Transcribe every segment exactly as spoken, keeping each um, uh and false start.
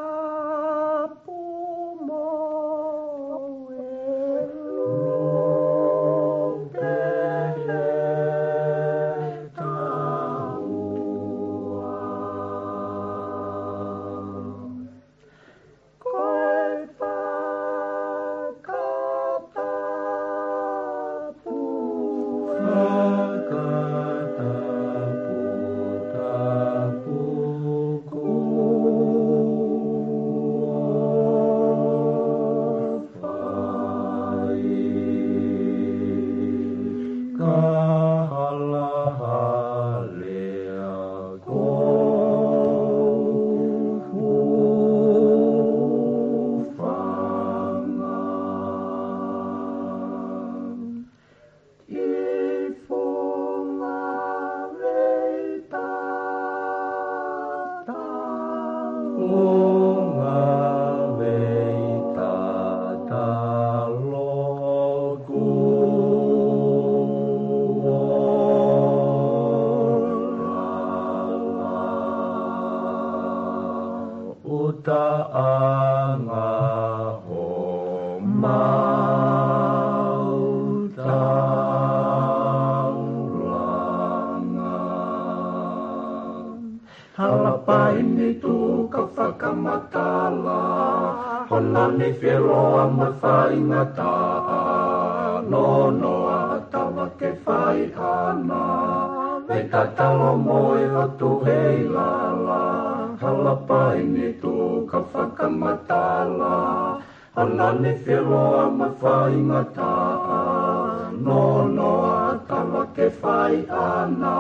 Tapu mo e lope he taua. Ko e fakatapu, fakatapu, tapu kuo fai. Ka halahalea ko hūfanga. Ki funga vei tatalo. Funga vei tatalo kuo lala. ʻUtaʻanga homau taulanga. Hala paini tuʻu ka fakamatala, hono nifi ʻe loa mo e faingataʻa, nonoa ʻa Tava ke fai ʻana, vei tatalo mo e ʻOtu hei lala. Hala paini tuʻu ka fakamatala, hono nifi ʻe loa mo e faingataʻa, nonoa ʻa Tava ke fai ʻana,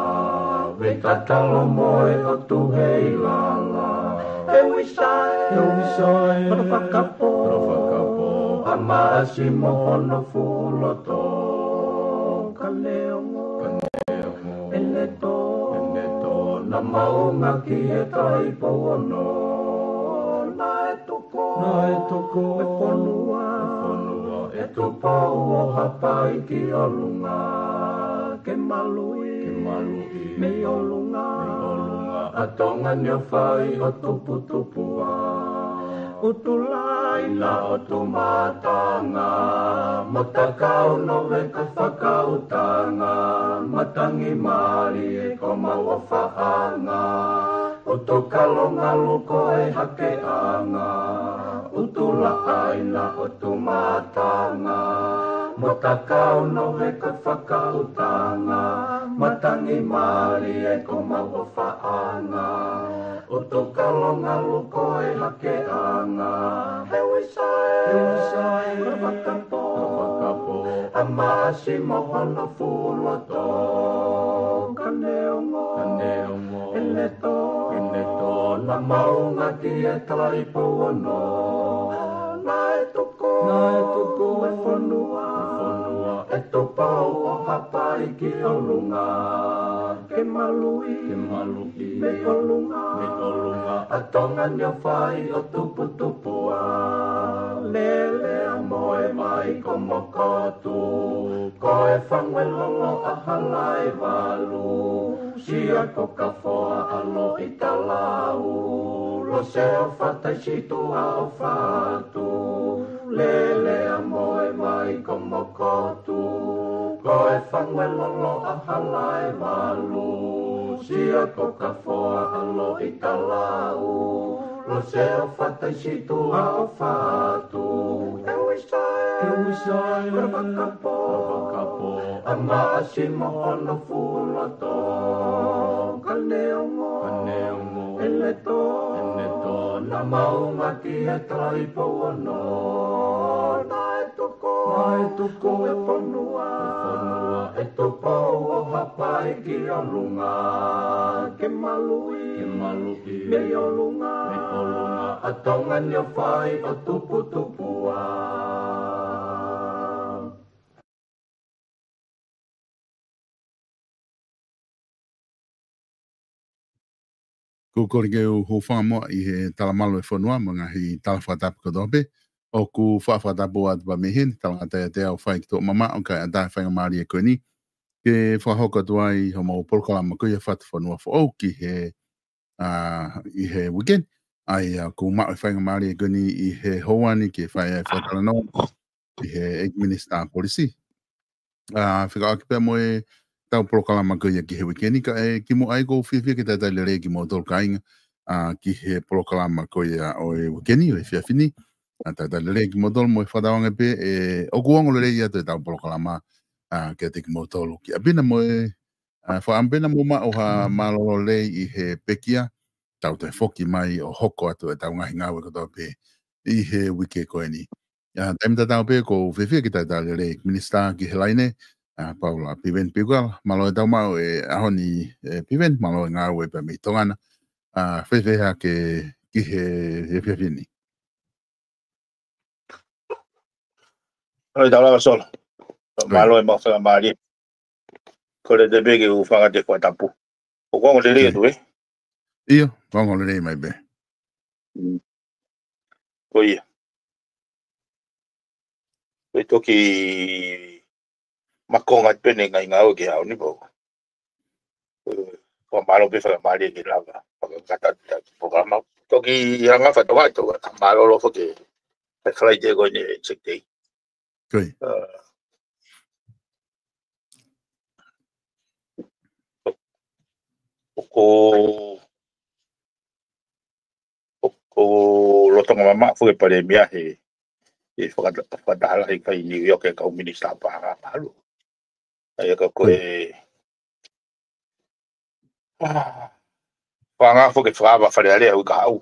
vei tatalo mo e ʻOtu hei lala. E Uisae, e Uisae, kolo fakapo, kolo fakapo, ʻa Maʻasi mo hono fuʻu loto, ka neongo, ka neongo, ʻene tō, ʻene tō, naʻa maʻu ngaki e Taipou Ono, naʻe tuku, naʻe tuku e fonua, e fonua ʻe Tupou ʻo Haʻapai ki ʻolunga, ke maluʻi, ke maluʻi mei ʻolunga, mei ʻolunga ʻa Tonga ni ʻo fai ʻo tuputupuʻa. ʻUtulai na ʻo Tumatanga, mo Takau Nove ka fakautanga, matangi mālie ko mau ʻofaʻanga, ʻUtukalo ngalu ko e hakeʻanga, ʻUtulaʻai na ʻo Tumatanga, mo Takau Nove ka fakautanga, matangi mālie ko mau ʻofaʻanga, ʻUtukalo ngalu ko e hakeʻanga. E Uisae, e Uisae, kolo fakapo, kolo fakapo, ʻa Maʻasi mo hono fuʻu loto, ka neongo, ka neongo, ʻene tō, ʻene tō, naʻa maʻu ngaki e Taipou Ono, naʻe tuku, naʻe tuku e fonua, e fonua ʻe Tupou ʻo Haʻapai ki ʻolunga, ke maluʻi, ke maluʻi mei ʻolunga, mei ʻolunga ʻa Tonga ni ʻo fai ʻo tuputupuʻa. Lele ʻa Moemai ko Mokotu, ko e fangu ʻe lolo ʻa Halaevalu, Sia ko Kafoa ʻa Loʻitalau, Lose ʻo Fataisituʻa ʻo Fatu, Lele ʻa Moemai ko Mokotu, ko e fangu ʻe lolo ʻa Halaevalu, Sia ko Kafoa ʻa Loʻitalau, Lose ʻo Fataisituʻa ʻo Fatu. E Uisae, e Uisae, kolo fakapo, kolo fakapo, ʻa Maʻasi mo hono fuʻu loto, ka neongo, ka neongo, ʻene tō, ʻene tō, naʻa maʻu ngaki e Taipou Ono, naʻe tuku, naʻe tuku e fonua, e fonua ʻe Tupou ʻo Haʻapai ki ʻolunga, ke maluʻi, ke maluʻi mei ʻolunga, mei ʻolunga ʻa Tonga ni ʻo fai ʻo tuputupuʻa. Ko e kole ke u hūfanga muʻa ʻi he talamalu e fonua mo e ngaahi tala fakatapu kotoa pē. ʻOku faʻa fakatapu atu pē mei heni, talangata ʻiate au Faikitoʻa Mamaʻo, kae ʻatā e faingamālie ko eni ke fakahoko atu ai homau polokalama ko ia Fatufonua Foʻou ki he, ʻa, ʻi he weekend. ʻA ia ʻoku maʻu e faingamālie ko eni ʻi he houa ni ke fai ai e fakatalanoa ʻi he ʻEiki Minisitā Polisi. ʻA, fekauʻaki pea mo e tau polokalama ko ia ki he uike ni, kae kimuʻa ai ʻoku ou fiefia ke talitali lelei kimoutolu kāinga, ʻa, ki he polokalama ko ia ʻo e uike ni, ʻo e efiafi ni. ʻA, talitali lelei kimoutolu mo e fakatauange pē ʻe ʻoku ongo lelei atu e tau polokalama, ʻa, kiate kimoutolu ki ʻapi na mo e, ʻa, fakaʻamu pē na mo maʻu ha mālōlō lelei ʻi he pekia, tau toe foki mai ʻo hoko atu e tau ngaahi ngāue kotoa pē ʻi he uike ko eni. ʻA, taimi tatau pē ʻoku ou fiefia ke talitali lelei Minisitā ki he laine, ʻa, Paula Piveni Piukala, mālō e tau maʻu e ʻaho ni, ʻe Piveni, mālō e ngāue pea mei Tonga na. ʻA, fēfē hake ki he, he efiafi ni? ʻOi, tau lava Solo. Mālō e mau faingamālie. Ko e te pē ke u fakatapu. ʻOku ongo lelei atu, ē? ʻIo, ʻoku ongo lelei mai pē. Mm. Ko ia. Ko e toki makonga pē ʻene ngaahi ngāue ki he ʻaho ni pau. Ko e, ko e mālō pē fakamālō ke lava. Fakakata atu polokalama. Toki hanga fatonga, toki mālōlō foki he Falaite ko eni e check day. Ko ia. ʻA, ʻoku, ʻoku lolotonga mamaʻo foki e Palēmia he, he fakata-, fakataha lahi ʻoku fai ʻi New York ʻe he kau minisitā paʻanga mālō. ʻA ia ka ko e, ʻa, fanga foki e fakaava Fale Alea ʻi he kahaʻu.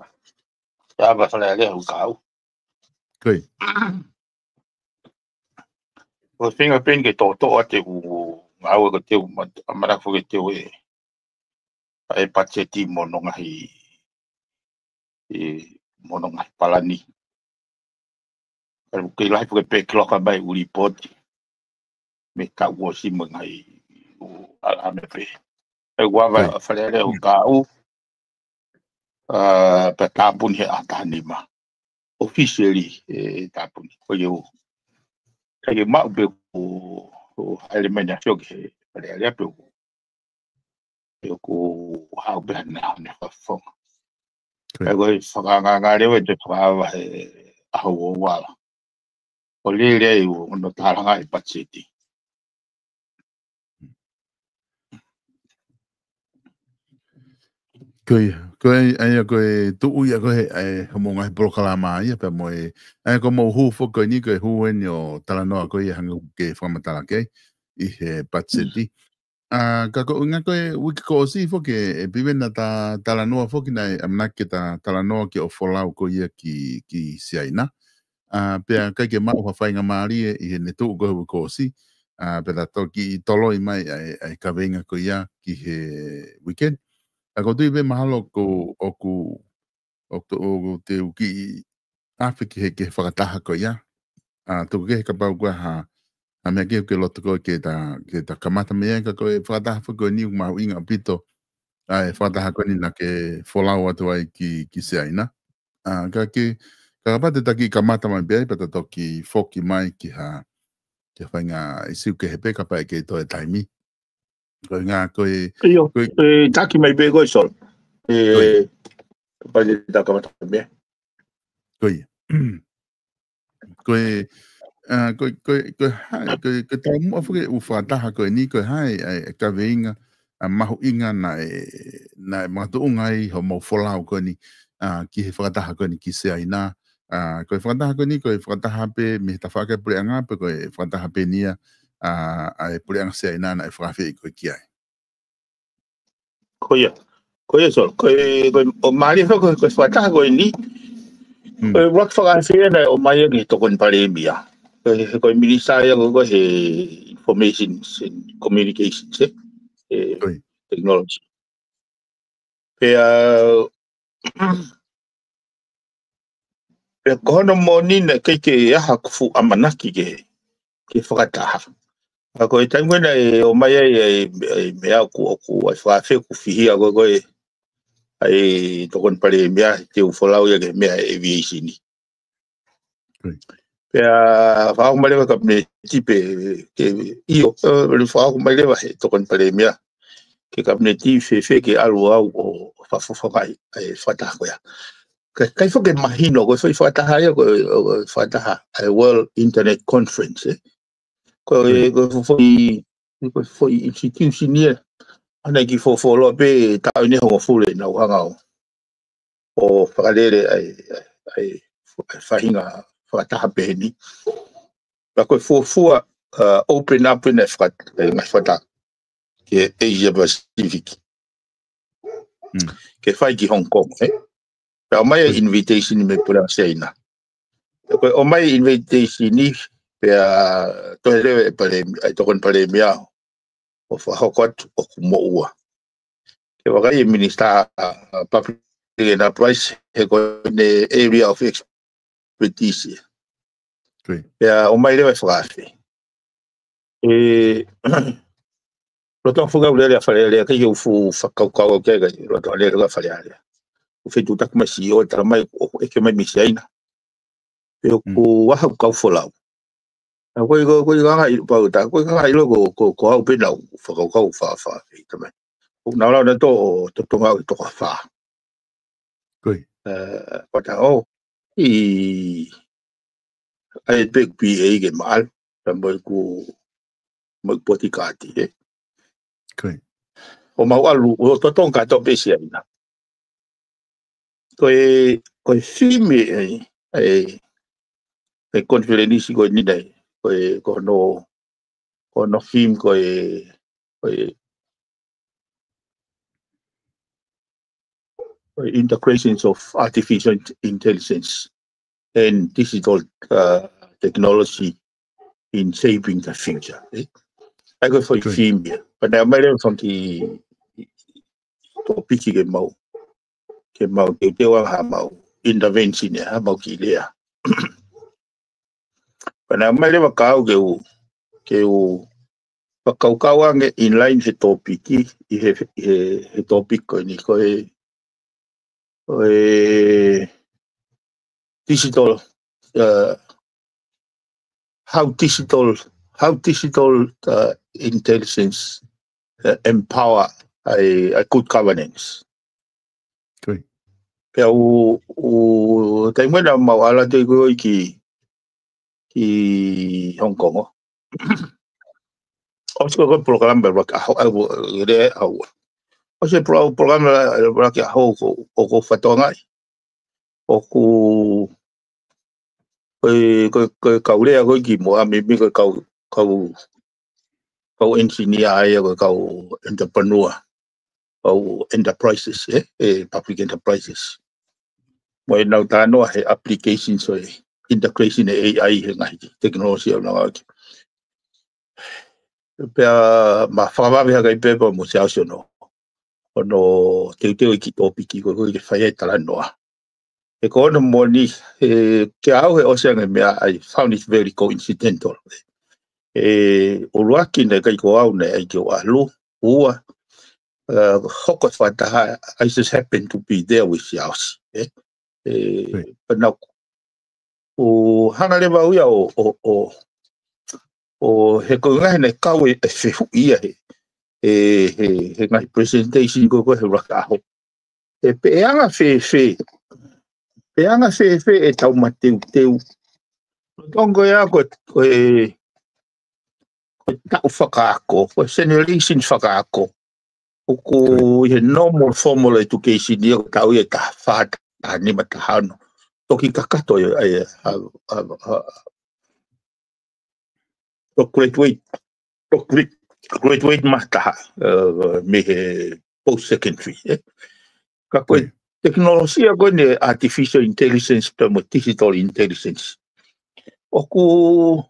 Fakaava Fale Alea ʻi he kahaʻu. Ko ia. Ko e fingerprint ke toʻotoʻo atu e ngāue ko e teu mat-, ʻamanaki foki ke teu e, ʻa e patiseti mo hono ngaahi, ʻe, mo hono ngaahi palani. Ka ʻoku kei lahi foki e pē kiloka mai ʻū lipooti mei he taʻu kuo ʻosi mo e ngaahi ʻū ʻalame pē. ʻE ʻoku ava Fale Alea ʻi he kahaʻu, ʻa, pea tāpuni he ʻaho taha nima. Officially, ʻe tāpuni. Ko ia ʻoku ʻikai ke maʻu pē ʻoku, ʻoku haʻele mai ʻene ʻafio ki he Fale Alea pe ʻoku, pe ʻoku haʻu pē hano, hano fakafofonga. Ko ia. ʻE ko e fakaangaanga leva ʻete fakaava he ʻaho ua ua. ʻO lele ai ʻo hono tālanga e patiseti. Ko ia, ko e, ʻa ia ko e tuʻu ia ko e, ʻa e hoʻomou ngaahi polokalama ia pea mo e, ʻa ia ko hoʻomou hū foki ko eni ko e hū eni ʻo talanoa ko ia hangē ʻoku ke fakamatala ki ai ʻi he patiseti. ʻA, ka ko e ʻuhinga ko e uike kuo ʻosi foki ʻe Piveni naʻa ta talanoa foki naʻe ʻamanaki ke ta talanoa ki hoʻo folau ko ia ki, ki Siaina. ʻA, pea ʻikai ke maʻu ha faingamālie ʻi heʻene tuʻu ko e uike kuo ʻosi. ʻA, pea ta toki toloi mai ʻa e, ʻa e kaveinga ko ia ki he uike ni. ʻA, ʻoku ou tui pē mahalo ko ʻoku, ʻoku, ʻoku te u kiʻi afe ki he, ki he fakataha ko ia. ʻA, tuku kehe kapau ko e hā, ha meʻa kehe ʻoku ke loto koe ke ta, ke ta kamata mei ai ka ko e fakataha foki ko eni ʻoku mahuʻinga ʻaupito. ʻA e fakataha ko eni naʻa ke folau atu ai ki, ki Siaina. ʻA, ka ke, ka kapau te ta kiʻi kamata mai pē ai, pea ta toki foki mai ki ha, ki ha faʻahinga ʻīsiu kehe pē kapau ʻe kei toe taimi. Ko e ngā, ko e, ʻio, ko e, ʻe, taki mai pē ko e Sol. ʻE, ko ia. Kapau te ta kamata mai pē. Ko ia. Ko e, ʻa, ko e, ko e, ko e hā, ko e, ko e taumuʻa foki ʻoku fakataha ko eni, ko e hā e, ʻa e kaveinga, ʻa, mahuʻinga naʻe, naʻe makatuʻunga ai hoʻomou folau ko eni, ʻa, ki he fakataha ko eni ki Siaina, ʻa, ko e fakataha ko eni, ko e fakataha pē mei he tafaʻaki ʻa e puleʻanga pe ko e fakataha pē eni ia, ʻa, ʻa e puleʻanga Siaina naʻe fakaafeʻi koe ki ai. Ko ia. Ko ia, Sol. Ko e, ko e, ʻo mālie foki, ko e, ko e fakataha ko eni. Mm. Ko e ʻuluaki fakaafe ia naʻe ʻomai ia ki he Tokoni Palēmia. Ko e, ko e minisitā ia ko e, ko e he Information and Communications, ē? ʻE, Ko ia. Technology. Pea, pea ko hono moʻoni naʻe ʻikai ke ʻi ai haku fuʻu ʻamanaki ke, ke fakataha. Ka ko e taimi ko ē naʻe ʻomai ai, ai, ai meʻa ʻoku, ʻoku ʻai fakaafeʻi ʻoku fihia ko e, ko e, ʻa e Tokoni Palēmia, te u folau ia ki he meʻa aviation ni. Ko ia. Pea fakahoko mai leva Kapineti pē, ke, ʻio, ʻe, fakahoko mai leva he Tokoni Palēmia ki he Kapineti fēfē ke ʻalu au ʻo fakafofongaʻi e fakataha ko ia. Ka, ka ʻi foki ke mahino, ko e foʻi fakataha ia, ko e, ko e fakataha, ʻa e World Internet Conference, ē. Ko e, ko e foʻi, ko e foʻi institution ia. ʻA ia naʻe kiʻi fōfōloa pē taʻu ʻe hongofulu ʻenau hanga ʻo, ʻo fakalele ʻa e, ʻa e, ʻa e faʻahinga fakataha pehē ni. Ka ko e fuofua, uh, open up ʻene faka-, ʻe ngaahi fakataha ki he Asia Pacific. Ke fai ki Hong Kong, ē? Pea ʻomai e invitation mei he Puleʻanga Siaina. Pea ko e ʻomai e invitation ni, pea tohi leva ʻe palēmia, ʻa e tokoni palēmia ʻo fakahoko atu ʻoku moʻua. Ke vakai e Minisitā, uh, Public Enterprise, he ko ʻene area of expertise. Pea ʻomai leva e fakaafe. ʻE, lolotonga fuʻu kau lele ʻa Fale Alea, ʻikai ke u fuʻu fakakaukau au ki ai, lolotonga lele ʻa Fale Alea. ʻOku fetuʻutaki mai siʻi ʻo tala mai, ʻoku ʻeke mai mei Siaina. Pea ʻoku ʻaho kau folau. ʻA ko e, ko e, ko e anga ʻilo pau ta, ko e anga ʻilo ko, ko, ko au pē naʻa ku fakakaukau fa, fa, ʻi tamai. ʻOku nau lau nautolu ʻo totongi au ʻi he toko fā. ʻE, pata o, ʻi, ʻai pē P A ke maʻalu, ta mo ʻeku, mo ʻeku potikaati, ē. ʻO mau ʻalu, ʻo totongi kātoa pē Siaina. Ko e, ko e theme ʻe, ʻe, ʻe konifelenisi ko eni nei, ko e, ko hono, ko hono theme ko e, ko e, ko e integrations of artificial intelligence and digital, uh, technology in shaping the future, ē? ʻA ia ko e foʻi theme ia. Pea naʻe ʻomai leva e fanga kiʻi tōpiki ke mau, ke mau teuteu ʻa haʻamau intervention ē, haʻamau kiʻi lea. Pea naʻe ʻomai leva kia au ke u, ke u fakakaukau ange in line he tōpiki, ʻi he, he, he tōpiki ko eni ko e, ko e digital, uh, how digital, how digital, uh, intelligence, uh, empower a, a good governance. Pea u, u, taimi naʻa mau ʻalu atu ko ē ki, ki Hong Kong ʻo. ʻOsi ko e polokalama ʻuluaki ʻaho, ʻa, ʻa, ʻa, ʻosi e polo-, polokalama ʻuluaki ʻaho ko, ʻoku ou fakatokangaʻi. ʻOku, ko e, ko e, ko e kau lea ko ē ki muʻa, meimei ko e kau, kau, kau engineer ia, ko e kau entrepreneur, kau enterprises, ē, ʻe public enterprises. Mo ʻenau talanoa he applications ʻo e integration ʻa e A I he ngaahi technology ʻoku nau ngāueʻaki. Pea ma fakavave hake ai pē pea mo Siaosi ʻo nau, ʻo nau teuteu e kiʻi tōpiki ko ē ke fai ai e talanoa. He ko hono moʻoni, he, kiate au he ʻosi ange e meʻa, I found it very coincidental. ʻE, ʻuluaki naʻe ʻikai ko au naʻe ʻai ke u ʻalu, ua, uh, hoko e fakataha, I just happened to be there with Siaosi, ē. ʻE, pea naʻa ku, u hanga leva au ia ʻo, ʻo, ʻo, ʻo he ko e ngaahi naʻe kau e, e fehuʻi ia he, he, he, he ngaahi presentation ko ē ko ē he ʻuluaki ʻaho. ʻE pe ʻe anga fēfē, pe anga fēfē ʻetau mateuteu. Lolotonga ia ko e, ko e, ko e taʻu fakaako, ko e generation fakaako. ʻOku ʻi he normal formal education ia ko e taʻu ia ʻe taha fā, taha nima, taha ono. Toki kakato ia, ʻa, ʻa, ʻa, ʻa, ʻo graduate, ʻo gra-, graduate mai ha taha, uh, mei he post secondary, ē. Ka ko e tekinolosia ko eni artificial intelligence pea mo digital intelligence. ʻOku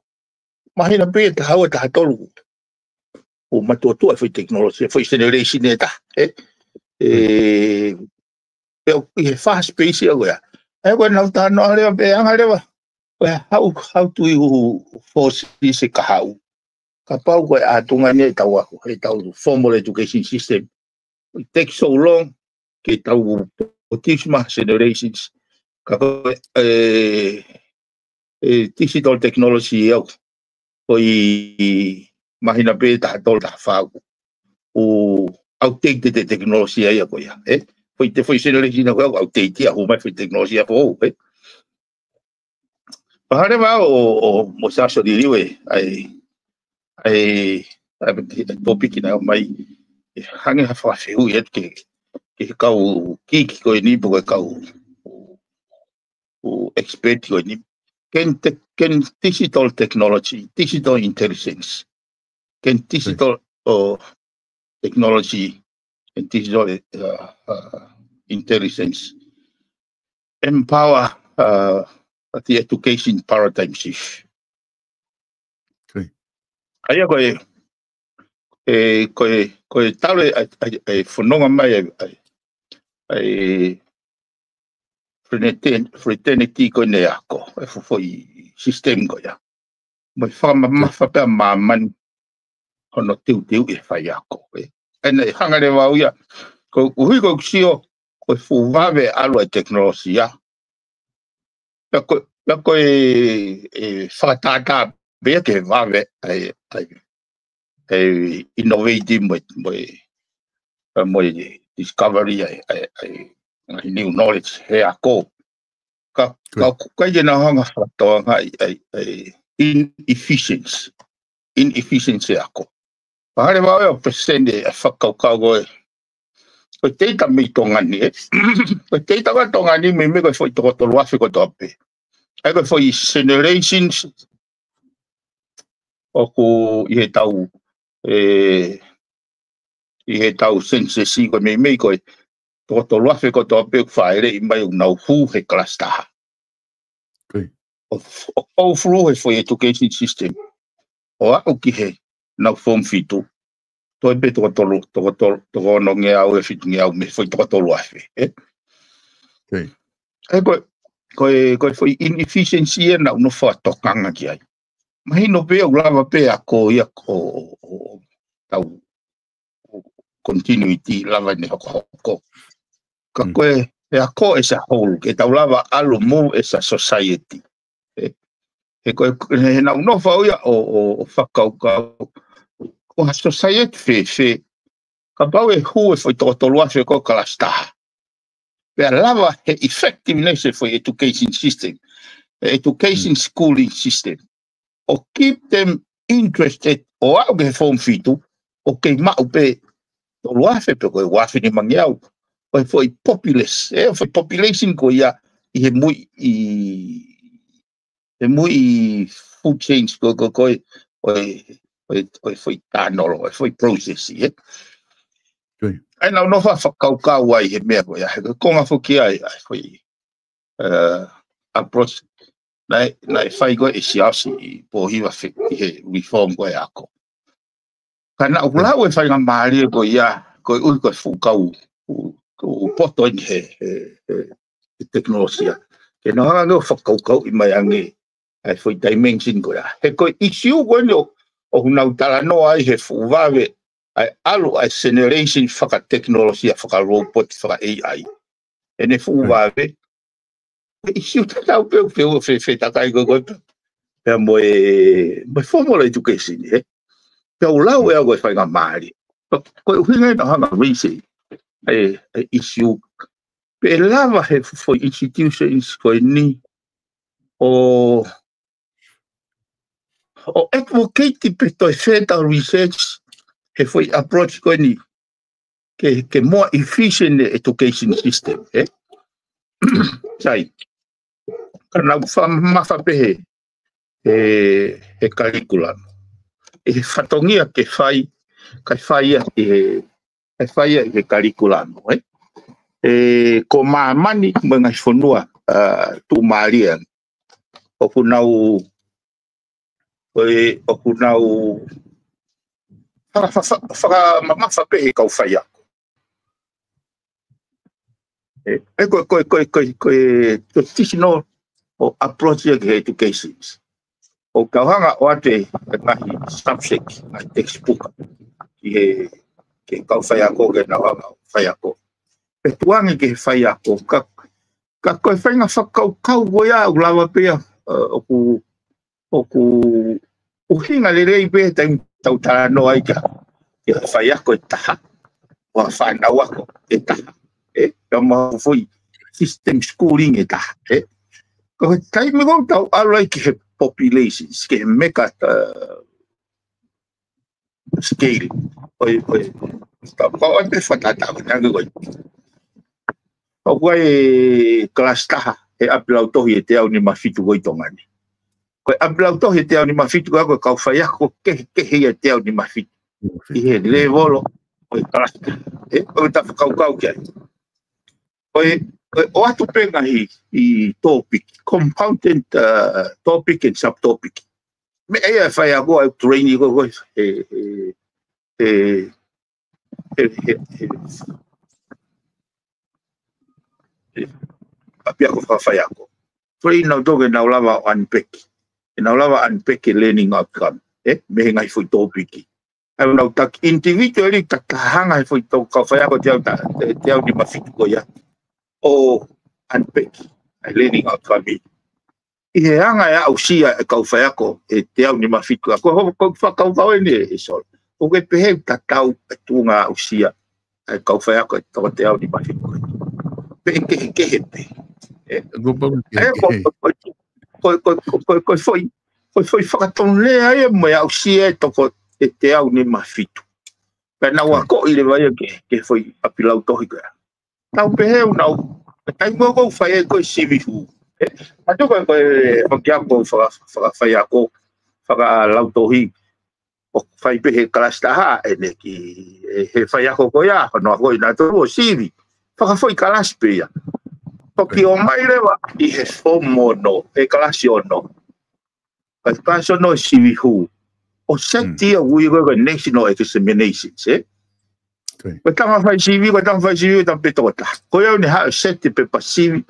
mahino pē ʻe taha ua, taha tolu. ʻOku matuʻotuʻa e foʻi tekinolosia, foʻi generation ʻe taha, ē. ʻE, pea ʻi he fast pace ia ko ia. ʻE ko e nau talanoa leva pe anga leva. Ko e how, how do you foresee se kahaʻu? Kapau ko e ʻatunga ni ʻetau ako, ʻetau formal education system. It takes so long ke tau produce mai generations. Ka ko e, e, e digital technology au. Ko e mahina pē taha tolu taha fā ʻoku outdated e tekinolosia ia ko ia, ē? foʻi te foʻi generation ʻa ko ē ʻoku outdated ʻa hū mai foʻi tekinolosia foʻou, ē. Pea hā leva ʻo, ʻo, mo sa so liliu ē, ʻa e, ʻa e, ʻa e, ʻa e topic naʻe ʻomai, ʻe hangē ha fakafehuʻi atu ki he, ki he kau kiki ko eni pe ko e kau ʻo expert ko eni. Can te-, can digital technology, digital intelligence, can digital, uh, technology and digital, uh, uh, intelligence empower, uh, the education paradigm shift. Okay. ʻA ia ko e, e, ko e, ko e talo e, e, e fononga mai e, e, e fraternity, fraternity ko eni ʻa e ako, e fo-, foʻi system ko ia. Mo e fakamamafa pē ʻa māmani hono teuteuʻi e faiako, ē. ʻA ia naʻe hanga leva au ia, koeʻuhi ko ʻeku sio, ko e fuʻu vave ʻalu ʻa e tekinolosia. Pea ko, pea ko e, e fakatātā pē ia ki he vave ʻa e, ʻa e, ʻa e innovate mo e, mo e, mo e discovery ʻa e, ʻa e, ʻa e, ʻa e new knowledge he ako. Ka, ka, ka ʻikai ke nau hanga fakatokangaʻi ʻa e, ʻa e inefficiency, inefficiency ako. Pea hā leva ʻo e ʻo present e fakakaukau ko e, ko e data mei Tonga ni, ē. Ko e data ko ē Tonga ni meimei ko e foʻi toko tolu afe kotoa pē. ʻA ia ko e foʻi generations ʻoku ʻi he tau, ē, ʻi he tau census ko e meimei ko e toko tolu afe kotoa pē ʻoku fāʻeleʻi mai ʻoku nau hū he kalasi taha. Okay. ʻO, ʻo, ʻo through he foʻi education system. ʻO aʻu ki he nau form fitu. Toe pē toko tolu, toko tolu, toko onongeau ʻe fitungeau mei he foʻi toko tolu afe, ē? Okay. ʻA ia ko e, ko e, ko e foʻi inefficiency ē naʻa ku nofo ʻo tokanga ki ai. Mahino pē ʻoku lava pē ako ia ko, ʻo, ʻo, tau continuity lava ʻene hokohoko. Ka ko e, e ako as a whole, ke tau lava ʻalu move as a society. ʻE, he ko e, he naʻa ku nofo au ia ʻo, ʻo, ʻo fakakaukau, ko ha society fēfē, kapau ʻe hū e foʻi toko tolu afe ko e kalasi taha. Pea lava he effectiveness e foʻi education system, e education schooling system. ʻO keep them interested, ʻo aʻu ki he form fitu, ʻo kei maʻu pē tolu afe pe ko e ua afe nimangeau. ʻO e foʻi populace, ʻe, foʻi population ko ia ʻi he muiʻi, he muiʻi food chains ko, ko, ko e, ʻo e, ʻo e, ʻo e foʻi tānolo, ʻo e foʻi process, ē. Okay. ʻA ia naʻa ku nofo ʻo fakakaukau ai he meʻa ko ia, he ko e konga foki ia ʻa e, ʻa e foʻi, ē, approach naʻe, naʻe fai ko ē ʻe Siaosi ʻi Pōhiva ʻi he reform ko ē ako. Ka naʻa ku lau e faingamālie ko ia, koeʻuhi ko e fuʻu kau, ʻoku, ʻoku poto eni he, he, he, he tekinolosia. Ke nau hanga ange ʻo fakakaukauʻi mai ange ʻa e foʻi dimension ko ia. He ko e issue ko eni ʻo, ʻoku nau talanoa ai he fuʻu vave ʻa e ʻalu ʻa e generation fakatekinolosia, fakarobot, faka-A I. ʻEne fuʻu vave. Ko e issue tatau pē ʻoku fefetakai ko ē ko ē pea mo e, mo e formal education, ē. Pea u lau ʻe au ko e faingamālie. Ko e ʻuhinga ia naʻa ku hanga ʻo raise e, e issue. Pe ʻe lava he foʻi institutions ko eni ʻo, ʻo advocate pe toe further research he foʻi approach ko eni ke, ke more efficient e education system, ē? Sai. Ka naʻa ku fakamamafa pē he, he, he curriculum. ʻE he fatongia ke fai, kae fai ia ʻi he, kae fai ia ʻi he curriculum, ē? ʻE, ko māmani mo e ngaahi fonua, ʻa, tuʻumālie ange. ʻOku nau, ko e, ʻoku nau faka-, fa-, fa-, fakamamafa pē he kau faiako. ʻE, ʻe ko e, ko e, ko e, ko e, ko e traditional ʻo approach ia ki he education. ʻOku tau hanga ʻo ʻoatu e ngaahi subject, ngaahi textbook ki he, ki he kau faiako ke nau hanga ʻo faiako. Pea tuʻu ange ki he faiako, ka, ka ko e faʻahinga fakakaukau ko ia ʻoku lava pē ia, ʻa, ʻoku, ʻoku ʻuhinga lelei pē he taimi tau talanoa ai ki ha, ki ha faiako ʻe taha, ʻo ha fānau ako ʻe taha, ē? Pea mo e foʻi system schooling ʻe taha, ē? Ko e taimi ʻoku tau ʻalu ai ki he populations, ki he meka, uh, scale. ʻOi, ʻoi, tau kau ʻai pē fakatātā, ko e anga ko ē. ʻOku ʻi ai e kalasi taha he ʻapi lautohi ʻe teau nima fitu ko ē ʻi Tonga ni. Ko e ʻapi lautohi ʻe teau nima fitu ko ē, ko e kau faiako kehekehe ia ʻe teau nima fitu. ʻI he lēvolo ʻo e kalasi taha. Ē, ʻoku tau fakakaukau ki ai. ʻOi, ʻoatu pē ngaahi topic, compounded, uh, topic and subtopic. Meʻa ia ʻe faiako ʻa e training ko ē, ʻe, ʻe, ʻe, ʻe, ʻe, ʻe, ʻapiako fakafaiako. Train nautolu ke nau lava ʻo unpack. Ke nau lava ʻo unpack e learning outcome. Ē, mei he ngaahi foʻi topic. ʻA ia ʻoku nau taki individually, ta, ta hanga he foʻi toko kau faiako ʻe teau ta, ʻe teau nima fitu ko ia. ʻO unpack ʻa e learning outcome. ʻI he anga e aʻusia e kau faiako ʻe teau nima fitu. Ko e, ko e fakakaukau eni ʻe Sol. ʻOku ke pehē ʻoku tatau e tuʻunga aʻusia e kau faiako ʻe toko teau nima fitu. Pe ʻe kehekehe pē. Ē? Ko e pau ke ʻA ia ko, kehekehe. Ko e, ko e, ko e, ko e, ko e foʻi, ko e foʻi fakatonulea ia mo e aʻusia e toko ʻe teau nima fitu. Pea nau akoʻi leva ia ki he, ki he foʻi ʻapi lautohi ko ia. Tau pehē ʻoku nau, e taimi ʻoku fai ai ko e sivi hū. Ē, ʻa ia ko e, ko e, ʻoku ʻi ai ko e faka-, fakafaiako, fakalautohi, ʻoku fai pē he kalasi taha, ʻene ki, ʻe he faiako ko ia, hono akoʻi nautolu ʻo sivi. Fakafoʻi kalasi pē ia. Toki ō mai leva ʻi he form ono, ʻe kalasi ono. Ko e kalasi ono ʻe sivi hū. ʻO seti ia ʻoku ui ko e national examinations, ē? Ko e tama fai sivi, ko e tama fai sivi, ko e tama pē toko taha. Ko ia ʻoku ne haʻu ʻo seti e pepa sivi.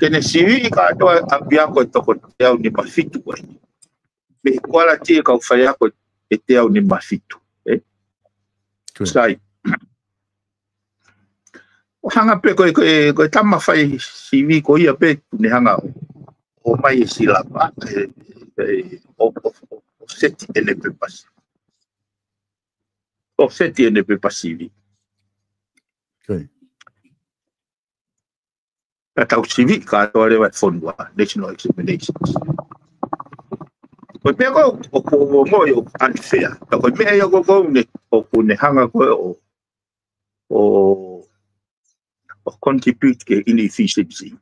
Ke ne siviʻi kātoa ʻapiako ʻe toko teau nima fitu ko ē. Mei he kualiti e kau faiako ʻe teau nima fitu, ē? Sai. ʻO hanga pē ko e, ko e, ko e tama fai sivi ko ia pē ʻoku ne hanga ʻo, ʻo mai e silapa, ē, ē, ʻo, ʻo, ʻo, ʻo seti ʻene pepa sivi. ʻO seti ʻene pepa sivi. Ka tau sivi kātoa leva e fonua, national examinations. Ko e meʻa ko ē ʻoku, ʻoku, ʻoku, ʻoku unfair. Ka ko e meʻa ia ko ē ʻoku ne, ʻoku ne hanga ko ē ʻo, ʻo, ʻo contribute ki he inefficiency.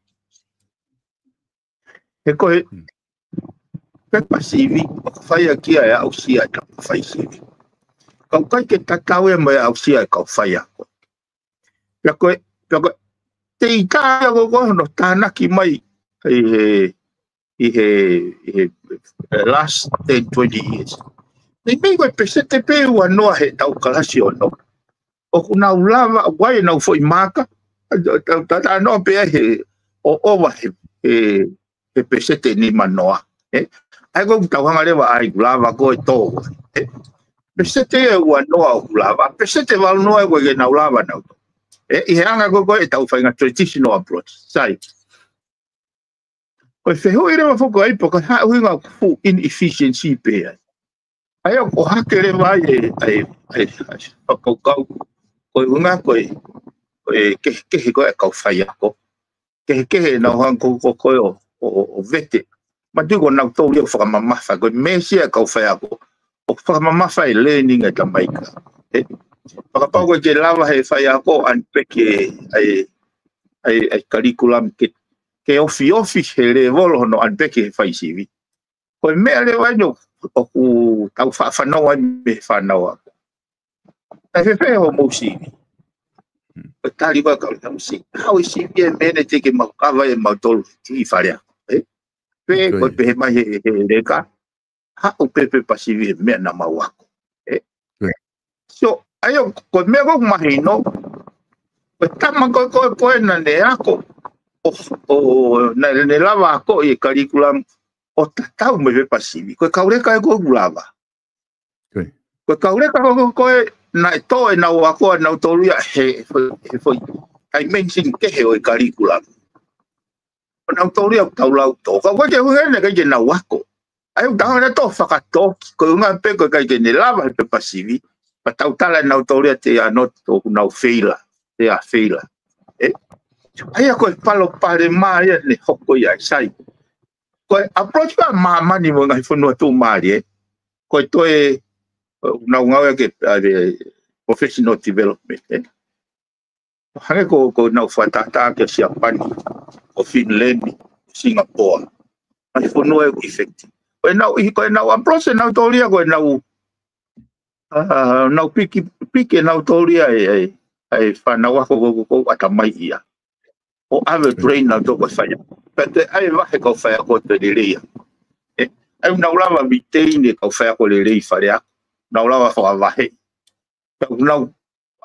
He ko e pepa sivi, ʻoku fai ʻaki ia e aʻusia e kau fai sivi. Ka ʻoku ʻikai ke tatau ia mo e aʻusia e kau faiako. Pea ko e, pea ko e, te ita ia ko ē hono tānaki mai ʻi he, ʻi he, ʻi he, eh, last ten, twenty years. Meimei ko e peseti pē ʻe ua noa he tau kalasi ono. ʻOku nau lava, ʻoku ʻi ai ʻenau foʻi maaka, tau, tau, tau talanoa pē ai he, ʻo ʻova he, he, he peseti ʻe nima noa. Ē? ʻA ia ko ē ʻoku tau hanga leva ai ʻoku lava ko ē tō. Ē? Peseti ʻe ua noa ʻoku lava, peseti ʻe valu noa ʻoku ʻikai ke nau lava nautolu. Ē? ʻI he anga ko ē ko ē ʻetau faʻahinga traditional approach. Sai. Ko e fehuʻi leva foki ai pe ko e hā e ʻuhinga ʻoku fuʻu inefficiency pē ai. ʻA ia ʻoku ʻohake leva ai e, ʻa e, ʻa e, ʻa e, fakakaukau. Ko e ʻuhinga ko e, ko e kehekehe ko ē e kau faiako. Kehekehe ʻenau hanga ko ē ko ē ʻo, ʻo, ʻo, ʻo vete. Manatuʻi ko nautolu ia ʻoku fakamamafa, ko e meesi ia e kau faiako. ʻOku fakamamafa e learning e tamaiki. Ē? Fakapapau ko e ke lava he faiako ʻo unpack e, ʻa e, ʻa e, ʻa e curriculum ke, ke ofiofi he lēvolo hono unpack he fai sivi. Ko e meʻa leva eni ʻoku, ʻoku tau faʻa fanongo ai mei he fānau ako. Naʻe fēfē hoʻomou sivi? Ko e tali ko ē ʻa e kau tau sivi. Haʻu e sivi e meʻa ne te ke mau kava ʻe mautolu ki fale ako. Ē? Pe ko e pehē mai he, he leka. Haʻu pē pepa sivi he meʻa naʻa mau ako. Ē? So, ʻa ia ko e meʻa ʻoku mahino. Ko e tama ko ē ko ē ko ē naʻa ne ako. ʻO, ʻo, naʻa ne lava akoʻi e curriculum ʻo tatau mo e pepa sivi. Ko e kau leka ē ko ē ʻoku lava. Ko e kau leka ko ē ko ē naʻe tō ʻenau ako ʻanautolu ia he, he, he foʻi dimension kehe ʻo e curriculum. ʻOku nautolu ia ʻoku tau lau tō. Ka ʻoku ʻikai ke ʻuhinga ia naʻe ʻikai ke nau ako. ʻA ia ʻoku tau hanga ʻo fakatō, ko e ʻuhinga pē ko e ʻikai ke ne lava he pepa sivi, pea tau tala ʻe nautolu ia they are not, ʻoku nau feila, they are failure. Ē? ʻA ia ko e palopalema ia ne hoko ia ʻi sai. Ko e approach ʻa māmani mo e ngaahi fonua tuʻumālie, ko e toe, ʻoku nau ngāue ki he, ʻa e professional development, ē. Hangē ko, ko ʻenau fakatātā ki Siapani, ko Finland, Singapore. Ngaahi fonua ʻoku effective. Ko ʻenau, ʻi, ko ʻenau approach ʻenau tōlia, ko ʻenau, ʻa, nau piki, piki ʻenau tōlia ʻa e, ʻa e, ʻa e fānau ako ko, ko, ko ʻatamai ia. ʻO ʻave train nautolu ko e faiako. Pea toe ʻai vahe kau faiako ʻo toe lelei ia. Ē, ʻai nau lava miteini kau faiako lelei fale ako. Nau lava fakavahe. Pea nau,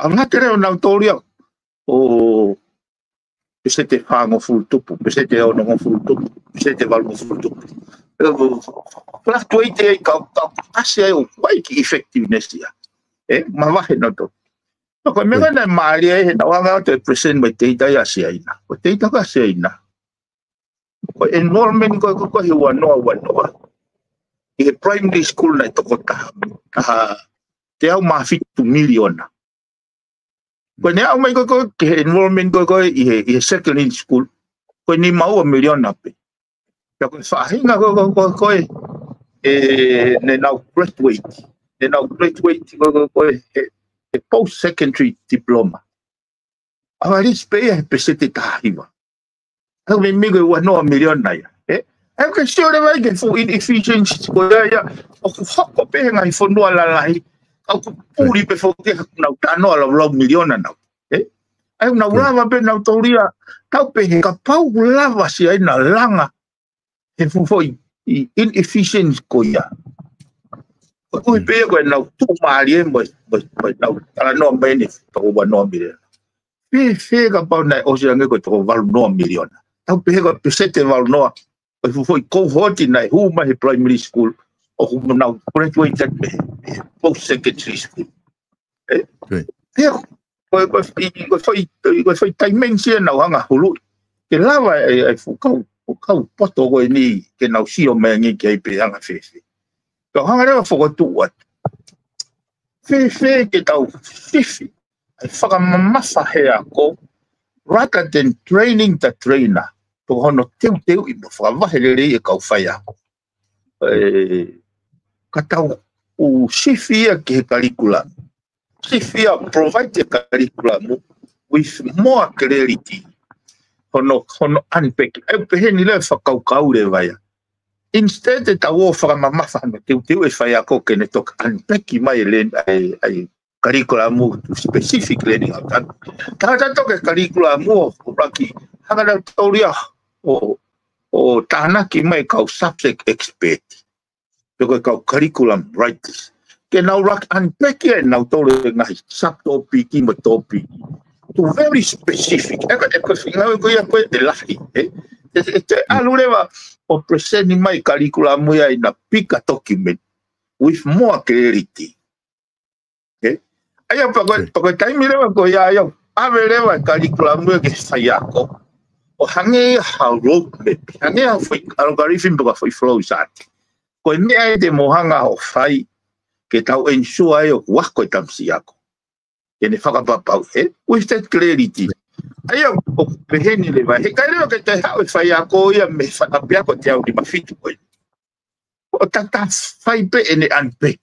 ʻa, ngata leva ʻenau tōlia ʻo peseti fāngofulu tupu, peseti onongofulu tupu, peseti valungofulu tupu. Ē, ʻo, fluctuate ai kau, kau ʻasi ai ʻo ʻai ki he effectiveness ia. Ē, mavahe nautolu. Ko e meʻa naʻe mālie ai heʻenau hanga atu e present mai te ita ia Siaina. Ko te ita ka Siaina. Ko e enrollment ko, ko, ko he ua noa, ua noa. ʻI he primary school naʻe toko taha, taha teau mā fitu miliona. Ko ʻene aʻu mai ko, ko, ki he enrollment ko, ko ʻi he, ʻi he secondary school, ko e nima ua miliona pē. Pea ko e faʻahinga ko, ko, ko, ko e, ē, ne nau graduate. Ne nau graduate ko, ko, ko e, ē, ē post secondary diploma. ʻAverage pē ia he peseti taha hiva. ʻA ia ko e meimei ko e ua noa miliona ia. Ē? ʻA ia ke sio leva ai ki he fuʻu inefficiency ko ia ia. ʻOku hoko pē he ngaahi fonua lalahi. ʻOku puli pē foki he nau tano ʻa laulau miliona nau. Ē? ʻA ia nau lava pē nau tōlia. Tau pehē kapau lava Siaina langa he fuʻu foʻi ʻi inefficiency ko ia. Ko e ʻuhi pē ia ko ʻenau tuʻumālie mo, mo, mo ʻenau talanoa mai ʻeni toko ua noa miliona. Fēfē kapau naʻe ʻosi ange ko e toko valu noa miliona. Tau pehē ko e peseti valu noa, ko e fuʻu foʻi cohort naʻe hū mai he primary school, ʻoku nau graduate mei he, mei he post secondary school. Ē? Pea, ko e, ko e, ko e foʻi, ko e foʻi dimension naʻa ku hanga hulu. Ke lava e, e fuʻu kau, fuʻu kau poto ko eni, ke nau sio mai ange ki ai pe anga fēfē. Kau hanga leva fokotuʻu atu. Fēfē ke tau fifi, ʻa e fakamamafa he ako, rather than training the trainer. Toko hono teuteuʻi mo fakavahe lelei e kau faiako. Ē, ka tau ʻū sifi ia ki he curriculum. Sifi ia provide e curriculum with more clarity. Hono, hono unpack. ʻE pehē ni leva fakakaukau leva ia. Instead ʻe tau ō fakamamafa hono teuteu e faiako ke ne toki unpack mai e len, ʻa e, ʻa e curriculum specific learning outcome. Tau toki curriculum ʻo ʻuluaki hanga nautolu ia ʻo, ʻo tānaki mai kau subject expert. Pe ko e kau curriculum writers. Ke nau ʻuluaki unpack ʻe nautolu e ngaahi subtopic mo e topic. To very specific. ʻE ko, ʻe ko e feinga ko ia ko e lahi, ē? ʻE, ʻe te ʻalu leva ʻo present mai curriculum ia in a bigger document with more clarity. Ē? ʻA ia pea ko e, pea ko e taimi leva ko ia ia, ʻave leva e curriculum ia ki he faiako. ʻO hangē ia ha roadmap, hangē ia ha foʻi algorithm pe ko ha foʻi flow chart. Ko e meʻa ia te mou hanga ʻo fai, ke tau ensure ai ʻoku ako e tamasiʻi ako. Ke ne fakapapauʻi, ē? With that clarity. ʻA ia, ʻoku pehē ni leva, heʻikai leva ke toe haʻu e faiako ia mei he fakaʻapiako teau nima fitu ko ē. ʻO tatau fai pē ʻene unpack.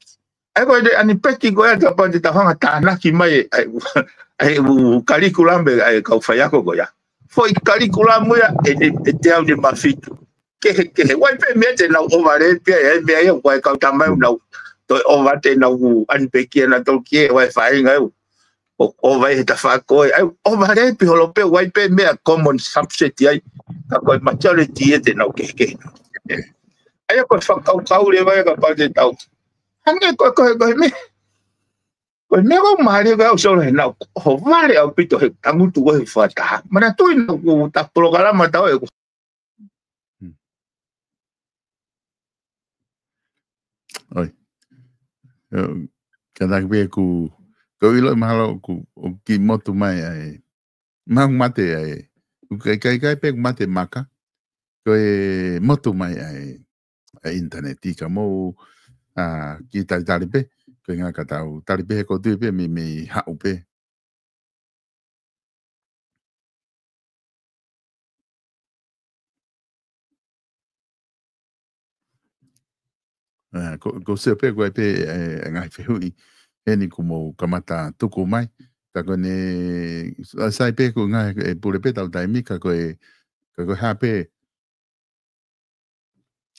ʻA ia ko ʻene unpack ko ia kapau te tau hanga tānaki mai ʻa e, ʻa e, ʻa e curriculum ʻa e kau faiako ko ia. Foʻi curriculum ia ʻe, ʻe, ʻe teau nima fitu. Kehe, kehe. ʻOku ʻi ai pē meʻa te nau overlap ia, ʻa e meʻa ia, ʻoku ʻi ai e kau tama ia ʻoku nau toe over te nau unpack ia nautolu ki he, ʻoku ʻi ai e faʻahinga ia ʻoku over he tafaʻaki ko ē. ʻA ia overlap holo pē, ʻoku ʻi ai pē meʻa common subset ai. Ka ko e majority ia te nau kehekehe. ʻA ia ko e fakakaukau leva ia kapau te tau. Hangē ko e, ko e, ko e meʻa. Ko e meʻa ʻoku mālie ko e au solo he naʻa ku ʻohovale ʻaupito he tangutu ko e fakataha. Manatuʻi naʻa ku ta polokalama tau ē. Hmm. ʻOi. Ē, kātaki pē ʻoku, ʻoku ou ʻilo mahalo ʻoku, ʻoku kiʻi motu mai ʻa e. Mahalo mate ʻa e. ʻOku ʻikai, ʻikai, ʻikai pē ʻoku mate maka. Ko e motu mai ʻa e, ʻa e ʻinitaneti ka mou, ā, kiʻi talitali pē. Ko e ʻuhinga ka tau tali pē he ʻoku ou tui pē mei, mei haʻu pē. ʻA, ko, ko se pē ko e pē, ʻe, ʻe ngaahi fehuʻi ʻeni kuo mou kamata tuku mai. Ka ko ʻene, ʻa, sai pē ko e ngaahi, ʻe pule pē ʻetau taimi ka ko e, ka ko e hā pē,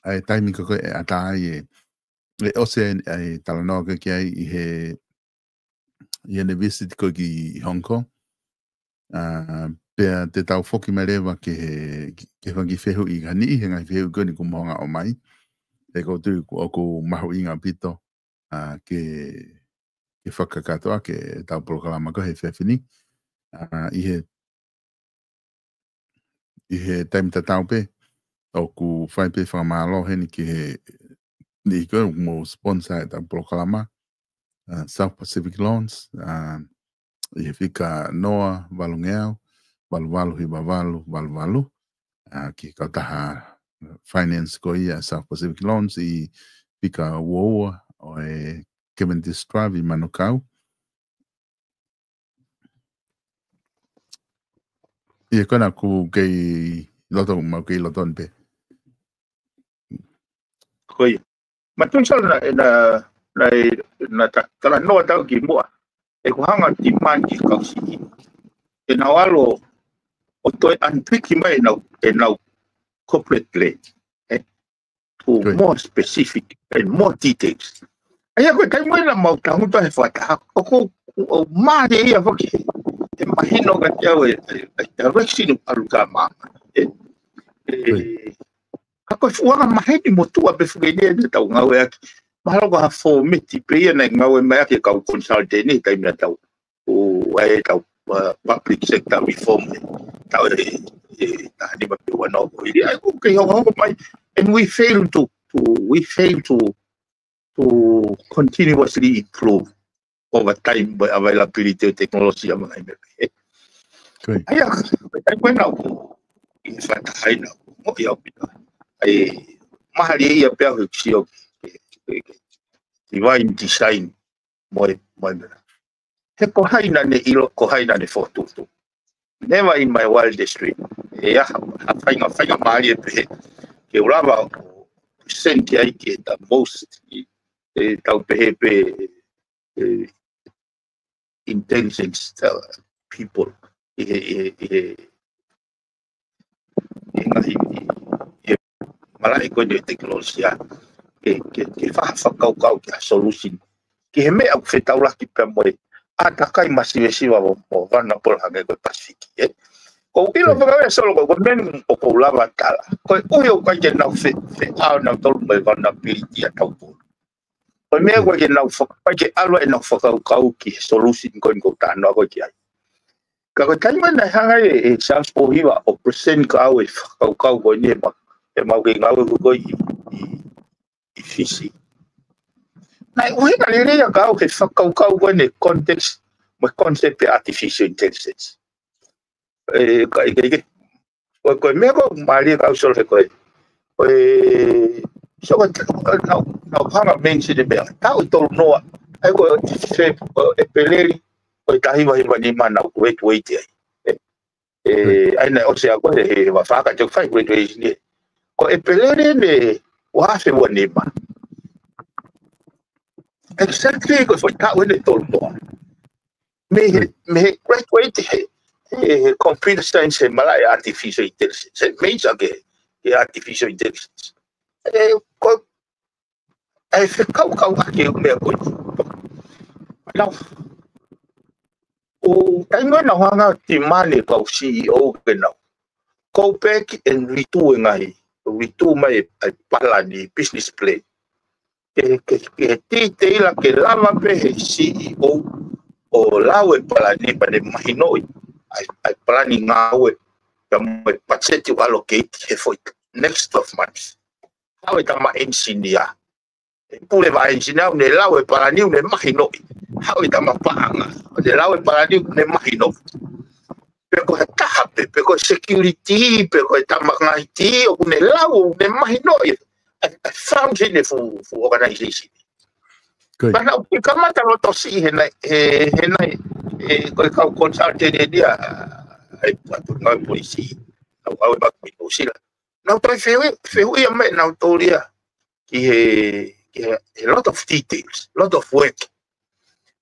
ʻa e taimi ka ko e ʻatā ai ʻe, ʻe ʻosi ʻa e, ʻa e talanoa ko ē ki ai ʻi he, ʻi heʻene visit ko ē ki Hong Kong. ʻA, pea te tau foki mai leva ki he, ki he fanga kiʻi fehuʻi, ka ʻi he ngaahi fehuʻi ko ʻeni kuo mou hanga ʻo ʻomai. ʻE ko u tui ʻoku, ʻoku mahuʻinga ʻaupito, ʻa, ke, ke fakakakato ʻaki ʻetau polokalama ko ē he efiafi ni. ʻA, ʻi he, ʻi he taimi tatau pē, ʻoku fai pē fakamālō heni ki he niʻihi ko ē ʻoku mou sponsor ʻetau polokalama, ʻa, South Pacific Loans, ʻa, ʻi he fika noa valungeau, valu valu hiva valu, valu valu, ʻa, ki he kautaha finance ko ia South Pacific Loans ʻi he fika ua ua ʻo e Cavendish Drive ʻi Manukau. ʻIo, ko ena ʻoku kei loto, mau kei loto ni pē. Ko ia. Mātuʻa Sala, naʻe, naʻe, naʻe, naʻe ta-, talanoa ʻetau kimuʻa. ʻOku hanga ʻe he demand ʻa e kau siʻi ke nau ʻalu ʻo toe unpick mai ʻenau, ʻenau corporate plan. ʻE, to Good. more specific and more details. ʻA ia ko e taimi ʻena mau tangutu he fakataha, ʻoku, ʻoku mālie ia foki. ʻE mahino kiate au ʻa e, ʻa e, ʻa e direction ʻoku ʻalu ki ai ʻa māmani. ʻE, ʻe, Good. ka ko e fuʻu anga maheni motuʻa pē foki ʻeni ʻetau ngāueʻaki. Mahalo ko ha fōmeti pē ia naʻe ngāue mai ʻaki ʻe he kau consultant ʻi he taimi naʻa tau ʻo ʻai ʻetau, uh, public sector reform ʻi he taʻu ʻe, ʻe taha nima pe ua noa ko ia. ʻA ia ʻoku kei hoko mai, and we fail to, to, we fail to, to continuously improve over time mo e availability ʻo e technology ʻa e ngaahi meʻa pehē. Good. ʻA ia, ʻa ia ko ena ʻoku ʻi he fakataha ʻena, mo ia ʻo pita. ʻA ia, mālie ia pea ʻoku sio ki he, ki he, ki he divine design mo e, mo e meʻa. He ko hai naʻa ne ʻilo, ko hai naʻa ne fokotuʻutuʻu. Never in my wildest dream. ʻE ʻi ai ha, ha faʻahinga, faʻahinga mālie pehē ke u lava ʻo present ai ki he the most, ʻe, tau pehē pē, ʻe, intelligent, uh, people ʻi he, ʻi he, ʻi he, ʻi he ngaahi, ʻi he malaʻe ko eni ʻo e tekinolosia, ke, ke, ke fa-, fakakaukau ki ha solution ki he meʻa ʻoku fetaulaki pea mo e ʻātakai masivesiva mo, mo vulnerable hangē ko e Pasifiki, ē. ʻOku ou ʻilo Mm. fakavē Solo ko e, ko e meʻa ni ʻoku ou lava tala. Koeʻuhi ʻoku ʻikai ke nau fe-, feʻao nautolu mo e vulnerability ʻa Taupou. Ko e meʻa Mm. ʻoku ʻikai ke nau faka-, ʻikai ke ʻalu ʻenau fakakaukau ki he solution ko eni ʻoku ou talanoa ko ē ki ai. Ka ko e taimi naʻe hanga ʻe, ʻe Charles Pōhiva ʻo present kia au e fakakaukau ko eni ʻe ma-, ʻe mau kei ngāue ko ē ʻi, ʻi, ʻi Fisi. Naʻe ʻuhinga lelei ia kia au he fakakaukau ko eni context mo e concept ʻo e artificial intelligence. ʻE, ka, ʻe, ke, ke, ko e, ko e meʻa ʻoku mālie kia au Solo he ko e, ko e, so ko e, nau, nau hanga mention e meʻa. Taʻu ʻe tolu noa, ʻa ia ko e, fe-, ko e ʻEpeleli, ko e taha hiva hiva nima naʻa ku graduate ai. ʻE, ʻe, ʻa ia naʻe ʻosi ʻa ko e, he, he ua fā ka te u fai graduation ē. Ko e ʻEpeleli ʻeni, ua afe ua nima. Exactly, ko e foʻi taʻu ʻeni ʻe tolu noa. Mei he, Good. mei he graduate he, he, he computer science he malaʻe artificial intelligence. He major ki he, ki he artificial intelligence. ʻE, ko, ʻe fekauʻaki e meʻa ko ē. Nau, ʻo taimi naʻa nau hanga ʻo demand e kau C E O ke nau go back and redo e ngaahi, redo mai e, e palani, business plan. Ke, ke, ke detail ke lava pē he C E O ʻo lau e palani pea ne mahinoʻi ʻa e, ʻa e palani ngāue pea mo e patiseti ʻoku allocate he foʻi next twelve months. Haʻu e tama engineer. ʻE pule ʻa e engineer ʻo ne lau e palani ʻo ne mahinoʻi. Haʻu e tama paʻanga. ʻO ne lau e palani ʻo ne mahinoʻi. Pe ko e taha pē, pe ko e security, pe ko e tama ngaahi tī, ʻoku ne lau, ʻo ne mahinoʻi. ʻA e, ʻa e function e fuʻu, fuʻu organization. Good. Pea naʻa ku kamata loto siʻi he naʻe, he, he naʻe, ʻe, ko e kau consultant ʻeni ʻa e, ʻa e, ʻa e ngāue polisi. Naʻa ku ʻalu ʻo maku mei Nuʻu Sila. Naʻa ku toe fehuʻi, fehuʻi ia mai, naʻa ku toe lia ki he, a lot of details, lot of work.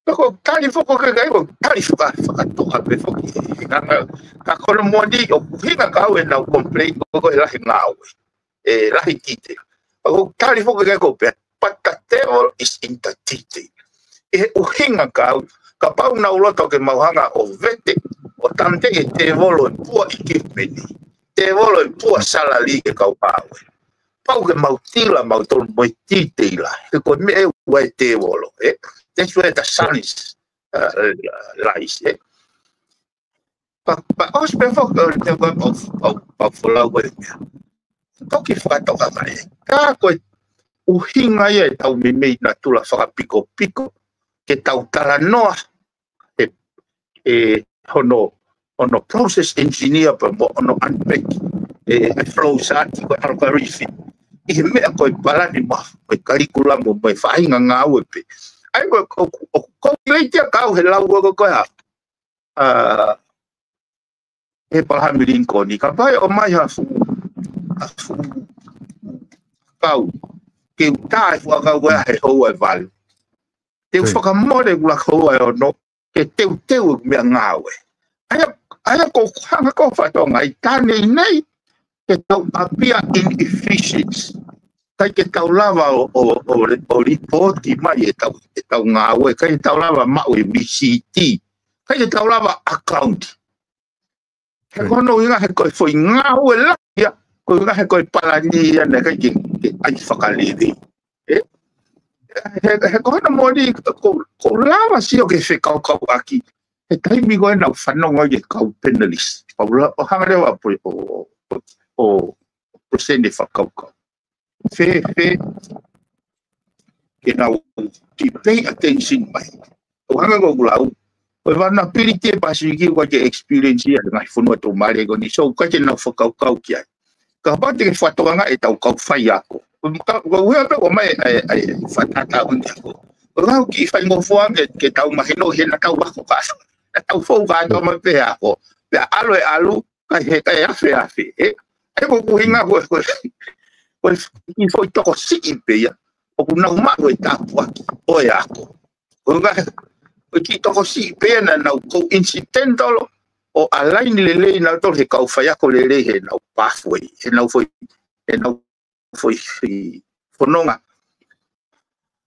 Pea ko e tali foki ko ē, ko e tali faka-, fakatoka pē foki. Ka, ka, ka ko hono moʻoni ʻoku ʻuhinga kau ʻenau complain ko e lahi ngāue. ʻE lahi detail. Pea ko e tali foki ko ē ko e pehē, but the devil is in the detail. ʻI he ʻuhinga kau, kapau naʻa mau loto ke mau hanga ʻo vete, ʻo tāmateʻi e tēvolo e pua equipment, tēvolo e pua salary e kau ngāue. Pau ke mau tila mautolu mo e detail. He ko e meʻa ʻoku ʻi ai e tēvolo, ē? That's where the science, uh, lies, ē? Pea, pea ʻosi pē foki, ʻo te pau, pau, pau, pau folau ko e meʻa. Toki fakatoka mai. Ka ko e ʻuhinga ia ʻetau meimei natula fakapikopiko, ke tau talanoa, ʻe, ʻe hono, hono process engineer pea mo hono unpack, ʻe, ʻa e flow chart ko e algorithm. ʻI he meʻa ko e palani mo e kalikulamu mo e faʻahinga ngāue pē. ʻA ia ko, ko, ko, ko e leiti ʻa kau he lau ko, ko, ko e hā. ʻA, ʻe Palahami Lincoln, kapau ʻe ʻomai ha fuʻu, ha fuʻu kau, ke u tā e fuʻu kau ko ē he houa ʻe valu. Te u fakamole ʻeku laka houa ʻe ono, ke teuteu e meʻangāue. ʻA ia, ʻa ia ko e hanga ko e fatongia ʻi Tonga nei, ke tau appear inefficient. ʻIkai ke tau lava ʻo, ʻo, ʻo, ʻo lipooti mai ʻetau, ʻetau ngāue, ʻikai ke tau lava maʻu e risiti, ʻikai ke tau lava account. He ko hono ʻuhinga he ko e foʻi ngāue lahi ia, ko e ʻuhinga he ko e palani ia naʻe ʻikai ke, ke ʻai fakalelei. Ē? He, he ko hono moʻoni, ko, ko e lava sio ke fekaukauʻaki he taimi ko ē naʻa ku fanongo ai ki he kau panelist. Pea u lau, ʻo hanga leva ʻo, ʻo, ʻo, ʻo present e fakakaukau. Fēfē ke nau kiʻi pay attention mai. ʻO hanga ko ʻeku lau, ko e vulnerability e Pasifiki ʻoku ʻikai ke experience ia ʻe he ngaahi fonua tuʻumālie ko eni, so ʻoku ʻikai ke nau fakakaukau ki ai. Kapau te ke fakatokangaʻi ʻetau kau faiako. Ka, ka ʻuhinga pē ʻoku ʻomai ʻa e, ʻa e fakatātā ko eni ako. Ko e ngaahi kiʻi faingofua ke, ke tau mahino he naʻa tau ako ka. Naʻa tau fou kātoa mai pē ako. Pea ʻalu e ʻalu, kae he, kae afeafe, ē? ʻA ia ko e ʻuhinga ko e, ko e, ko e kiʻi foʻi tokosiʻi pē ia. ʻOku nau maʻu e tāpuaki ʻo e ako. Ko e ngaahi, ko e kiʻi tokosiʻi pē ia naʻa nau coincidental ʻo align lelei nautolu he kau faiako lelei he nau pathway, he nau foʻi, he nau foʻi, foʻi fononga.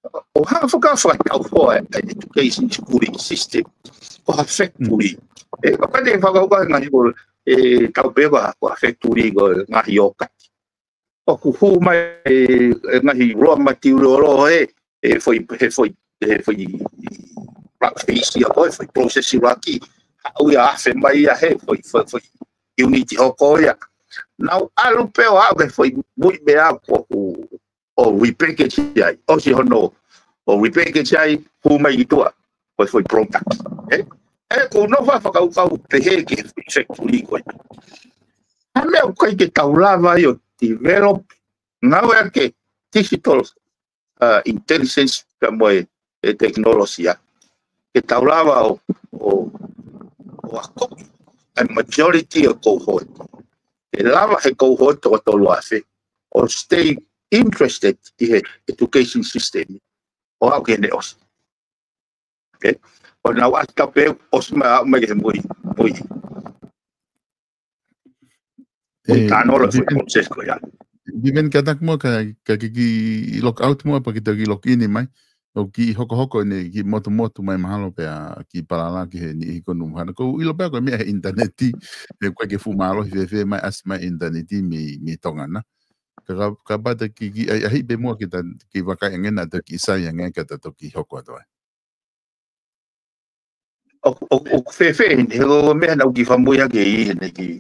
ʻO hanga faka-, fakatau hoa e education schooling system. Ko ha factory. ʻE, kapau te fakakaukau ngaahi ko, ʻe, tau pehē ko ha, ko ha factory ko e ngaahi ʻokati. ʻOku hū mai e, e ngaahi raw material ʻo e, e foʻi, he foʻi, he foʻi, foʻi isi ia ko e, foʻi process ʻuluaki. Haʻu ia afe mai ia he, foʻi, foʻi, foʻi unit hoko ia. Nau ʻalu pē ʻo aʻu ki he foʻi muiʻi meʻa ko ʻoku ʻo repackage ai, ʻosi hono, ʻo repackage ai, hū mai ki tuʻa, ko e foʻi product. Ē? ʻE, ʻoku ou nofo ʻo fakakaukau pehē ki he foʻi factory ko ē. ʻA e meʻa ʻoku ʻikai ke tau lava ai ʻo develop, ngāueʻaki e digital, uh, intelligence pea mo e, e tekinolosia. Ke tau lava ʻo, ʻo, ʻo akoʻi ʻa e majority ʻo e cohort. Ke lava he cohort ʻe tolu afe ʻo stay interested ʻi he education system ʻo aʻu ki heʻene ʻosi. Ē? ʻO nau ʻasi tape ʻosi mai aʻu mai ki he muiʻi, muiʻi. Muiʻi, ē, tānolo e foʻi process ko ia. Vivian, kātaki muʻa ka, ka ke kiʻi log out muʻa pea ke toki log in mai. ʻOku kiʻi hokohoko ʻene kiʻi motumotu mai mahalo pea kiʻi palala ki he niʻihi ko ē ʻoku nau mahalo. ʻOku ou ʻilo pē au ko e meʻa he ʻinitaneti, ʻe ʻikai ke fuʻu mālohi fēfē mai ʻasi mai ʻinitaneti mei, mei Tonga na. Ka, ka, kapau te ke kiʻi ʻai, ʻai pē muʻa ke ta, ke vakai ange naʻa ta kiʻi sai ange ka ta toki hoko atu ai. ʻO, ʻo, ʻoku fēfē, he ko e meʻa naʻa ku kiʻi fakamui ʻaki ʻi heʻene kiʻi,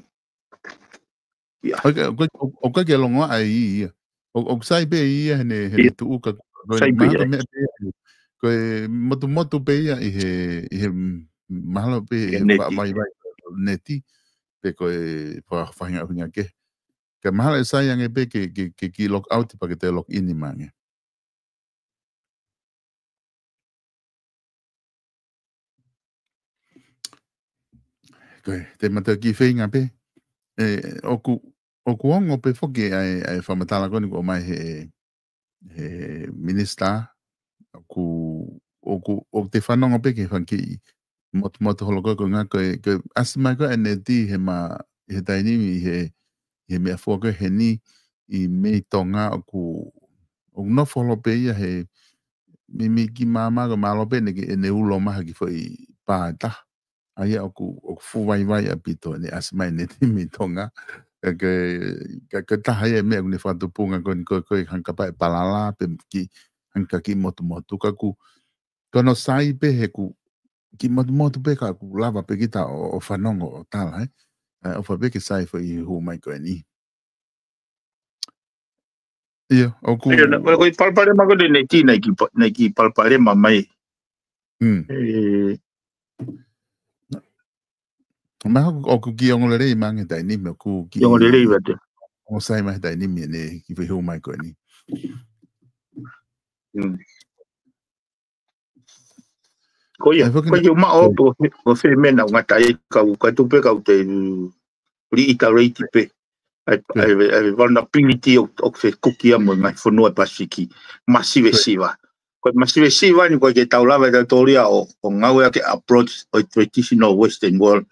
ia. ʻOku, ʻoku, ʻoku, ʻoku ʻikai ke longoaʻa ia. ʻO, ʻoku sai pē ia heʻene, heʻene tuʻu ka, ko e mahalo pē ia. Ko e motumotu pē ia ʻi he, ʻi he, mm, mahalo pē ʻi he vaivai neti, pe ko e fa-, faʻahinga ʻuhinga kehe. Ka mahalo ʻe sai ange pē ke, ke, ke kiʻi log out pea ke toe log in mai ange. Ko e, te mata kiʻi feinga pē. ʻE, ʻoku, ʻoku ongo pē foki ʻa e, ʻa e fakamatala ko eni ʻoku ʻomai he, he minisitā, ʻoku, ʻoku, ʻoku te fanongo pē ki he fanga kiʻi motumotu holo ko ē, ko e ngaahi ko e, ko e ʻasi mai ko ē ʻa e neti he ma, he taimi ni he, he meʻafua ko ē heni ʻi mei Tonga ʻoku, ʻoku nofo holo pē ia he, mei, mei ki māmā ko e mālō pē ʻene, ʻene ulo mai ha kiʻi foʻi pā ʻe taha. ʻA ia ʻoku, ʻoku fuʻu vaivai ʻaupito ʻene ʻasi mai ʻene timi Tonga. Ka, ka, ka, ka taha ia e meʻa ʻoku ne fakatupunga ko eni ko e, ko e hangē kapau ʻe palala pē ki, hangē kiʻi motumotu. Ka ʻoku, ko hono sai pē he ʻoku kiʻi motumotu pē ka ʻoku lava pē kita ʻo, ʻo fanongo ʻo tala, ē. ʻA, ʻofa pē ke sai foʻi hū mai ko eni. ʻIo, ʻoku ʻIo, na, ko e palopalema ko eni ne ti na ki pa-, na ki palopalema mai. Mm. ʻE, Ma ʻoku, ʻoku kiʻi ongo lelei mai he taimi ni, ʻoku kiʻi Kiʻi ongo lelei vate. ongo sai mai he taimi ni, ʻene kiʻi foʻi hū mai ko eni. Mm. Ko ia, ʻAi, foki ko na ia, ʻoku maʻo ko ʻoku, ʻoku fē meʻa naʻa ngata ai kau, ka tupe kau te, mm, reiterate pē. ʻAi, ʻAi. ʻAi, ʻai vulnerability ʻo, ʻo fē kukia mo e ngaahi fonua Pasifiki. Masivesiva. Ko e masivesiva ni ko e ke tau lava e tau tōlia ʻo, ʻo ngāue ʻaki e approach ʻo e traditional Western world.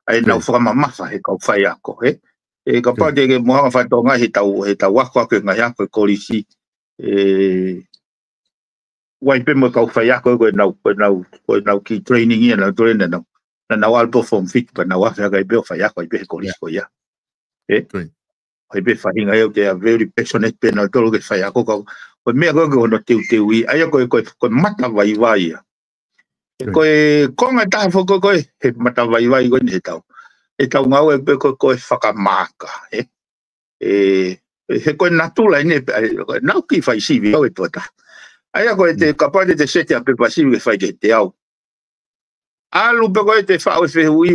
ʻAi, nau fakamamafa he kau faiako, he? ʻE, kapau te ke moʻanga fatongia he tau, he tau ako ʻaki e ngaahi ako e kolisi. ʻE, ʻoku ʻi ai pē mo e kau faiako ko ē nau, ko ē nau, ko ē nau kiʻi training ia, nau train nau. Naʻa nau ʻalu pē ʻo form fit, pea nau afe hake ai pē ʻo faiako ai pē he kolisi ko ia. ʻE? ʻOku ʻi ai pē faʻahinga ia ʻoku they are very passionate pē nautolu ke faiako kau. Ko e meʻa ko ē ko hono teuteuʻi, ʻa ia ko e, ko e, ko e matavaivai ia. ʻE ko e konga ʻe taha foki ko ē, he matavaivai ko eni he tau. ʻE tau ngāue pē ko ē, ko e fakamaaka, ē? ʻE, ʻe, he ko e natula eni pē, ʻa ia, ko e nau kiʻi fai sivi au e tuʻa taha. ʻA ia ko e te kapau te te seti ʻa e pepa sivi ke fai ke te au. ʻAlu pē ko ē te faʻu e fehuʻi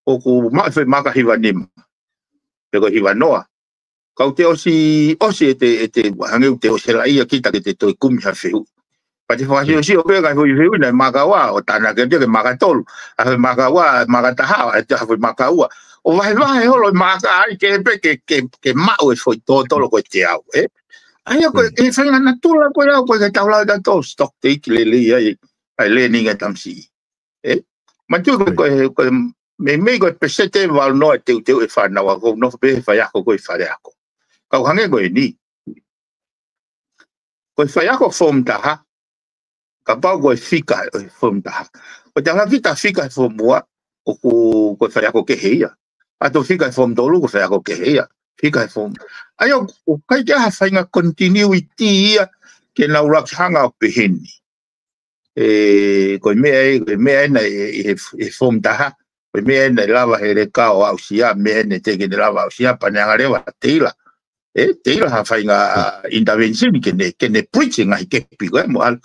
ʻoku maʻu e foʻi maaka hiva nima. Pe ko e hiva noa. Kau te ʻosi, ʻosi ʻe te, ʻe te, hangē ʻoku te ʻosi hela ia kita ke te toe kumi ha fehuʻi. Pea te fakasiosi ʻo pē ka foʻi fehuʻi naʻe maaka ua, ʻo tānaki atu ke maaka tolu. ʻA e maaka ua, maaka taha, ʻa e te ha foʻi maaka ua. ʻO vahevahe holo e maaka ai ke pē ke, ke, ke maʻu e foʻi tōtolo ko e te au, ē? ʻA ia ko e, ʻe faʻahinga natula ko e lau ko e ke tau lau tautolu stock take lelei ai, ʻa e learning e tamasiʻi. Ē? Matu ko, ko e, ko e, meimei ko e peseti ʻe valu noa ʻe teuteu e fānau ako, nofo pē he faiako ko e faleako. Kau hangē ko eni. Ko e faiako form taha, kapau ko e fika ʻo e form taha. Ko e tala kita fika he form ua, ʻoku, ko e faiako kehe ia. ʻA e toe fika he form tolu, ko e faiako kehe ia. Fika he form. ʻA ia ʻoku, ʻoku ʻikai ke ʻi ai ha faʻahinga continuity ia, ke nau laki hanga ʻo pehē ni. ʻE, ko e meʻa ē, ko e meʻa ē naʻe, ʻi he, he form taha. Ko e meʻa ē naʻe lava he leka ʻo aʻusia, meʻa ē naʻe teʻeki ke ne lava aʻusia, pea ne hanga leva ʻe Teila. ʻE, Teila ha faʻahinga, ʻa, intervention ke ne, ke ne bridge e ngaahi kepi ko ē mo ʻalu.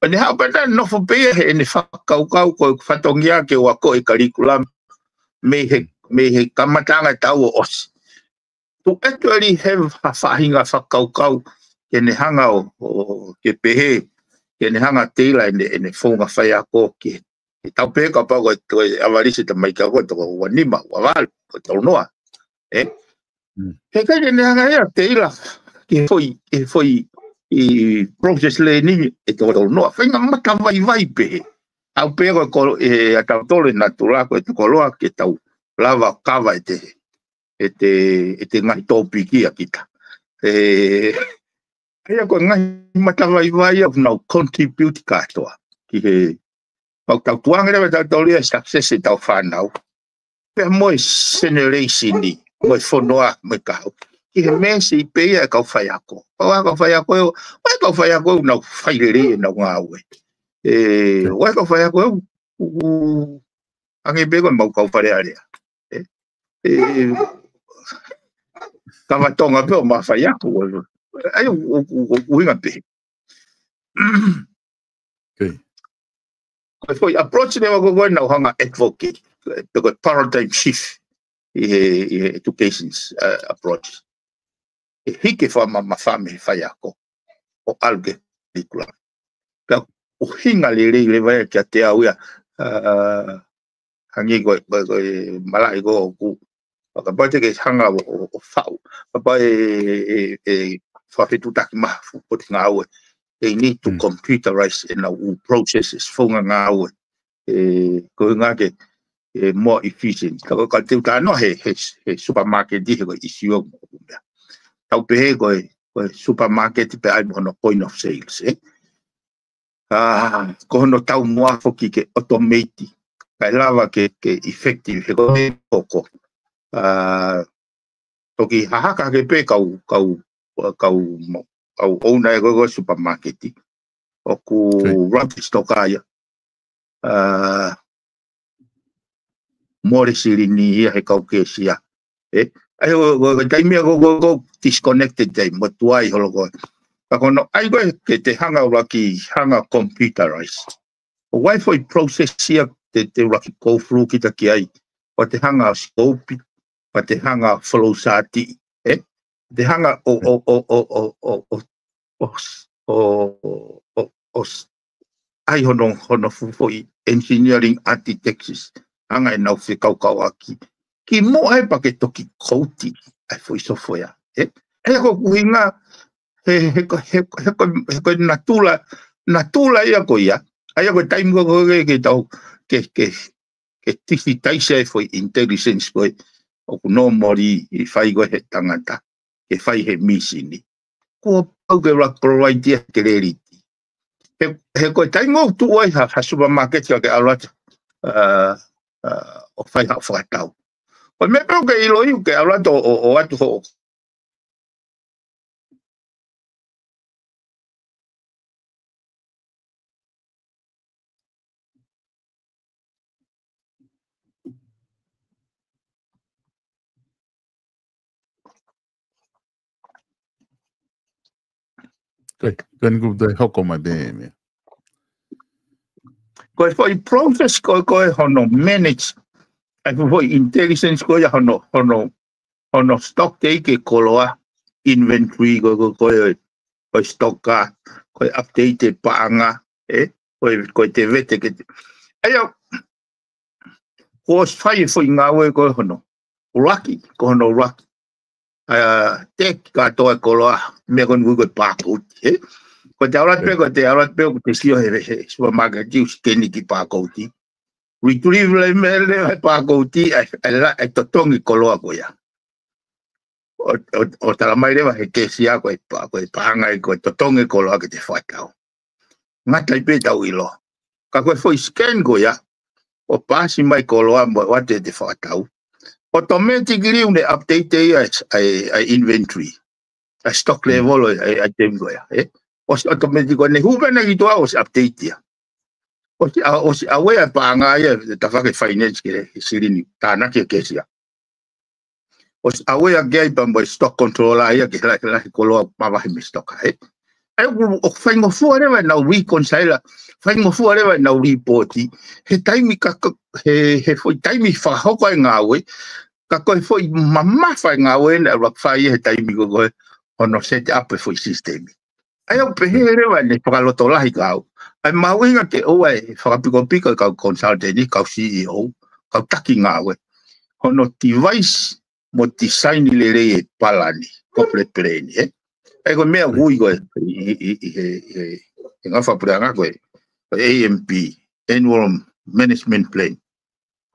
ʻO ne haʻu pē ʻo nofo pē ia heʻene fakakaukau ko e fatongia ke ʻoua ko e curriculum. Mei he, mei he kamataʻanga e tau ʻo ʻosi. To actually have ha faʻahinga fakakaukau ke ne hanga ʻo, ʻo ke pehē, ke ne hanga Teila ʻene, ʻene founga faiako ke, ke tau pehē kapau ko e, ko e ʻavalisi e tamaiki ako ko e toko ua nima, ua valu, ko e tolu noa. Ē? He ʻikai ke ne hanga ia Teila ke foʻi, ke foʻi ʻi process learning e toko tolu noa. Faʻahinga matavaivai pehē. ʻAu pē ko e kolo, ʻe ʻa tautolu e natula ko e tokoloa ke tau lava kava e te ʻe te, ʻe te ngaahi tōpiki ʻa kita. ʻE, ʻa ia ko e ngaahi matavaivai ia ʻoku nau contribute kātoa ki he, mau tau tuanga leva tautolu ia success e tau fānau. Pea mo e generation ni, mo e fonua, mo e kahaʻu. Ki he meesi pē ia e kau faiako. Pau ʻa e kau faiako ē, ʻa e kau faiako ē ʻoku nau fai lelei ʻenau ngāue. ʻE, ʻa e kau faiako ē, ʻoku, ʻoku, hangē pē ko e mau kau Fale Alea. ʻE, ʻe, kava Tonga pē ʻo mafai ako. ʻA ia, ʻoku, ʻoku, ʻoku, ʻoku ʻuhinga pē. Ko e foʻi approach leva ko ē ʻoku nau hanga advocate. Ko e paradigm shift ʻi he, ʻi he education, uh, approach. ʻE hiki e fakamamafa mei he faiako ʻo ʻalu ki he curriculum. Pea ʻuhinga lelei leva ia kiate au ia, ʻa, hangē ko e, ko e, ko e malaʻe ko ē ʻoku. Kapau te ke hanga ʻo, ʻo, ʻo faʻu. Kapau ʻe, ʻe, ʻe, fakafetuʻutaki maha ʻa e fuʻu potu ngāue. They need to computerize ʻenau ʻū processes, founga ngāue. Ko e ngā ke, ʻe more efficient. Ka ko e, ka te u talanoa he, he, he supermarket, he ko e ʻisiū ʻoku meʻa. Tau pehē ko e, ko e supermarket pē ʻai mo hono point of sales, ē? Ko hono taumuʻa foki ke automate, kae lava ke, ke effective, he ko e meʻa ʻoku, toki hahaka hake pē kau, kau, kau, kau ʻouna ʻe ko e, ko e supermarket. ʻOku run ʻa e stock ia. Mole silini ia he kau kesia. ʻE, ʻai ko, ko, ko e taimi ko, ko, ko disconnected ai, mo tuai holo ko. Ka ko hono ʻai ko ē ke te hanga ʻuluaki, hanga computerize. ʻOku ʻi ai foʻi process ia te, te ʻuluaki go through kita ki ai. ʻO te hanga scope, ʻo te hanga flow chart, ē? Te hanga ʻo, ʻo, ʻo ʻai hono, hono fuʻu foʻi engineering architects, hanga ʻenau fekaukauʻaki. Kimuʻa pea ke toki kouti ʻa e foʻi software, ē? ʻA ia ko e ʻuhinga, he, he, he, he, he ko e natula, natula ia ko ia. ʻA ia ko e taimi ko ē ke tau, ke, ke, ke tifitaise ʻa e foʻi intelligence ko ē ʻoku normally ʻi fai ko ē he tangata, ke fai he mīsini. Kuo pau ke ʻuluaki provide ia he clarity. He, he ko e taimi ʻoku tuʻu ai ha, ha supermarket ka ke ʻalu atu, ʻo fai haʻo fakatau. Ko e meʻa pē ʻoku ke ʻiloʻi ʻoku ke ʻalu atu ʻo, ʻo, ʻo ʻoatu hoʻo Ko e, ko e ni kupu te hoko mai pē meʻa. Ko e foʻi process ko ē, ko ē hono manage, ʻa e foʻi intelligence ko ia hono, hono, hono stock ʻa e koloa, inventory ko, ko, ko e, ko e stock ʻa, ko e update ʻa e paʻanga, ē, ko e, ko e te vete ke te. ʻA ia, kuo ʻosi fai e foʻi ngāue ko ē hono ʻuluaki, ko hono ʻuluaki. ʻA ia, teki kātoa e koloa, meʻa ko eni ʻoku ui ko e barcode, ē? Ko e te ʻalu atu pē, ko e te ʻalu atu pē, ko e te sio he, he supermarket, ʻoku scan ki he barcode. Retrieve leva e meʻa leva he barcode, ʻa e, ʻa e la-, ʻa e totongi koloa ko ia. ʻO, ʻo, ʻo tala mai leva he kesia ko e pa-, ko e paʻanga ia ko e totongi koloa ke te fakatau. Ngata ai pē ʻetau ʻilo. Ka ko e foʻi scan ko ia, ʻo paasi mai koloa mo ʻoatu ʻete fakatau, automatically ʻoku ne update ia ʻa e, ʻa e, ʻa e inventory, ʻa e stock level ʻo e, ʻa e, ʻa e item ko ia, ē? ʻOsi automatic ko ē ne hū pē ʻene ki tuʻa ʻosi update ia. ʻOsi a-, ʻosi aware paʻanga ia, tafaʻaki finance ke he silini, tānaki e kesia. ʻOsi aware ke ʻai pē mo e stock controller ia ke lahi, lahi koloa mavahe mei he stock, ē? ʻA ia ʻoku, ʻoku faingofua leva ʻenau reconcile, faingofua leva ʻenau report, he taimi ka, ka, he, he foʻi taimi fakahoko ai e ngāue, ka ko e foʻi mamafa e ngāue naʻe ʻuluaki fai he taimi ko ē, ko ē, hono set up e foʻi system. ʻA ia ʻoku pehē leva ʻene fakalotolahi ka au. ʻA ia mahuʻinga ke ʻoua ʻe fakapikopiko e kau consultant, kau C E O, kau taki ngāue. Hono device mo design lelei e palani, corporate plan, ē? ʻA ia ko e meʻa ʻoku ui ko ē, ʻi, ʻi, ʻi, ʻi he, ʻi he, ʻi he ngaahi fakapuleʻanga ko ē, ko e A M P, Annual Management Plan.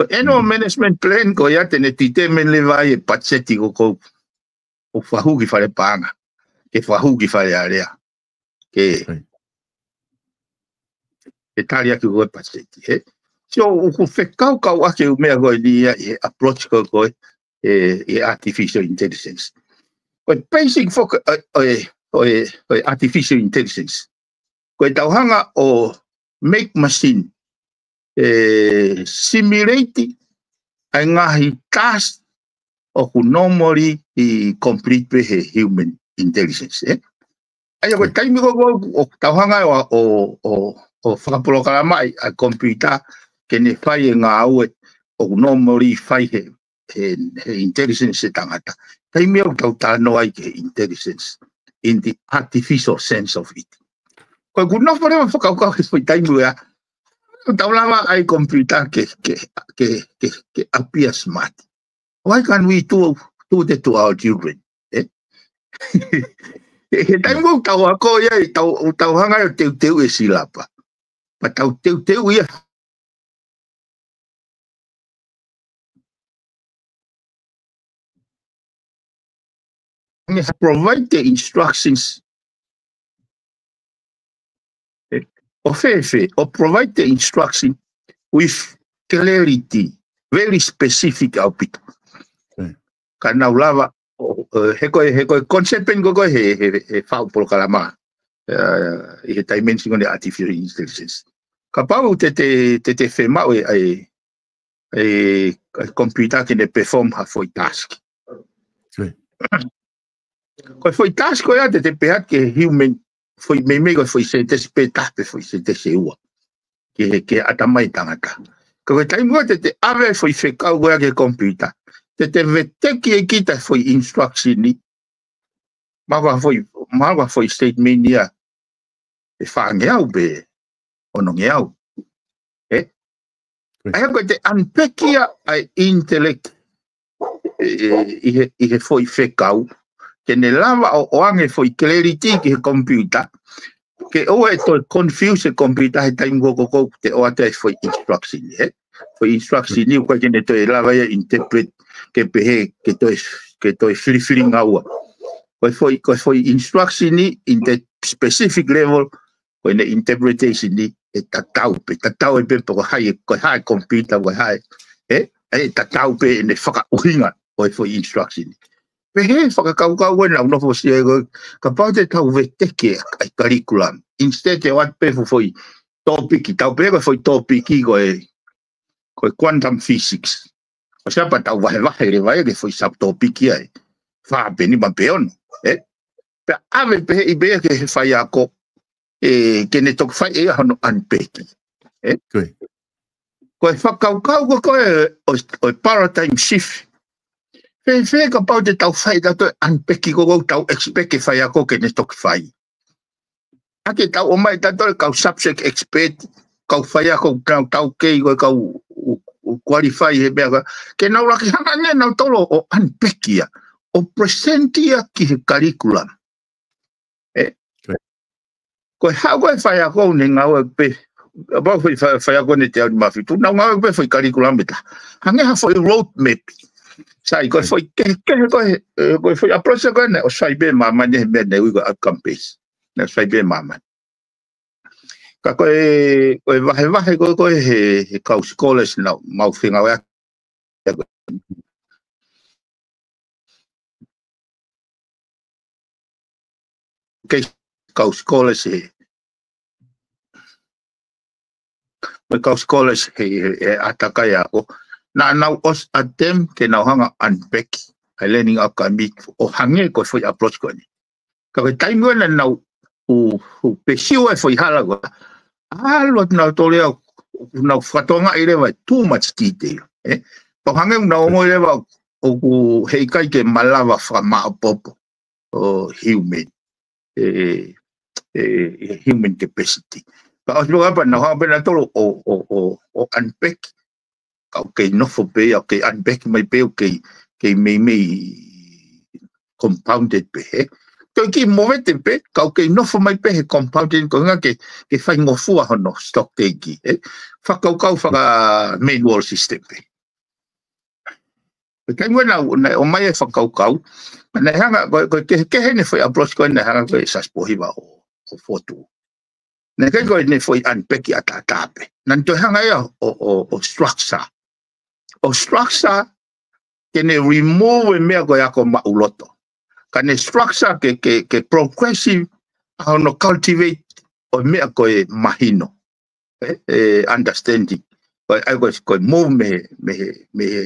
Ko e Annual Management Plan ko ia te ne determine leva ai e budget ko ē ʻoku fakahū ki fale paʻanga, ke fakahū ki fale alea, ke, ke tali ʻaki ko ē budget, ē? So, ʻoku fekaukauʻaki e ʻū meʻa ko eni ia ʻi he approach ko ē, ko ē, ʻi he artificial intelligence. Ko e basic foka-, ʻo e, ʻo e, ʻo e artificial intelligence. Ko e tau hanga ʻo make machine, ē, simulate ʻa e ngaahi task ʻoku normally ʻe complete pē he human intelligence, ē? ʻA ia ko e taimi ko ē ʻoku tau hanga ʻo, ʻo, ʻo, ʻo fakapolokalamaʻi ʻa e computer ke ne fai e ngāue ʻoku normally fai he, he, he intelligence ʻa e tangata. Taimi ʻoku tau talanoa ai ki he intelligence in the artificial sense of it. Ko ʻeku nofo leva ʻo fakakaukau he foʻi taimi ia, ʻoku tau lava ai computer ke, ke, ke, ke, ke appear smart. Why can't we do, do that to our children? Ē? He, he taimi ʻoku tau ako ia, ʻi tau, ʻoku tau hanga ʻo teuteu e silapa. Pea tau teuteu ia. Provide the instructions. Eh, ʻo fēfē, ʻo provide the instruction with clarity, very specific ʻaupito. Ka nau lava, ʻo, ʻo, he ko e, he ko e concept eni ko ē he, he, he faʻu polokalama, eh, ʻi he dimension ʻo e artificial intelligence. Kapau te te, te te fiemaʻu e, e, e, e computer ke ne perform ha foʻi task. Ko e foʻi task ko ia te te pehē ki he human, foʻi meimei ko e foʻi sentesi pē taha pe foʻi sentesi ʻe ua. Ki he, ki he ʻatamai tangata. Ka ko e taimi ko ē te te ʻave foʻi fekau ko ia ki he computer. Te te veteki ʻe kita foʻi instruction ni. Mahalo ko e foʻi, mahalo ko e foʻi statement ia ʻe fāngeau pe onongeau. Eh? ʻA ia ko e te unpack ia ʻa e intellect, e, e, ʻi he, ʻi he foʻi fekau. Ke ne lava ʻo, ʻoange foʻi clarity ki he computer. Ke ʻoua ʻe toe confuse e computer he taimi ko ē ʻoku te ʻoatu ai foʻi instruction, eh? Foʻi instruction ni ʻoku ʻikai ke ne toe lava ia interpret ke pehē ke toe, ke toe filifilingaua. Ko e foʻi, ko e foʻi instruction ni in the specific level, ko ʻene interpretation ni ʻe tatau pē, tatau ai pē pe ko hai, ko hai computer, ko hai, eh? ʻE tatau pē ʻene fakaʻuhinga ʻo e foʻi instruction ni. Pehē fakakaukau ko ē naʻa ku nofo ʻo sio ai ko ē, kapau te tau veteki ʻa e curriculum. Instead ʻe ʻoatu pē foʻi tōpiki, tau pehē ko e foʻi tōpiki ko e, ko e quantum physics. ʻO sio pea tau vahevahe leva ia ki he foʻi subtopic ia ʻe fā pe nima pe ono, eh? Pea ʻave pē ʻi pē ia ki he faiako, eh, ke ne toki fai ʻe ia hono unpack, eh? Ko e fakakaukau ko ē ʻo, ʻo e paradigm shift. Fēfē kapau te tau fai ʻe tautolu e unpack ko ē ʻoku tau expect e faiako ke ne toki fai. ʻA ke tau ʻomai ʻe tautolu e kau subject expert, kau faiako ʻoku nau taukei ko ē kau ʻoku, ʻoku qualify he meʻa ko ē. Ke nau lava ke hanga ʻe nautolu ʻo unpack ia, ʻo present ia ki he curriculum. Eh? Ko e haʻu ko ē faiako ʻoku ne ngāue pē, kapau foʻi fai-, faiako ʻoku ne teau nima fitu, nau ngāue pē foʻi curriculum ʻe taha. Hangē ha foʻi roadmap. Sai, ko e foʻi kehekehe ko ē, eh, ko e foʻi approach ko ē naʻe ʻosi fai pē ʻe māmani he meʻa naʻe ui ko e outcome base. Naʻe ʻosi fai pē ʻe māmani. Ka ko e, ko e vahevahe ko ē, ko ē he, he kau scholars naʻa mau fengāueʻaki. Kei kau scholars he, mo e kau scholars he, he, he ʻātakai ako. Naʻa nau ʻosi attempt ke nau hanga ʻo unpack ʻa e learning outcome ʻo hangē ko e foʻi approach ko eni. Ka ko e taimi ko ē naʻa nau ʻu, ʻu pesiu e foʻi hala ko ē, ʻalu atu nautolu ia ʻo nau fakatokangaʻi leva too much detail, eh? Pea hangē ʻoku nau ongoʻi leva ʻoku heʻikai ke malava fakamaʻopoʻopo ʻo human, e, e, e human capacity. Pea ʻosi pea pea nau hanga pē nautolu ʻo, ʻo, ʻo, ʻo unpack, ka ʻoku kei nofo pē ia, ʻoku kei unpack mai pē, ʻoku kei, kei meimei compounded pē, he. Toe kiʻi movete pē, ka ʻoku kei nofo mai pē he compounded, ko e ʻuhinga ke, ke faingofua hono stock take, he. Fakakaukau faka-manual system pē. Ko e taimi ko ē naʻe, naʻe ʻomai e fakakaukau, naʻe hanga, ko, ko e kehekehe ʻene foʻi approach ko ē naʻe hanga ko ē ʻe Siaosi Pōhiva ʻo, ʻo fotu. Naʻe ʻikai ko ʻene foʻi unpack ʻataʻatā pē. Naʻa ne toe hanga ia ʻo, ʻo, ʻo structure. ʻO structure ke ne remove e meʻa ko e ako maʻuloto. Ka ne structure ke, ke, ke progressive ʻa hono cultivate ʻo e meʻa ko e mahino. E, e understanding. Ko e, ʻa ia ko e, ko e move mei he, mei he, mei he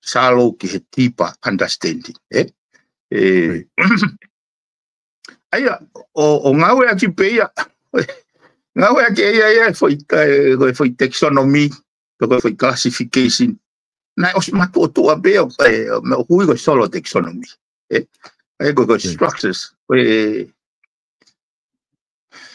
shallow ki he deeper understanding. E, e, ʻa ia, ʻo, ʻo ngāueʻaki pē ia, ngāueʻaki ʻe ia ia e foʻi, e, ko e foʻi taxonomy, pe ko e foʻi classification. Naʻe ʻosi matuʻotuʻa pē ia, e, meʻa ʻoku ui ko e solo taxonomy. E, ʻa ia ko e, ko e structures, ko e,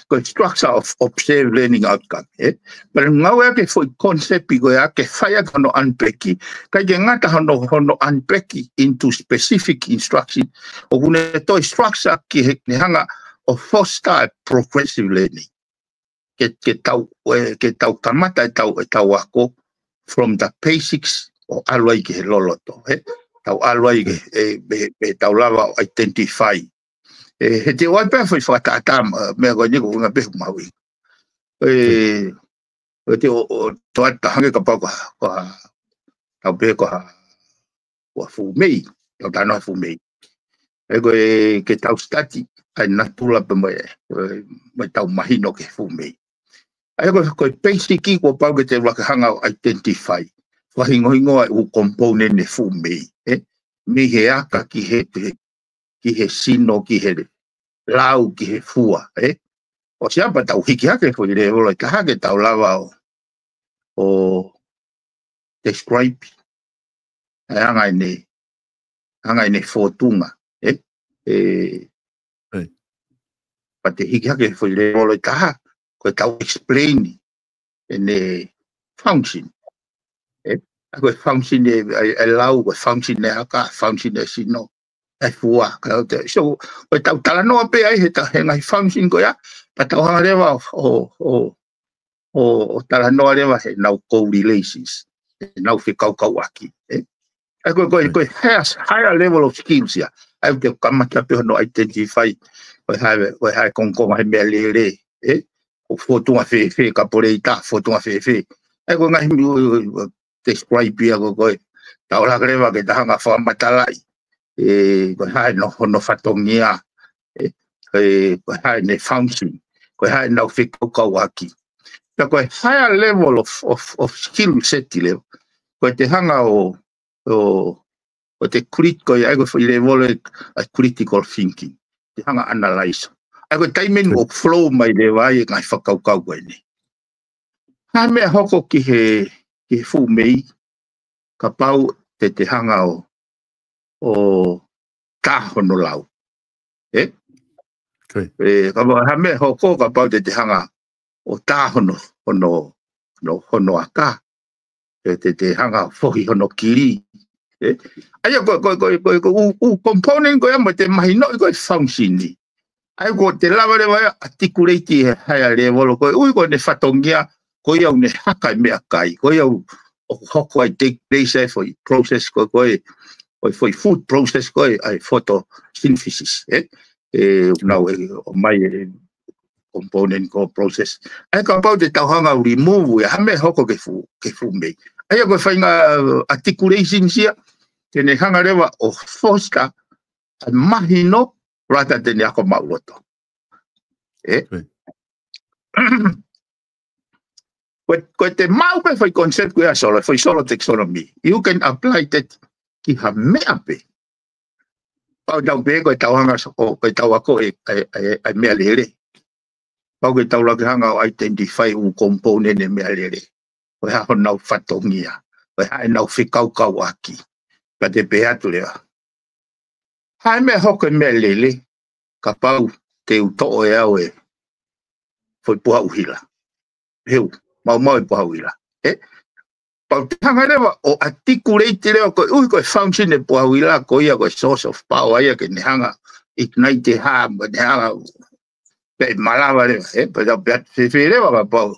ko ko e structure of observed learning outcome, ē? Pea ngāueʻaki e foʻi concept ko ia ke fai ʻaki hono unpack, ʻikai ke ngata hono, hono unpack into specific instruction, ʻoku ne toe structure ki he, ne hanga ʻo foster e progressive learning. Ke, ke tau, ē, ke tau kamata e tau, e tau ako from the basics ʻo ʻalu ai ki he loloto, ē? Tau ʻalu ai ki he, ē, me, me tau lava ʻo identify. Ē, he te u ʻai pē foʻi fakatātā, ē, meʻa ko eni ko e ʻuhinga pē ʻoku mau ʻi. Ē, ʻo te o, o, to ata hangē kapau ko ha, ko ha, tau pehē ko ha, ko ha fuʻu mei, tau talanoa fuʻu mei. Ē ko e ke tau study ʻa e natula pē mo e, mo e tau mahino ki he fuʻu mei. ʻA ia ko e, ko e basic kuo pau ke te ʻuluaki hanga ʻo identify, fakahingohingoa e ʻū component e fuʻu mei, ē? Mei he aka ki he, ki he sino, ki he lau, ki he fua, ē? ʻOsi ia pea tau hiki hake foʻi level ʻe taha ke tau lava ʻo, ʻo describe ʻa e anga ʻene, anga ʻene fōtunga, ē? Ē, pea te hiki hake foʻi level ʻe taha, ko e tau explain ʻene function, ē? ʻA ia ko e function e, e, e lau, ko e function e aka, function e sino, e fua, ka te, so, ko e tau talanoa pē ai he ta, he ngaahi function ko ia, pea tau hanga leva ʻo, ʻo, ʻo, ʻo talanoa leva he nau correlations, he nau fekaukauʻaki, ē? ʻA ia ko e, ko e, ko e higher, higher level of skills ia. ʻA ia te kamata pē hono identify, ko e hā, ko e hā e kongokonga he meʻalele, ē? Ko e fōtunga fēfē, ka pole ita, fōtunga fēfē. ʻA ia ko e ngaahi mi-, describe ia ko e, ko e, tau lava leva ke ta hanga fakamatalaʻi, ē, ko e hā e no, hono fatongia, ē, ē, ko e hā ʻene function, ko e hā e nau fekaukauʻaki. Pea ko e higher level of, of, of skill set level, ko e te hanga ʻo, ʻo, ʻo te crit-, ko e ʻai ko e foʻi level e, ʻa e critical thinking. Te hanga analyze. ʻA ia ko e taimi ʻoku flow mai leva ai e ngaahi fakakaukau ko eni. Hā e meʻa hoko ki he, ki he fuʻu mei, kapau te te hanga ʻo, ʻo tā hono lau. Ē? Ē, kapau hā e meʻa hoko kapau te te hanga ʻo tā hono, hono, hono, hono aka. Te, te, te hanga fohi hono kili. Ē? ʻA ia ko, ko, ko, ko, ko ʻū, ʻū component ko ia mo te mahinoʻi ko e function ni. ʻA ia ko te lava leva ia articulate he higher level ko e ʻuhi ko ʻene fatongia, ko ia ʻoku ne haka e meʻakai, ko ia ʻoku hoko ai take place ai foʻi process ko, ko e, ko e foʻi food process ko e, ʻa e photosynthesis, ē? Ē, ʻoku nau ʻomai e component ko process. ʻA ia kapau te tau hanga ʻo remove ia, hā e meʻa hoko ki he fuʻu, ki he fuʻu mei. ʻA ia ko e faʻahinga articulation ia, te ne hanga leva ʻo foster ʻa e mahino, rather than e ako maʻuloto. Ē? Ko e, ko e te maʻu pē foʻi concept ko ia solo, foʻi solo taxonomy. You can apply that ki ha meʻa pē. Pau tau pē ko e tau hanga so-, ko e tau ako e, e, e, e meʻalele. Pau ke tau lava ke hanga ʻo identify ʻū component e meʻalele. Ko e hā honau fatongia. Ko e hā ʻenau fekaukauʻaki. Pea te pehē atu leva, hā e meʻa hoko e meʻalele, kapau te u toʻo ʻe au e foʻi puha ʻuhila. Heu, maumau e puha ʻuhila. Ē? Pau te hanga leva ʻo articulate leva ko e ʻuhi ko e function e puha ʻuhila, ko ia ko e source of power ia ke ne hanga ignite hā, mo ne hanga pē malava leva, ē? Pea tau pehē atu fēfē leva kapau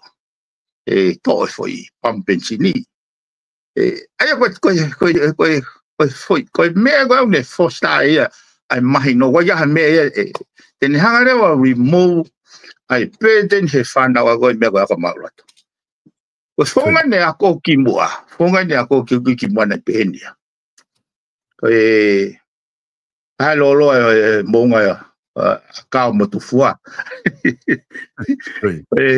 ʻe toʻo e foʻi pampu penisini. Ē, ʻa ia ko e, ko e, ko e, ko e, ko e foʻi, ko e meʻa ko ʻene foster ia ʻa e mahino, ko ia ha meʻa ia, ē, te ne hanga leva ʻo remove ʻa e burden he fānau ako e meʻa ko e ako maʻuloto. Ko e founga ʻene ako kimuʻa, founga ʻene ako ki, ki, kimuʻa naʻe pehē ni ia. Ko e, ʻa e lōloa e, e moʻunga ia, ʻa, ʻa Kao mo Tufua. Ē,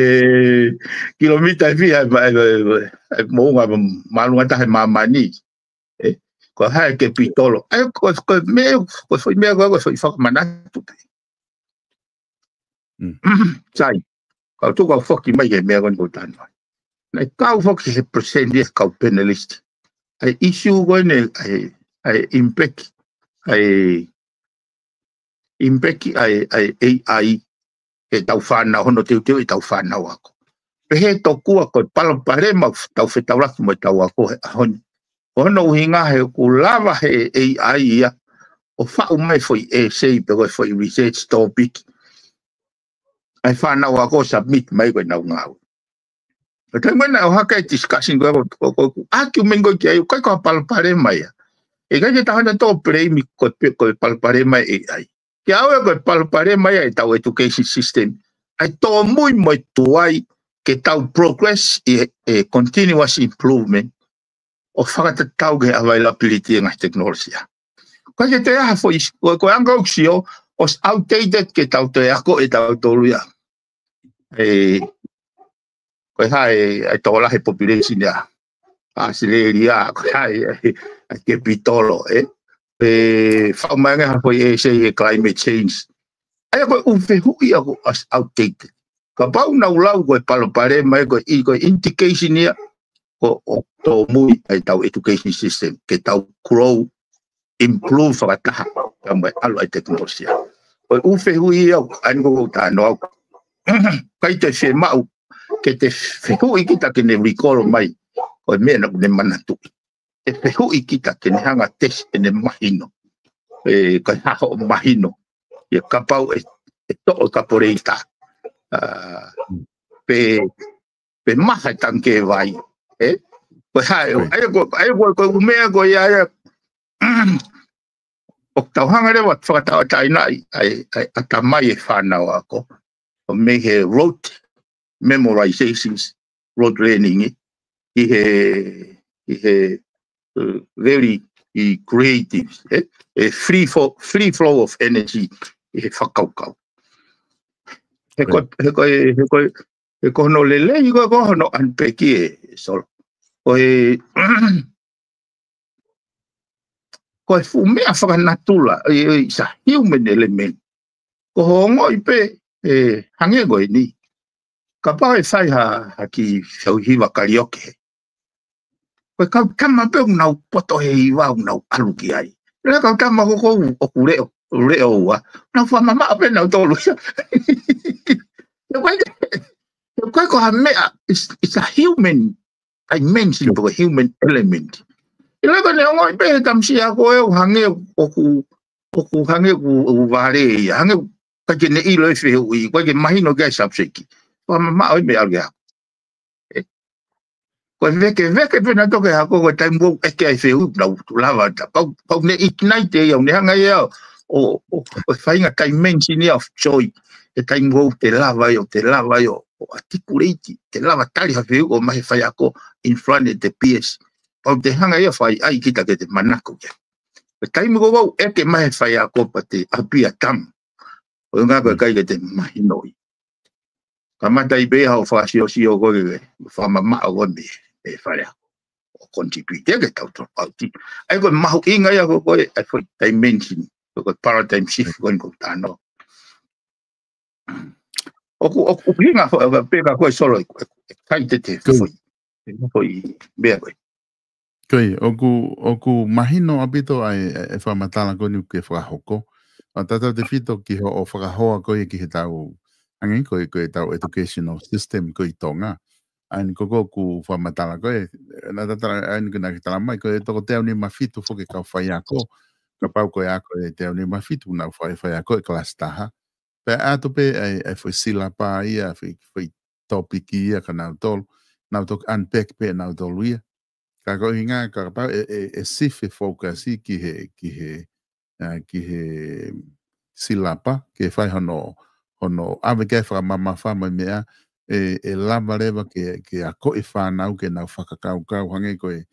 kilomita ʻe fiha e, e, e, e moʻunga māʻolunga taha ʻi māmani. Ē, ko e hā e capital. Ē, ko, ko e meʻa, ko e foʻi meʻa, ko e foʻi fakamanatu pē. Sai, kau tuku au foki mai ki he meʻa ko eni ko tanu. Naʻe kau foki he present ia kau panelist. ʻA e issue ko eni, ʻa e, ʻa e impact, ʻa e impact ʻa e, ʻa e A I he tau fānau, hono teuteu ʻetau fānau ako. Pehē tokua ko e palopalema ʻoku tau fetaulaki mo ʻetau ako he ʻaho ni, ko hono ʻuhinga he ʻoku lava he A I ia ʻo faʻu mai foʻi essay pe ko e foʻi research topic ʻa e fānau ako ʻo submit mai ko ʻenau ngāue. Ko e taimi naʻe ʻohake ai e discussion ko ē, ko, ko, ko argument ko ē ki ai, ʻoku ʻikai ko ha palopalema ia. ʻE ʻikai ke tau hanga ʻo blame ko e pe-, ko e palopalema ʻa e A I. Kiate au ia ko e palopalema ia ʻetau education system. ʻA e tōmui mo e tuai ke tau progress ʻi he, e continuous improvement ʻo fakatatau ki he availability ʻa e ngaahi tekinolosia. Ko e ke te aha foʻi, ko, ko e anga ʻoku sio, ʻosi outdated ke tau toe ako ʻe tautolu ia. ʻE, ko e hā e, e tokolahi population ia ʻAositelēlia, ko e hā e, e, e capital, ē? ʻE, faʻu mai ange ha foʻi essay he climate change. ʻA ia ko e ʻū fehuʻi ia ʻoku ʻosi outdated. Kapau naʻa ku lau ko e palopalema ē, ko e, ko e indication ia, ko e tōmui ʻa ʻetau education system, ke tau grow, improve fakataha, ka mo e ʻalu ʻa e tekinolosia. Ko e ʻū fehuʻi ia, ʻa eni ko ʻeku talanoa au. ʻIkai te fiemaʻu ke te fehuʻi kita ke ne recall mai, ko e meʻa naʻa ku ne manatuʻi. ʻE fehuʻi kita ke ne hanga ʻo test ʻene mahino. ʻE, ko e hā hoʻo mahino. ʻIo kapau ʻe, ʻe toʻo e kapoleita. ʻA, pe, pe maha e tangikē vai. ʻE? Ko e hā, ʻa ia ko, ʻa ia ko, ko e ʻū meʻa ko ia, ʻa ia, ʻoku tau hanga leva ʻo fakatauʻatāinaʻi ʻa e, ʻa e ʻatamai e fānau ako. ʻO mei he rote memorizations, rote learning, ʻi he, ʻi he, uh, very, ʻi creative, ē? ʻE free fo-, free flow of energy, ʻi he fakakaukau. He ko, he ko, he ko, he ko hono lelei ko, ko hono unpack ē, Solo. Ko e, ko e fuʻu meʻa fakanatula, ʻi, ʻi, it's a human element. Ko hoʻo ongoʻi pē, ʻe, hangē ko eni. Kapau ʻe fai ha, ha kiʻi fehuʻi hiva karaoke. Ko e kau tama pē ʻoku nau poto he hiva ʻoku nau ʻalu ki ai. Lea kau tama ko ē ʻoku leʻo, leʻo ua. Nau fakamamaʻo pē nautolu ia. ʻIkai, ʻikai ko ha meʻa, it's, it's a human dimension, pe ko e human element. ʻIlai ko ʻene ongoʻi pē he tamasiʻi ako ē ʻoku hangē ʻoku, ʻoku hangē ʻoku, ʻoku vale ia, hangē ʻikai ke ne ʻilo e fehuʻi, ʻikai ke mahino ki ai e subject. Fakamamaʻo e meʻa ʻalu ki ai. ʻE. Ko e vekeveke pē nautolu ke ako, ko e taimi ʻoku ʻeke ai e fehuʻi, nau lava ʻo tā. Pau, pau ne ignite ia, ne hanga ia ʻo, ʻo, ʻo, ʻo fai ha dimension ia of joy. He taimi ʻoku te lava ia, ʻo te lava ia ʻo, ʻo articulate, te lava tali ha fehuʻi ʻoku ʻomai he faiako in front of the peers. Pau te hanga ia ʻo fai ai kita ke te manako ia. He taimi ʻoku ʻeke mai he faiako pea te ʻapi ʻa tama. ʻO ngā ko e ʻikai ke te mahinoʻi. Kamata ai pē ia hoʻo fakasiosio ko ē, fakamamaʻo ko ē mei, mei he fale ako. ʻO contribute ke tau tō pauti. ʻA ia ko e mahuʻinga ia ko ē, ʻa e foʻi dimension, ko e paradigm shift ko ē ʻoku ou talanoa. ʻOku, ʻoku, ʻoku hinga fo-, pē ka ko e Solo, ʻe, ʻe, ʻikai te te foʻi. ʻE foʻi, meʻa ko ē. Ko ia, ʻoku, ʻoku mahino ʻaupito ʻa e, e, e fakamatala ko eni ʻoku ke fakahoko. ʻA tatau tefito ki hoʻo fakahoa ko ē ki he tau, hangē ko e, ko e tau educational system ko ē ʻi Tonga. ʻA eni ko ē ʻoku fakamatala ko ē, naʻa tatala, ʻa eni ko ē naʻa ke tala mai, ko e toko teau nima fitu foki e kau faiako. Kapau ko e ako ʻe teau nima fitu, nau fai, faiako ʻi he kalasi taha. Pea ʻoatu pē ʻa e, ʻa e foʻi silapa ia, foʻi, foʻi topic ia kia nautolu, nau toki unpack pē nautolu ia. Ka ko e ʻuhinga, kapau ʻe, ʻe, ʻe shift e focus ki he, ki he, ʻa, ki he silapa, ke fai hono, hono ʻave ki ai e fakamamafa mo e meʻa, ʻe, ʻe lava leva ke, ke akoʻi e fānau ke nau fakakaukau hangē ko e,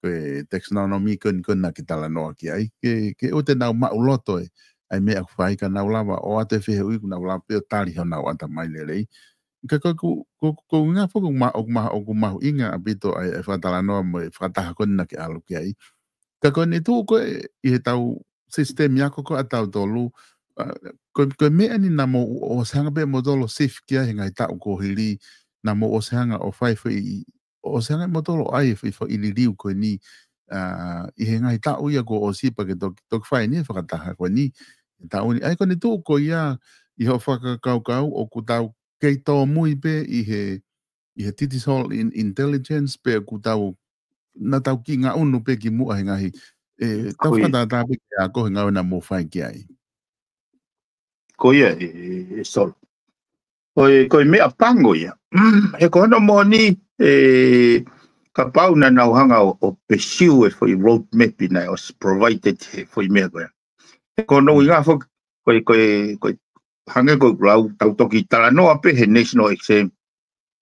ko e taxonomy ko eni ko ē naʻa ke talanoa ki ai. Ke, ke ʻoua te nau maʻuloto e, ʻa e meʻa ʻoku fai ka nau lava ʻo ʻoatu e fehuʻi kuo nau lava pē ʻo tali honau ʻatamai lelei. Ka ko, ko, ko, ko e ʻuhinga foki ʻoku ma-, ʻoku ma-, ʻoku mahuʻinga ʻaupito ʻa e, ʻa e fakatalanoa mo e fakataha ko eni naʻa ke ʻalu ki ai. Ka ko ʻene tuʻu ko ē ʻi he tau system ia ko ē ʻa tautolu, ʻa, ko, ko e meʻa eni naʻa mou ʻosi hanga pē moutolu ʻo shift ki ai he ngaahi taʻu kuo hili, naʻa mou ʻosi hanga ʻo fai foʻi ʻosi hanga ʻe moutolu ʻo ʻai e foʻi, foʻi liliu ko eni, ʻa, ʻi he ngaahi taʻu ia kuo ʻosi pea ke toki, toki fai eni e fakataha ko eni, he taʻu ni. ʻA ia ko ʻene tuʻu ko ia, ʻi hoʻo fakakaukau ʻoku tau kei tōmui pē ʻi he, ʻi he digital in-, intelligence pe ʻoku tau, naʻa tau kiʻi ngaʻunu pē ki muʻa he ngaahi, ē, tau Ko ia. fakatātā pē ki he ako he ngāue naʻa mou fai ki ai. Ko ia, ē, ē, ē, Solo. Ko e, ko e meʻa pango ia. He ko hono moʻoni, ē, kapau naʻa nau hanga ʻo, ʻo pursue e foʻi roadmap naʻe ʻosi provided he foʻi meʻa ko ia. He ko hono ʻuhinga foki, ko e, ko e, ko e, hangē ko e lau, tau toki talanoa pē he national exam.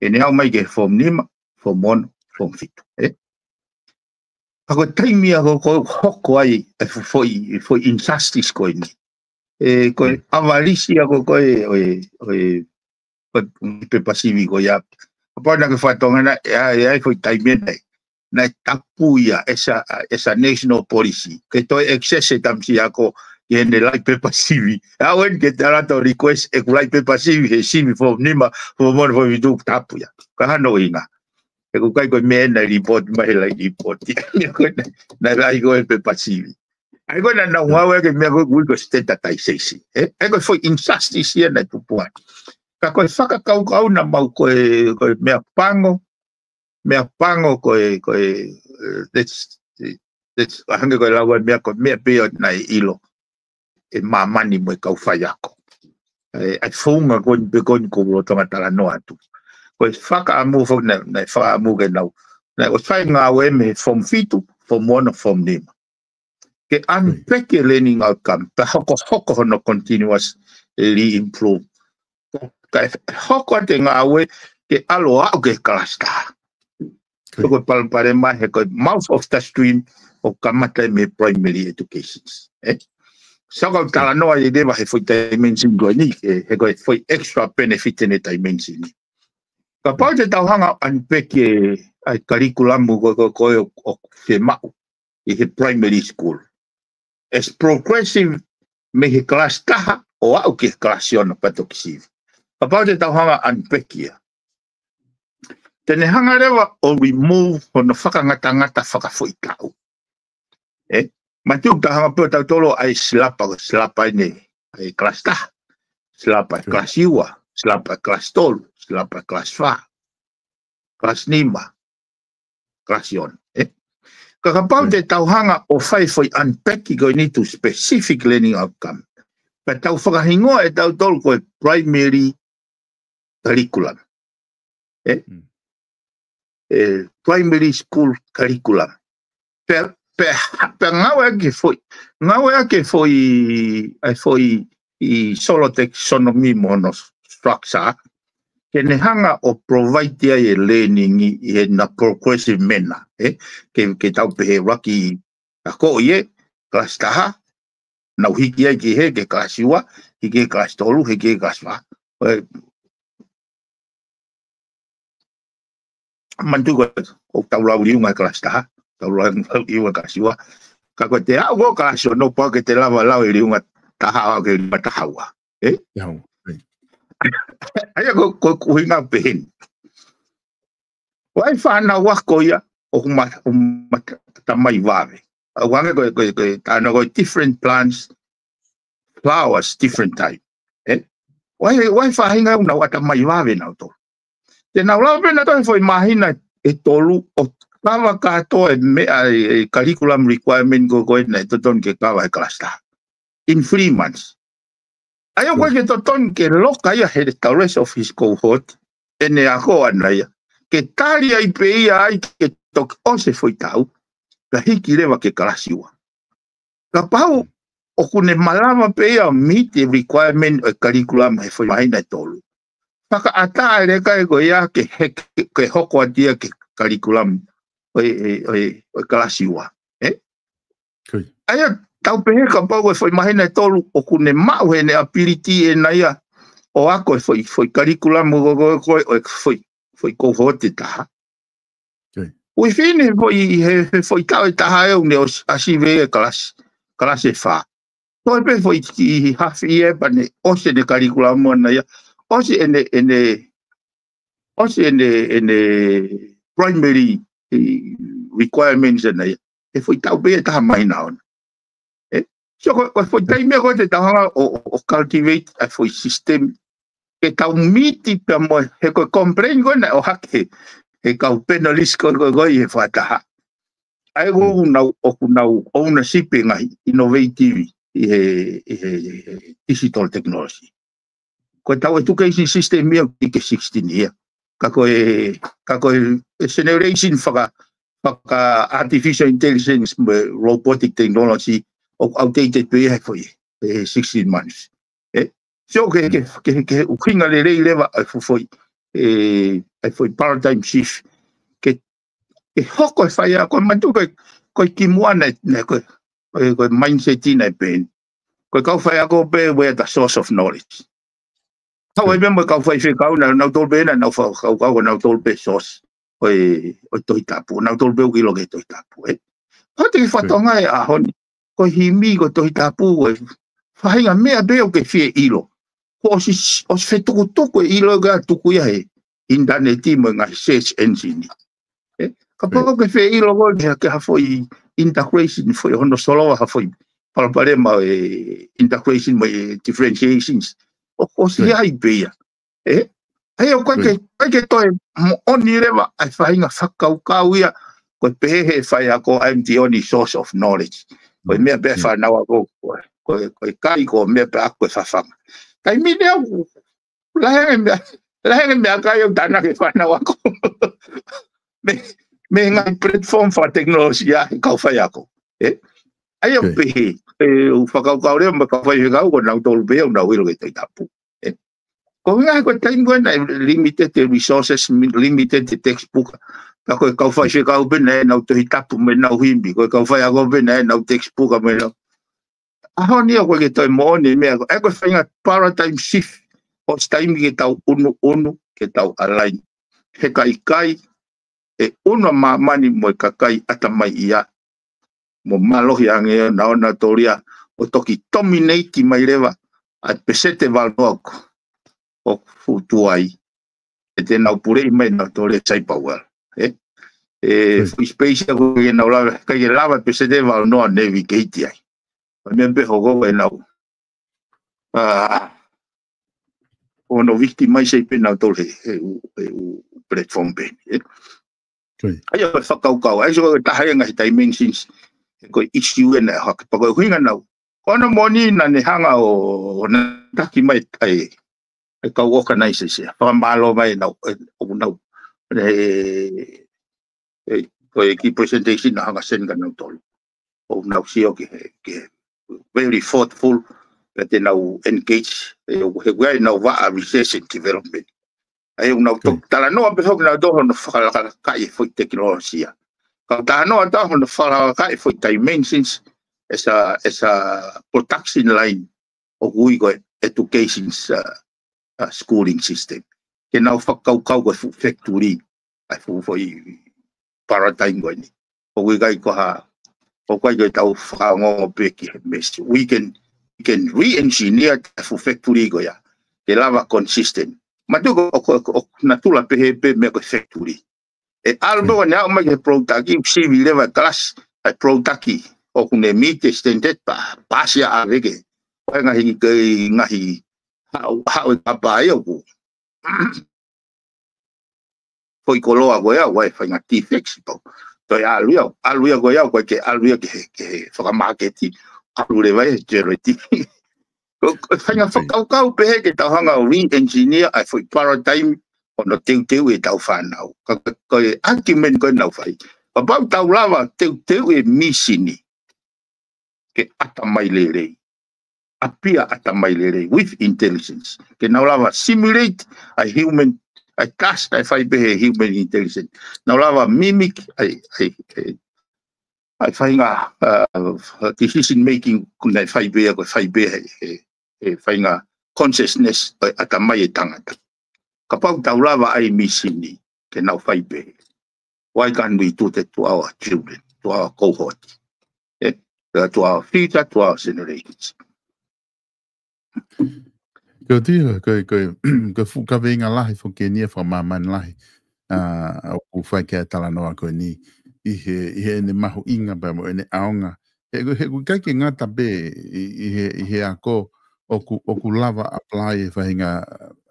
ʻE ne aʻu mai ki he form nima, form ono, form fitu, ē? Ka ko e taimi ia ko, ko e hoko ai, e fo-, foʻi, foʻi injustice ko eni. Ē, ko e Mm. ʻavalisi ia ko, ko e, ʻo e, ʻo e, ko e pepa sivi ko ia. Kapau naʻa ke fakatonga na, ʻe ai, ʻe ai foʻi taimi ʻe naʻe, naʻe tapu ia, as a, as a national policy. Ke toe access e tamasiʻi ako, ki heʻene laʻi pepa sivi. ʻAu eni ke te ala ʻo request, ʻeku laʻi pepa sivi, he sivi form nima, form ono, form fitu, tapu ia. Ka hano ʻuhinga. He ʻoku ʻikai ko e meʻa naʻe report mai he laʻi report. Ko e naʻe, naʻe laʻi ko e pepa sivi. ʻA ia ko e naʻa nau ngāueʻaki e meʻa ko ē ʻoku ui ko e standardization. Ē? ʻA ia ko e foʻi injustice ia naʻe tupu ai. Ka ko e fakakaukau naʻa mau ko e, ko e meʻa pango, meʻa pango ko e, ko e, ē, that's, that's, hangē ko e lau ʻa e meʻa ko e meʻa pē ʻoku nau ʻilo ʻe māmani mo e kau faiako. Ē, ʻa e founga ko eni pē ko eni ʻoku ou lolotonga talanoa atu. Ko e fakaʻamu foki naʻe, naʻe fakaʻamu ke nau, naʻe ʻosi fai ngāue mei he form fitu, form ono, form nima. Ke unpack e learning outcome, pea hokohoko hono continuous re-improve. Ka, ka hoko atu e ngāue ke ʻalu ʻo aʻu ki he kalasi taha. Ko e palopalema he ko e mouth of the stream ʻoku kamata mei he primary education. Ē? So ka u talanoa ai leva he foʻi dimension ko eni, he, he ko e foʻi extra benefit ʻene dimension. Kapau te tau hanga ʻo unpack e, ʻa e curriculum ko, ko, ko e ʻoku, ʻoku fiemaʻu ʻi he primary school. As progressive mei he kalasi taha ʻo aʻu ki he kalasi ono pea toki sivi. Kapau te tau hanga ʻo unpack ia. Te ne hanga leva ʻo remove hono fakangatangata fakafoʻituʻu. Ē? Manatuʻi ʻoku tau hanga pē ʻo tautolu ʻai silapa, silapa ʻene, ʻai kalasi taha. Silapa ʻe Sure. kalasi ua, silapa ʻe kalasi tolu, silapa ʻe kalasi fā, kalasi nima, kalasi ono. Ē? Ka kapau Sure. te tau hanga ʻo fai foʻi unpack ko eni to specific learning outcome. Pea tau fakahingoa ʻe tautolu ko e primary curriculum. Ē? Mm. Ē, primary school curriculum. Pea, pea, pea ngāueʻaki e foʻi, ngāueʻaki e foʻi, ʻa e foʻi ʻi Solo taxonomy mo hono structure. Ke ne hanga ʻo provide ai e learning ʻi, ʻi heʻena progressive manner. Ē? Ke, ke tau pehē ʻuluaki ako ʻi he kalasi taha, nau hiki ai ki he, ki he kalasi ua, hiki he kalasi tolu, hiki he kalasi fā. Ē, manatuʻi ko, ʻoku tau lau liunga he kalasi taha, tau lau, lau liunga he kalasi ua. Ka ko e te aʻu ko e kalasi ono pau ke te lava lau e liunga taha ʻo aʻu ki he liunga taha ua. Ē? Ia, ʻo, ē. ʻA ia ko, ko, ko e ʻuhinga pehē ni. ʻOku ʻi ai e fānau ako ia, ʻoku ma-, ʻoku ma-, ʻatamai vave. ʻOku hangē ko e, ko e, ko e, talanoa ko e different plants, flowers, different time. Ē? ʻOku ʻi ai, ʻoku ʻi ai e faʻahinga ʻoku nau ʻatamai vave nautolu. Te nau lava pē nautolu he foʻi māhina ʻe tolu ʻo cover kātoa e meʻa e, e curriculum requirement ko, ko ē naʻe totonu ke cover he kalasi taha. In three months. ʻA ia ʻoku ʻikai ke totonu ke loka ia he the rest of his cohort, ʻene ako ʻana ia. Ke tali ai pē ia ai ke toki ʻosi e foʻi taʻu, ka hiki leva ki he kalasi ua. Kapau ʻoku ne malava pē ia ʻo meet e requirement ʻo e curriculum he foʻi māhina ʻe tolu. Fakaʻatā e leka ē ko ia ke he-, ke hoko atu ia ki he curriculum ʻo e, ʻo e, ʻo e, ʻo e kalasi ua. Ē? Ko ia. ʻA ia, tau pehē kapau ko e foʻi māhina ʻe tolu ʻoku ne maʻu heʻene ability ʻena ia ʻo ako e foʻi, foʻi curriculum ko, ko, ko, ʻo e foʻi, foʻi cohort ʻe taha. Ko ia. Within he foʻi, he, he foʻi taʻu ʻe taha ʻe ʻoku ne ʻosi ʻasivi e kalasi, kalasi ʻe fā. Toe pē foʻi kiʻi half year pea ne ʻosi ʻene curriculum ʻana ia. ʻOsi ʻene, ʻene, ʻosi ʻene, ʻene primary, ē, requirements ʻana ia. He foʻi taʻu pē ʻe taha māhina ono. Ē? So ko, ko e foʻi taimi ko ē te tau hanga ʻo, ʻo, ʻo cultivate ʻa e foʻi system ke tau miti pea mo e, he ko e complain ko ena ʻoku hake he, he kau panelist ko, ko, ko ē he fakataha. ʻA ia ʻoku nau, ʻoku nau ownership e ngaahi innovative ʻi he, ʻi he, ʻi he digital technology. Ko e tau education system ia ʻoku ʻikai ke sixteen ia. Ka ko e, ka ko e generation faka, faka artificial intelligence mo e robotic technology ʻoku outdated pē ia he foʻi, he sixteen months. ʻE, so ke, ke, ke, ke ʻuhinga lelei leva ʻa e foʻi, ʻe, ʻa e foʻi paradigm shift. Ke, ke hoko e faiako, manatuʻi ko e, ko e kimuʻa naʻe, naʻe ko e, ko e, ko e mindset naʻe pehē ni. Ko e kau faiako pē, we're the source of knowledge. Kau ai pē mo e kau faifekau, naʻa, nautolu pē naʻa nau fakakaukau ko nautolu pē source ʻo e, ʻo e Tohi Tapu, nautolu pē ʻoku ʻilo ki he Tohi Tapu, ē. Pea te ke fakatokangaʻi he ʻaho ni, ko e himi, ko e Tohi Tapu, ko e faʻahinga meʻa pē ʻoku ke fie ʻilo. Kuo ʻosi, ʻosi fetukutuku e ʻilo ka tuku ia he ʻinitaneti mo e ngaahi search engine. Ē, kapau ʻoku ke fie ʻilo koe ki ha, ki ha foʻi integration, foʻi hono solova ha foʻi palopalema ʻo e integration mo e differentiations, ʻoku ʻosi ʻi ai pē ia. Ē, ʻa ia ʻoku ʻikai ke, ʻikai ke toe moʻoni leva ʻa e faʻahinga fakakaukau ia, ko e pehē he faiako, I'm the only source of knowledge. Ko e meʻa pē ʻa e fānau ako, ko e, ko e, ko e kai, ko e meʻa pē ʻaku ko e fafanga. Taimi ni ʻoku lahi ange meʻa, lahi ange meʻakai ʻoku tānaki ʻe he fānau ako. Mei, mei he ngaahi platform fakatekinolosia ʻa e kau faiako. Ē? ʻA ia ʻoku pehē, ʻe, ʻoku fakakaukau leva mo e kau faifekau ko nautolu pē ʻoku nau ʻilo ki he Tohi Tapu. Ē? Ko e ʻuhinga he ko e taimi ko ē naʻe limited e resources, mi-, limited e textbook. Ka ko e kau faifekau pē naʻe ʻi ai ʻenau Tohi Tapu mo ʻenau himi. Ko e kau faiako pē naʻe ʻi ai ʻenau textbook mo ʻenau ʻaho ni ʻoku ʻikai ke toe moʻoni e meʻa ko ē, ko e faʻahinga paradigm shift. ʻOsi taimi ke tau ʻunuʻunu, ke tau align. He ka ʻikai, ʻe ʻunu ʻa māmani mo e kakai ʻatamai ia, mo mālohi ange ʻo nau, nautolu ia ʻo toki dominate mai leva ʻa e peseti ʻe valungofulu ʻoku fuʻu tuai. ʻE te nau puleʻi mai nautolu e cyber world. Ē? ʻE, foʻi space ia ʻoku ʻikai ke nau lava, ʻikai ke lava peseti ʻe valungofulu ʻo navigate ai. Ko e meʻa pē hoko ko ʻenau, ʻa, ʻo nau victimize ai pē nautolu he, he ʻū, he ʻū platform pē ni, ē? ʻA ia ko e fakakaukau, ʻa ia so ko e taha ia e ngaahi dimensions, he ko e issue ena ʻe hake, pea ko e ʻuhinga naʻa, ko hono moʻoni naʻa ne hanga ʻo, ʻo na taki mai ai, ʻa e kau organizers ia, fakamālō mai nau, ʻe, ʻoku nau, ʻe, ʻe, ko e kiʻi presentation naʻa hanga send kia nautolu. ʻOku nau sio ki he, ki he very thoughtful, pea te nau engage, ʻe, ʻoku he ʻoku ʻi ai ʻenau vaʻa research and development. ʻA ia ʻoku nau toki talanoa pē foki nautolu hono fakalakalaka e foʻi tekinolosia. Ka talanoa atu hono fakalakalaka e foʻi dimensions as a, as a production line ʻoku ui ko e education, uh, uh, schooling system. Ke nau fakakaukau ko e fuʻu factory, ʻa e fuʻu foʻi paradigm ko eni. ʻOku ʻikai ko ha, ʻoku ʻikai ko e tau fakaongoongo pē ki he mess. We can, we can re-engineer e fuʻu factory ko ia. Ke lava consistent. Manatuʻi ko, ko, ko, ko natula pehē pē meʻa ko e factory. ʻE ʻalu pē ʻo ne aʻu mai ki he product, ʻoku sivi leva e kalasi, ʻa e product ʻoku ne meet e standard pea, pasi ʻa ʻave ke. Ko e ngaahi, ko e ngaahi haʻu, haʻu e kapa ia ʻoku. Foʻi koloa ko ia, ʻoku ʻi ai e faʻahinga defects pau. Toe ʻalu ia, ʻalu ia ko ia, ʻoku ʻikai ke ʻalu ia ki he, ki he fakamaketi, ʻalu leva ia he charity. Ko, ko e faʻahinga fakakaukau pehē ke tau hanga ʻo re-engineer ʻa e foʻi paradigm ʻo nau teuteu e tau fānau. Ka, ka, ko e argument ko ē naʻa nau fai. Kapau tau lava teuteu e mīsini ke ʻatamai lelei. ʻApia ʻatamai lelei, with intelligence. Ke nau lava simulate ʻa e human, ʻa e task naʻe fai pē he human intelligence. Nau lava mimic ʻa e, ʻa e, ʻa e, ʻa e faʻahinga, uh, decision making naʻe fai pē ia ko e fai pē he, he, he faʻahinga consciousness ʻo e ʻatamai e tangata. Kapau tau lava ʻa e mīsini ke nau fai pē. Why can't we do that to our children, to our cohort? Eh? Uh, to our future, to our generations. Ko e tī, ko e, ko e, ko e fuʻu kaveinga lahi foki eni ia fakamāmani lahi. ʻA, ʻoku fai ki ai e talanoa ko eni. ʻI he, ʻi heʻene mahuʻinga pea mo ʻene ʻaonga He, he ʻoku ʻikai ke ngata pē ʻi, ʻi he, ʻi he ako ʻoku, ʻoku lava apply e faʻahinga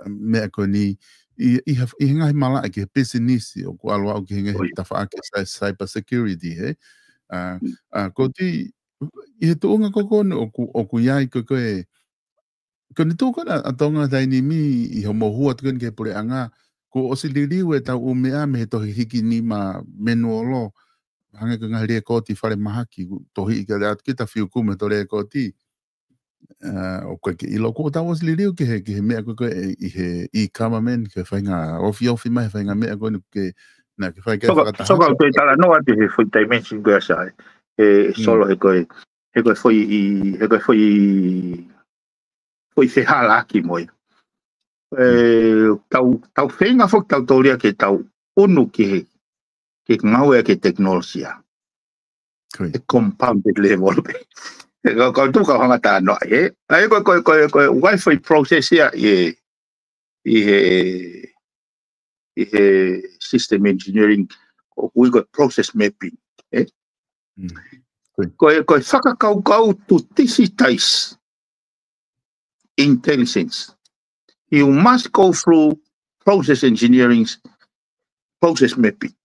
meʻa ko eni ʻi, ʻi ha, ʻi he ngaahi malaʻe ki he pisinisi ʻoku ʻalu ʻau ki he ngaahi tafaʻaki cy-, cyber security, he. ʻA, ʻa, ko ti, ʻi he tuʻunga ko eni ʻoku, ʻoku ʻi ai ko, ko e, ko eni tuʻu ko ena ʻa Tonga taimi ni ʻi hoʻomo hū atu ko eni ki he puleʻanga, kuo ʻosi liliu e tau ʻū meʻa mei he tohi hiki nima menuolo, hangē ko e ngaahi lēkooti falemahaki, kuo tohi ʻi ka atu ki ta fiu kume to lēkooti. ʻA, ʻoku ʻikai ke ʻilo kuo tau ʻosi liliu ki he, ki he meʻa ko, ko e, ʻi he e-government, ki he faʻahinga ofiofi mai, faʻahinga meʻa ko eni ke, na ke fai ke Soka, fakataha. Soka ʻoku te talanoa atu he foʻi dimension ko ia Sai. E, e Mm. Solo he ko e, he ko e foʻi ʻi, he ko e foʻi, foʻi fehālaaki mo ia. E, Mm. tau, tau feinga foki tau tōlia ke tau ʻunu ki he, ke ngāue ki he tekinolosia. Ko ia. E compounded level pē. E kau, kau tu kau hanga talanoa, e. ʻA ia ko, ko, ko, ko, ʻoku ʻi ai foʻi process ia, e, ʻi he, ʻi he system engineering, ʻoku ui ko e process mapping, e. Mm. Ko ia. Ko e, ko e fakakaukau to digitize intelligence. You must go through process engineering, process mapping.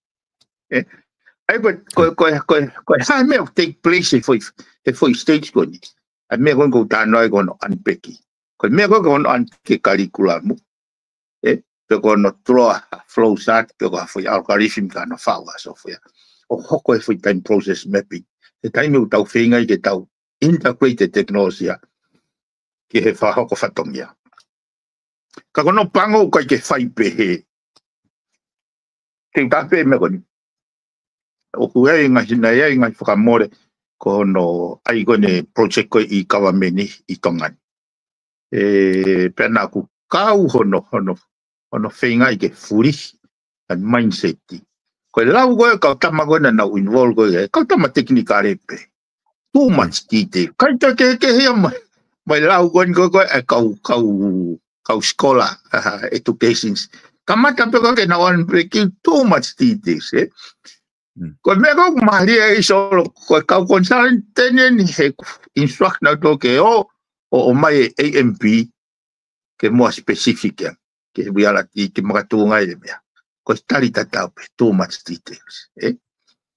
E? ʻA ia ko, ko, ko, ko, ko e hā e meʻa ʻoku take place he foʻi, he foʻi stage ko eni. ʻA e meʻa ko eni ʻoku ou talanoa ai ko hono unpack. Ko e meʻa ko eni ko hono unpack e curriculum. E? Pe ko hono draw a flow chart, pe ko ha foʻi algorithm ka hono faʻu ha software. ʻO hoko e foʻi taimi process mapping. He taimi ʻoku tau feinga ai ke tau integrate e tekinolosia ki he fakahoko fatongia. Ka ko hono pango ʻoku ʻikai ke fai pehē. Te u tape meʻa ko eni. ʻOku ʻi ai ngaahi, naʻe ʻi ai ngaahi fakamole ko hono ʻai ko eni project ko e e-government ʻi Tonga ni. E, pea naʻa ku kau hono, hono, hono feinga ai ke fulihi ʻa e mindset. Ko e lau ko e kau tama ko ena naʻa nau involve ko e kau tama tekinikale pē. Too much detail. ʻIkai ke, ke, ke hia mai, mai lau ko eni ko, ko e kau, kau, kau scholar, uh, educations. Kamata pē ko ke na one breaking too much details, e. Mm. Ko e meʻa ko ē ʻoku mālie ʻi Solo, ko e kau consultant eni he instruct nautolu ke ō, ʻo, ʻomai e A M P, ke more specific ia, ke reality, ke makatuʻunga ʻi he meʻa. Ko e tali tatau pē, too much details, e.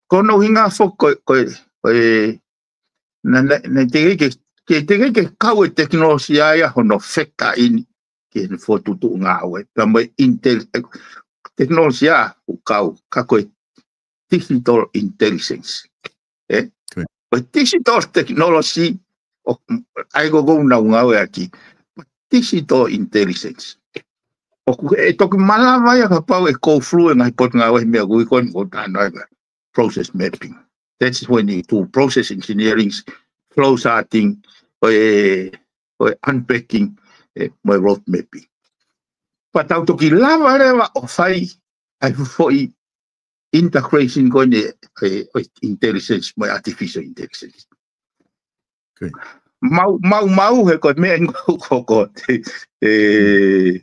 Ko hono ʻuhinga foki ko, ko, ko e, na, na, na te ke, ke, te ke, ke kau e tekinolosia ia hono factor in ki he fokotuʻutuʻu ngāue. Pea mo e intel-, e, tekinolosia ʻoku kau, ka ko e digital intelligence. E? Ko ia. Ko e digital technology, ʻo, ʻa ia ko ē ʻoku ou ngāueʻaki. Digital intelligence. ʻOku, e toki malava ia kapau ʻe go through e ngaahi potungāue meʻa ʻoku ui ko eni ʻoku ou talanoa ai ko e process mapping. That's when you do process engineering, flow charting, ʻo e, ʻo e unpacking, e, mo e road mapping. Pea tau toki lava leva ʻo fai ʻa e foʻi integration ko eni, e, ʻo e intelligence mo e artificial intelligence. Ko ia. Mau, mau, mau he ko e meʻa eni ko, ko, ko, e,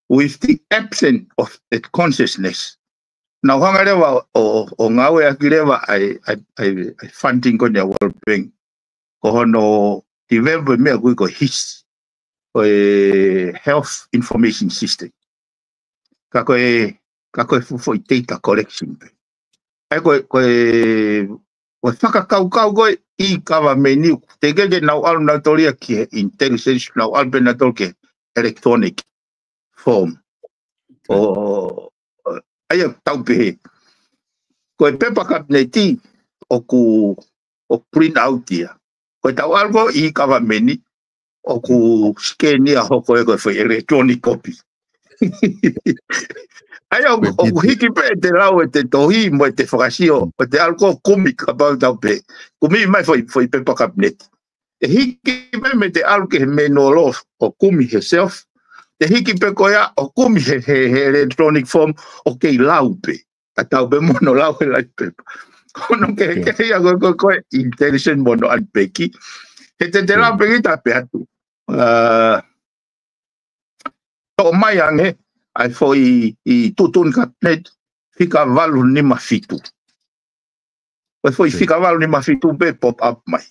with the absence of that consciousness. Naʻa ku hanga leva ʻo, ʻo ngāueʻaki leva ʻa e, ʻa e, ʻa e, ʻa e funding ko eni ʻa e World Bank. Ko hono develop e meʻa ʻoku ui ko e HIS, ko e Health Information System. Ka ko e, ka ko e fuʻu foʻi data collection pē. ʻA ia ko e, ko e, ko e fakakaukau ko e e-government ni, teʻeki ke nau ʻalu nautolu ia ki he intelligence, nau ʻalu pē nautolu ki he electronic form. ʻO, ʻo, ʻa ia tau pehē. Ko e pepa kapineti ʻoku, ʻoku print out ia. Ko e tau ʻalu ko e e-government ni, ʻoku scan ia hoko ia ko e foʻi electronic copy. ʻA ia ʻoku, ʻoku hiki pē ʻete lau ʻete tohi mo ʻete fakasio, ʻo te ʻalu ko e kumi kapau tau pehē. Kumi mai foʻi, foʻi pepa kapineti. ʻE hiki pē mei te ʻalu ki he menuolo ʻo kumi he shelf. Te hiki pē ko ia ʻo kumi he, he, he electronic form ʻo kei lau pē. Tatau pē mo hono lau he light paper. Ko hono kehekehe ia ko e, ko e, ko e intelligence mo hono unpack. He te te lau pē kita pē atu. Uh, toʻo mai ange, ʻa e foʻi ʻi tuʻutuʻuni kapineti, fika valu nima fitu. Ko e foʻi fika valu nima fitu pē pop up mai.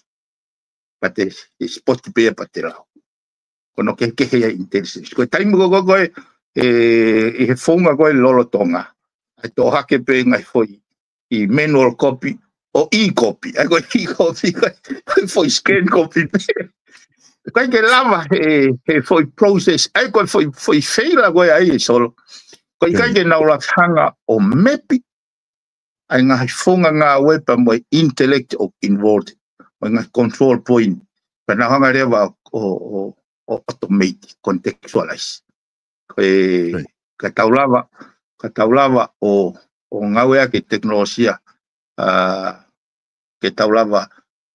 Pea te, te spot pē ia pea te lau. Ko hono kehekehe ia e intelligence. Ko e taimi ko ē, ko ē, ē, ʻi he founga ko ē lolotonga. ʻA e toʻo hake pē ngaahi foʻi manual copy, ʻo e-copy. ʻA ia ko e e-copy, ko e, ko e foʻi scan copy pē. ʻIkai ke lava he, he foʻi process. ʻA ia ko e foʻi, foʻi feila ko ē ʻa ia ʻe Solo. Ko e ʻikai ke nau lava hanga ʻo mepi ʻa e ngaahi founga ngāue pea mo e intellect ʻoku involved, mo e ngaahi control point. Pea nau hanga leva ʻo, ʻo, ʻo automate, contextualize. Ko e, ka tau lava, ka tau lava ʻo, ʻo ngāueʻaki e tekinolosia, ʻa, ke tau lava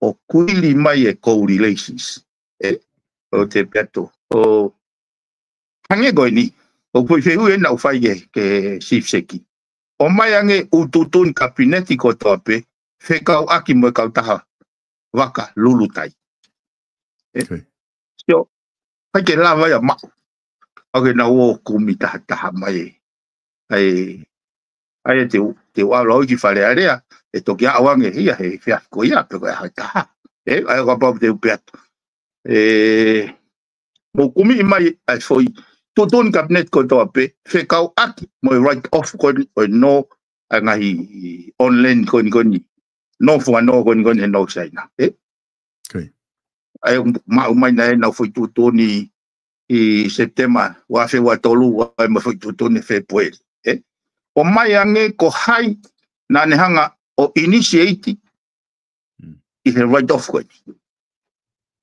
ʻo kuili mai e correlations. ʻE, ʻo te pea tō. ʻO, hangē ko eni, ʻoku ou fehuʻi ʻe naʻu fai ke, ke Chief Seki. ʻOmai ange ʻū tuʻutuʻuni kapineti kotoa pē, fekauʻaki mo e kautaha vaka lulutai. ʻE? Sio, ʻikai ke lava ia maʻu. ʻOku nau ō kumi taha taha mai ʻe. ʻA ia, ʻa ia te u, te u ʻalu au ki Fale Alea, ʻe toki aʻu ange ia he efiafi ko ia, pe ko e ʻaho ʻe taha. ʻE, ʻa ia kapau te u pehē atu. ʻE, mou kumi mai ʻa e foʻi tuʻutuʻuni kapineti kotoa pē, fekauʻaki mo e write off ko eni ʻo e nō ʻa e ngaahi online ko eni ko eni. Nō fuʻu nō ko eni ko eni he nō Saina. ʻE? ʻA ia maʻu mai naʻa nau foʻi tuʻutuʻuni ʻi Sepitema, ua afe ua tolu, ʻa ia mo e foʻi tuʻutuʻuni Fepueli. ʻE? ʻOmai ange ko hai naʻa ne hanga ʻo initiate ʻi he write off ko eni.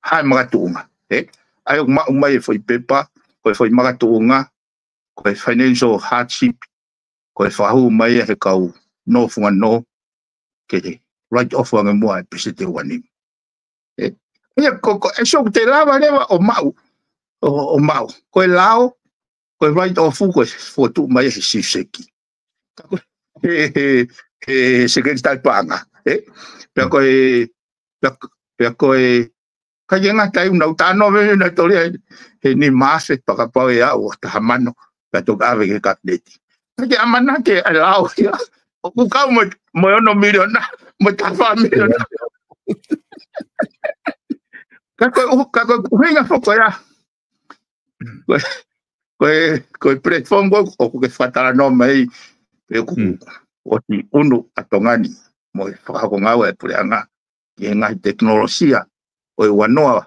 Hai makatuʻunga. ʻE? ʻA ia ʻoku maʻu mai e foʻi pepa, ko e foʻi makatuʻunga, ko e financial hardship, ko e fakahū mai ia he kau nō fuʻu nō, ke he write off ange muʻa e peseti ʻe uanima. ʻE? ʻA ia ko, ko, ʻe Solo te lava leva ʻo maʻu, ʻo, ʻo maʻu. Ko e lao, ko e write off ko e fokotuʻu mai he Chief Seki. Ka ko e, he, he, he Sekelitali Paʻanga, ʻe? Pea ko e, pea, pea ko e, ʻikai ke ngata ai, naʻu talanoa veve naʻe toli ai, he nima afe pea kapau ʻe aʻu ʻo taha mano, pea toki ʻave ki he kapineti. ʻIkai ke ʻamanaki ʻa e lao ia, ʻoku kau mo, mo e ono miliona, mo e taha fā miliona. Ka ko e, ka ko e ʻuhinga foki ia, ko e, ko e, ko e platform ko ē ʻoku ke fakatalanoa mai, pe ʻoku ʻosi ʻunu ʻa Tonga ni mo e fakahoko ngāue ʻa e puleʻanga ki he ngaahi tekinolosia ʻo e ua noa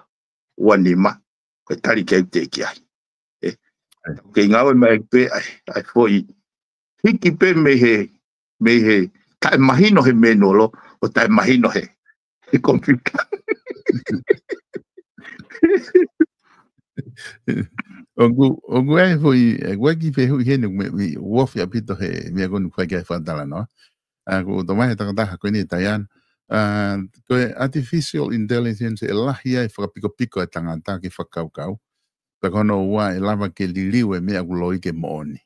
ua nima, ko e tali ke u te ki ai. ʻE, tau kei ngāue mai pē ʻa e, ʻa e foʻi hiki pē mei he, mei he taʻemahino he menolo, ʻo taʻemahino he, he computer. ʻOku, ʻoku ʻi ai foʻi, ʻe, ʻoku ʻi ai e kiʻi fehuʻi heni, meʻa, meʻa, ʻoku ofi ʻaupito he meʻa ko eni ʻoku fai ki ai e fakatalanoa. ʻA, ʻoku ou tala mai he takataha ko eni ʻe Taiana. ʻA, ko e artificial intelligence ʻe lahi ai e fakapikopiko ʻa e tangata ke fakakaukau. Pea ko hono ua ʻe lava ke liliu e meʻa ʻoku loi ke moʻoni.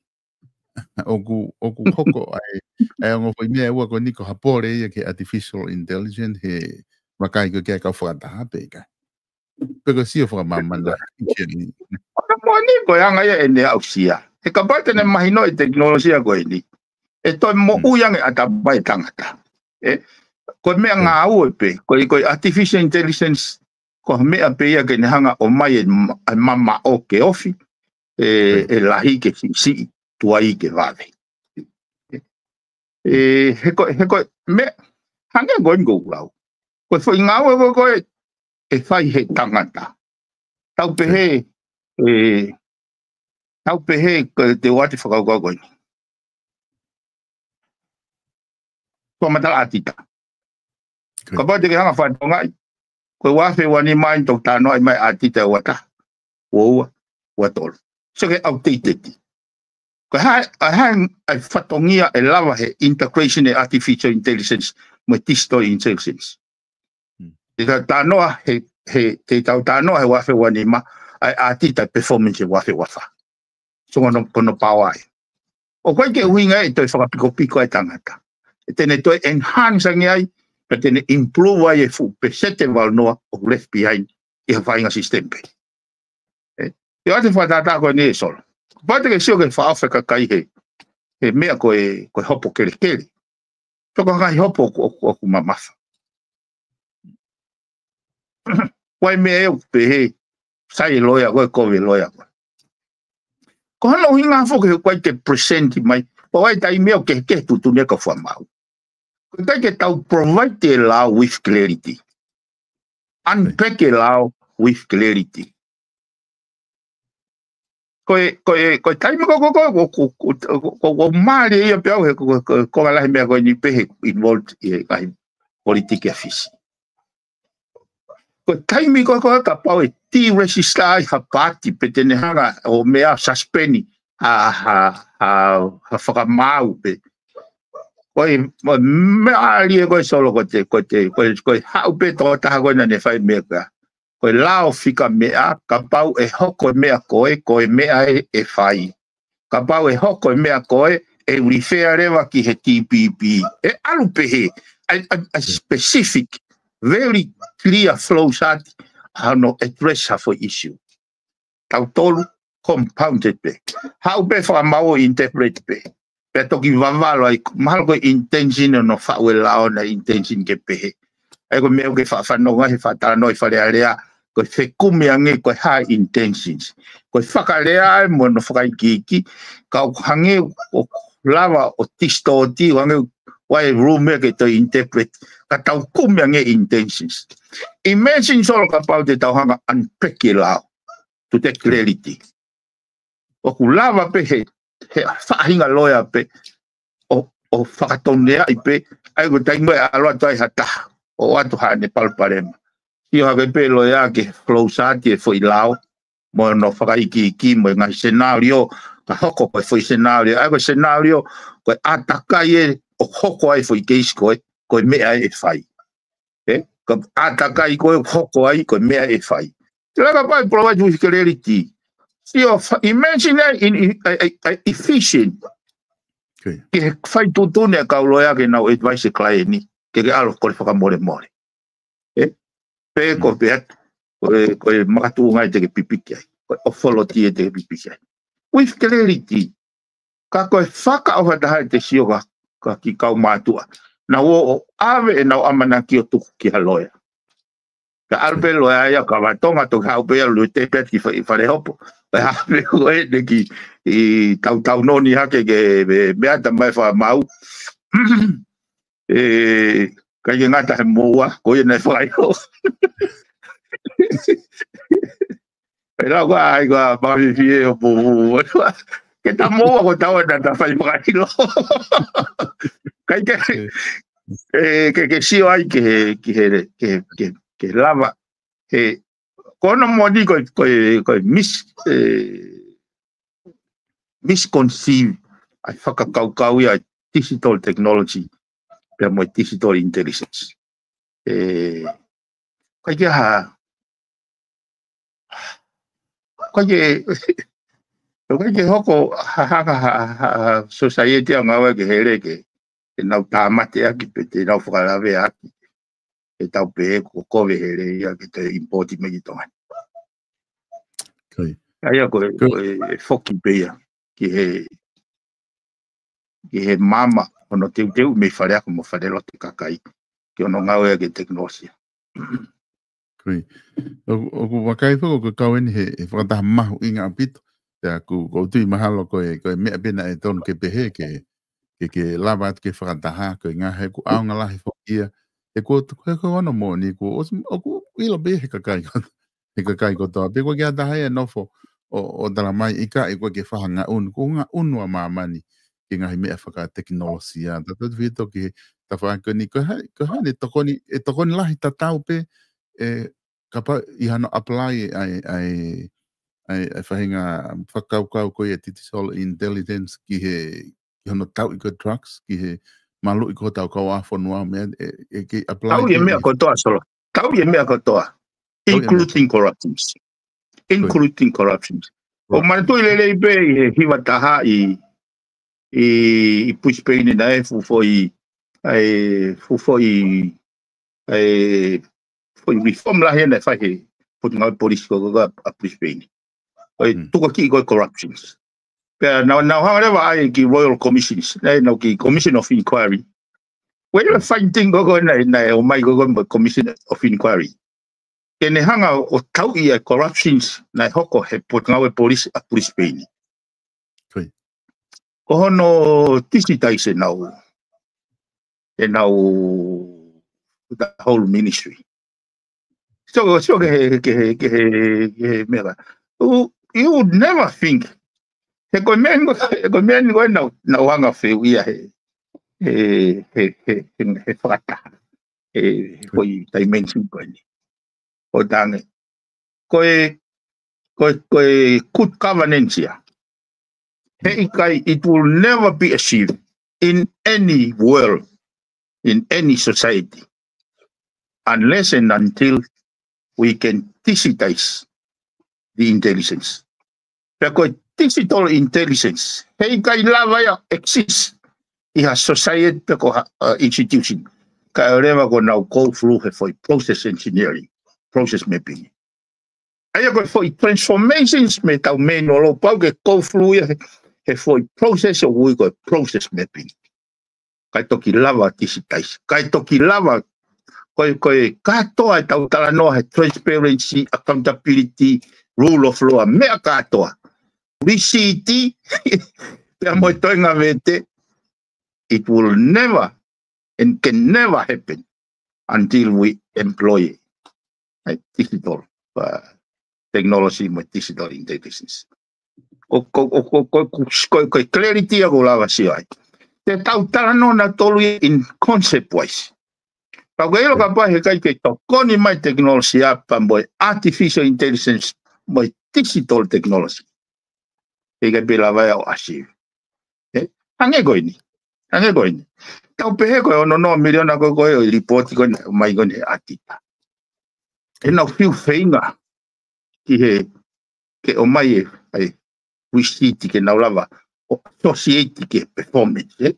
ʻOku, ʻoku hoko ai, ʻa e ongo foʻi meʻa ʻe ua ko eni ko ha pole ia ki he artificial intelligence he vakai ko ē ki ai e kau fakataha pe ʻikai. Pe ko e sio fakamāmani lahi ki ai. ʻOku moʻoni ko e anga ia ʻene aʻusia. He kapau te ne mahino e tekinolosia ko eni, ʻe toe moʻui ange ʻatamai e tangata. ʻE, ko e meʻangāue pē, ko e, ko e artificial intelligence, ko ha meʻa pē ia ke ne hanga ʻo ʻomai e ma-, e mamaʻo ke ofi, ʻe, ʻe lahi ke siʻisiʻi, tuai ke vave. ʻE, he ko, he ko e meʻa, hangē ko eni ʻoku ou lau. Ko e foʻi ngāue ko ē ʻe fai he tangata. Tau pehē, ʻe, tau pehē ko e te u ʻoatu e fakakaukau ko eni. Ko e matala ʻatita. Kapau te ke hanga ʻo fakatongaʻi, ko e ua afe ua nima eni toki talanoaʻi mai ʻatita ua taha, ua ua, ua tolu. Sio ki he outdated. Ko e hā, ʻa e hā e fatongia ʻe lava he integration e artificial intelligence mo e digital intelligence. Te tau talanoa he, he, te tau talanoa he ua afe ua nima, ʻa e ʻatita performance he ua afe ua fā. So ko hono, ko hono paoa ia. ʻOku ʻikai ke ʻuhinga ia ʻe toe fakapikopiko ai e tangata. ʻE te ne toe enhance ange ai, pea te ne improve ai e fuʻu peseti ʻe valu noa ʻoku left behind ʻi ha faʻahinga system pē. ʻE, ʻoatu e fakatātā ko eni ʻe Solo. Kapau te ke sio ki he fakaʻofa e kakai he, he meʻa ko e, ko e hopo kelekele. Toko ngai hopo ʻoku, ʻoku, ʻoku mamafa. Ko e meʻa ʻoku pehē, sai loea koe, kovi loea koe. Ko hono ʻuhinga foki he ʻoku ʻikai ke present mai, ʻoku ʻi ai e taimi ʻoku ke, ke tuʻutuʻuni e kau fakamaau. ʻOku ʻikai ke tau provide e lao with clarity. Unpack e lao with clarity. Ko e, ko e, ko e taimi ko, ko, ko, ko, ko, ko, ko, ko mālie ia pē au he, ko, ko, ko, ko ngalahi meʻa ko eni pehē involved ʻi he ngaahi politiki ʻa Fisi. Ko e taimi ko, ko, kapau ʻe deregister ai ha paati pe te ne hanga ʻo meʻa suspend ha, ha, ha, ha fakamaau pē. Ko e, ko e mālie ko e Solo ko te, ko te, ko e, ko e haʻu pē tokotaha ko ē naʻa ne fai meʻa ko ē. Ko e lao fika meʻa, kapau ʻe hoko e meʻa ko ē, ko e meʻa ē ʻe fai. Kapau ʻe hoko e meʻa ko ē, ʻe refer leva ki he T P P. ʻE ʻalu pehē, a, a, a specific, very clear flow chart, ʻa hono address ha foʻi issue. Tautolu, compounded pē. Haʻu pē fakamaau ʻo interpret pē. Pea toki vavalo ai, mahalo ko e intention ʻo hono faʻu e lao naʻe intention ke pehē. ʻA ia ko e meʻa ʻoku ke faʻa fanongo he faʻa talanoa ʻi Fale Alea, ko e fekumi ange ko e hā e intentions. Ko e fakalea ē mo hono fakaikiiki, ka ʻoku hangē ʻoku lava ʻo distort, ʻoku hangē ʻoku ʻi ai e room ia ke toe interpret, ka tau kumi ange e intentions. Imagine Solo kapau te tau hanga unpack e lao, to take clarity. ʻOku lava pē he, he faʻahinga loea pē, ʻo, ʻo fakatonuhiaʻi pē, ʻa ia ko e taimi ʻe ʻalu atu ai ha taha, ʻo ʻoatu haʻane palopalema. Sio hake pē loea ki he flow chart e foʻi lao, mo hono fakaikiiki, mo e ngaahi scenario, ka hoko ko e foʻi scenario, ʻa ia ko e scenario, ko e ʻātakai ē ʻoku hoko ai e foʻi case ko ē, ko e meʻa ē ʻe fai. ʻE, ka ʻātakai ko ē ʻoku hoko ai, ko e meʻa ē ʻe fai. Tela kapau ʻe provide with clarity. Sio, fa-, imagine ē, in, in, a, a, a efficient. Ke he fai tuʻutuʻuni e kau loea ke nau advise e client ni, ke ke ʻalu ʻo kole fakamolemole. ʻE, pe ko pe atu, ko e, ko e makatuʻunga ē te ke pipiki ai, ko e authority ē te ke pipiki ai. With clarity, ka ko e fakaʻofa taha ē te sio ka, ka ki kau mātuʻa. Nau ō ʻo ʻave ʻenau ʻamanaki ʻo tuku ki ha loea. Ka ʻalu pē loea ia ka vatonga toki haʻu pē ia lue te pē ki fa-, Falehopo. Pea haʻu pē ko ē te ki ʻi tautau noni hake ke me, meʻa tamai fakamaau. ʻE, ʻikai ke ngata he moua, ko ia naʻe fakaʻilo. ʻE lau ka ai ka mawhiwhi ē ʻo pō. Ke ta moua ko tau ʻe ta fai fakaʻilo. ʻIkai ke, ʻe, ke, ke sio ai ke, ke, ke, ke, ke lava. He, ko hono moʻoni ko, ko, ko mis-, ʻe, misconceive ʻa e fakakaukau ia ʻa e digital technology, pea mo e digital intelligence. ʻE, ʻikai ke ha, ʻikai ke, ʻikai ke hoko ha, ha, ha, ha, ha society ʻa ngāue ke hele ke, ke nau tāmateʻaki pe te nau fakalaveʻaki. ʻE tau pehē ko kovi hele ia ke te import mai ki Tonga ni. Ko ia. ʻA ia ko e, ko e, ʻe foki pē ia ki he, ki he maama hono teuteu mei Faleako mo Falelotu kakai ki hono ngāue ki he tekinolosia. Ko ia. ʻOku, ʻoku vakai foki ko e kau eni he, he fakataha mahuʻinga ʻaupito. Pea ʻoku, ʻoku ou tui mahalo ko e, ko e meʻa pē naʻe tonu ke pehē ke, ke, ke lava atu ke fakataha, ko e ngaahi he ʻoku ʻaonga lahi foki ia. He ko, he ko hono moʻoni, ko, ʻoku ʻilo pē he kakai ko, he kakai kotoa. Pea ko e kiʻi taha ia ʻe nofo ʻo, ʻo tala mai ʻikai ko e ke faʻa ngaʻunu, ko e ngaʻunu ʻa māmani ki he ngaahi meʻa fakatekinolosia. Tautefito ki he tafaʻaki ko eni, ko e hā, ko e hā ʻene tokoni, ʻe tokoni lahi tatau pē, ʻe kapau ʻi hano apply ʻa e, ʻa e, ʻa e, ʻa e faʻahinga fakakaukau ko ia digital intelligence ki he, ki hono tauʻi ko e drugs, ki he maluʻi ko hotau kau ʻā fonua meʻa, ʻe, ʻe kei apply Tauʻi e ki meʻa he kotoa, Solo. Tauʻi e meʻa kotoa. Tauʻi e meʻa. Including corruptions. Ko ia. Including corruptions. Right. ʻOku manatuʻi lelei pē ʻi he hiva taha ʻi, ʻi, ʻi Brisbane naʻe fuʻu foʻi, ʻa e fuʻu foʻi, ʻa e foʻi reform lahi naʻe fai he Potungāue Polisi ko, ko, ko ʻa Brisbane. ʻO e Mm. tukuakiʻi ko e corruptions. Pea nau, nau hanga leva ai ki Royal Commissions, naʻe nau ki Commission of Inquiry. Ko e ʻilo e finding ko ē naʻe, naʻe ʻomai ko ē mo e Commission of Inquiry. Ke ne hanga ʻo tauʻi ʻa e corruptions naʻe hoko he potungāue polisi ʻa Brisbane. Ko hono digitize ʻenau, ʻenau the whole ministry. So, so ke he, ke he, ke he, ke he meʻa. You, you would never think. He ko e meʻa ni ko, he ko e meʻa ni ko ē naʻa, naʻa ku hanga ʻo fehuʻia he, he, he, he, he, he fakataha. He, he foʻi dimension ko eni. ʻO tangi. Ko e, ko e, ko e good governance ia. He ʻikai, it will never be achieved in any world, in any society, unless and until we can digitize the intelligence. Pea ko e digital intelligence, he ʻikai lava ia ʻo exist ʻi ha society pe ko ha, uh, institution. Kae ʻoua leva kuo nau go through he foʻi process engineering, process mapping. ʻA ia ko e foʻi transformations mei heʻetau main ʻo lo pau ke go through ia he, he foʻi process ʻoku ui ko e process mapping. Kae toki lava digitize. Kae toki lava, ko e, ko e kātoa ʻetau talanoa he transparency, accountability, rule of law, meʻa kātoa. Receipt, pea mo e toenga vete, it will never and can never happen until we employ a digital, uh, technology mo e digital intelligence. Ko, ko, ko, ko, ko, ko, ko, ko e clarity ʻoku ou lava sio ai. Te tau talanoa nautolu ia in concept wise. Pea ko e ʻilo kapau he ʻikai ke tokoni mai tekinolosia pea mo e artificial intelligence mo e digital technology. He ʻikai pē lava ia ʻo achieve. Ē? Hangē ko eni. Hangē ko eni. Tau pehē ko e ono noa miliona ko ē ʻo e lipooti ko eni, mai ko eni he ʻatita. ʻEnau fiu feinga ki he, ke ʻomai e, ai, receipt ke nau lava ʻo associate ki he performance, ē?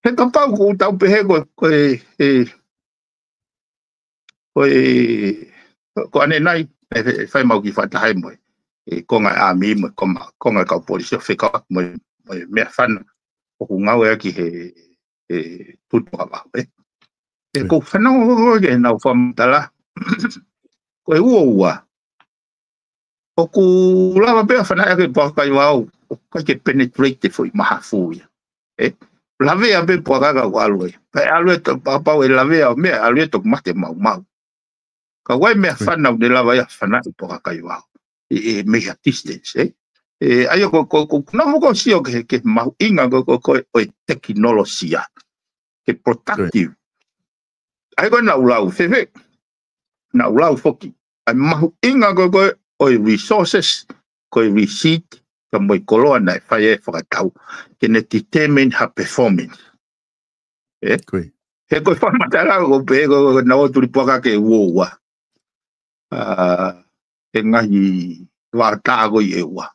He kapau ʻoku tau pehē ko, ko e, e, ko e, ko ʻanenai, e, e fai mau ki fakataha mo e, e konga ʻāmui mo e konga, konga kau polisi ʻo fekauʻaki mo e, mo e meʻafana ʻoku ngāueʻaki he, he tutu ʻa Vavaʻu, ē. Ē, ko u fanongo ko ē ke nau fakamatala. Ko e uaua. ʻOku lava pē ʻo fanauʻi ʻaki e puaka kaivao, ʻoku ʻikai ke penetrate e foʻi mahafu ia. Ē, lavea pē puaka ka ʻalu ē. Pea ʻalu ē to, pau ʻe lavea ʻo meʻa, ʻalu ē toki mate maumau. Ka ʻoku ʻi ai e meʻafana ʻoku ne lava ia ʻo fanauʻi e puaka kaivao. ʻE, ʻe, mei ha distance, ē. Ē, ʻa ia ko, ko, ko, ko nofo ko sio ke, ke mahuʻinga ko, ko, ko, ʻo e tekinolosia. Ke productive. ʻA ia ko e naʻa ku lau, fēfē. Naʻa ku lau foki. ʻA e mahuʻinga ko, ko, ʻo e resources, ko e receipt, ka mo e koloa naʻe fai e fakatau. Ke ne determine ha performance. Ē? He ko e fakamatala ko pē ko, ko, ko nau ō tuli puaka ke uaua. ʻA, he ngaahi vaotā ko ē ʻe ua.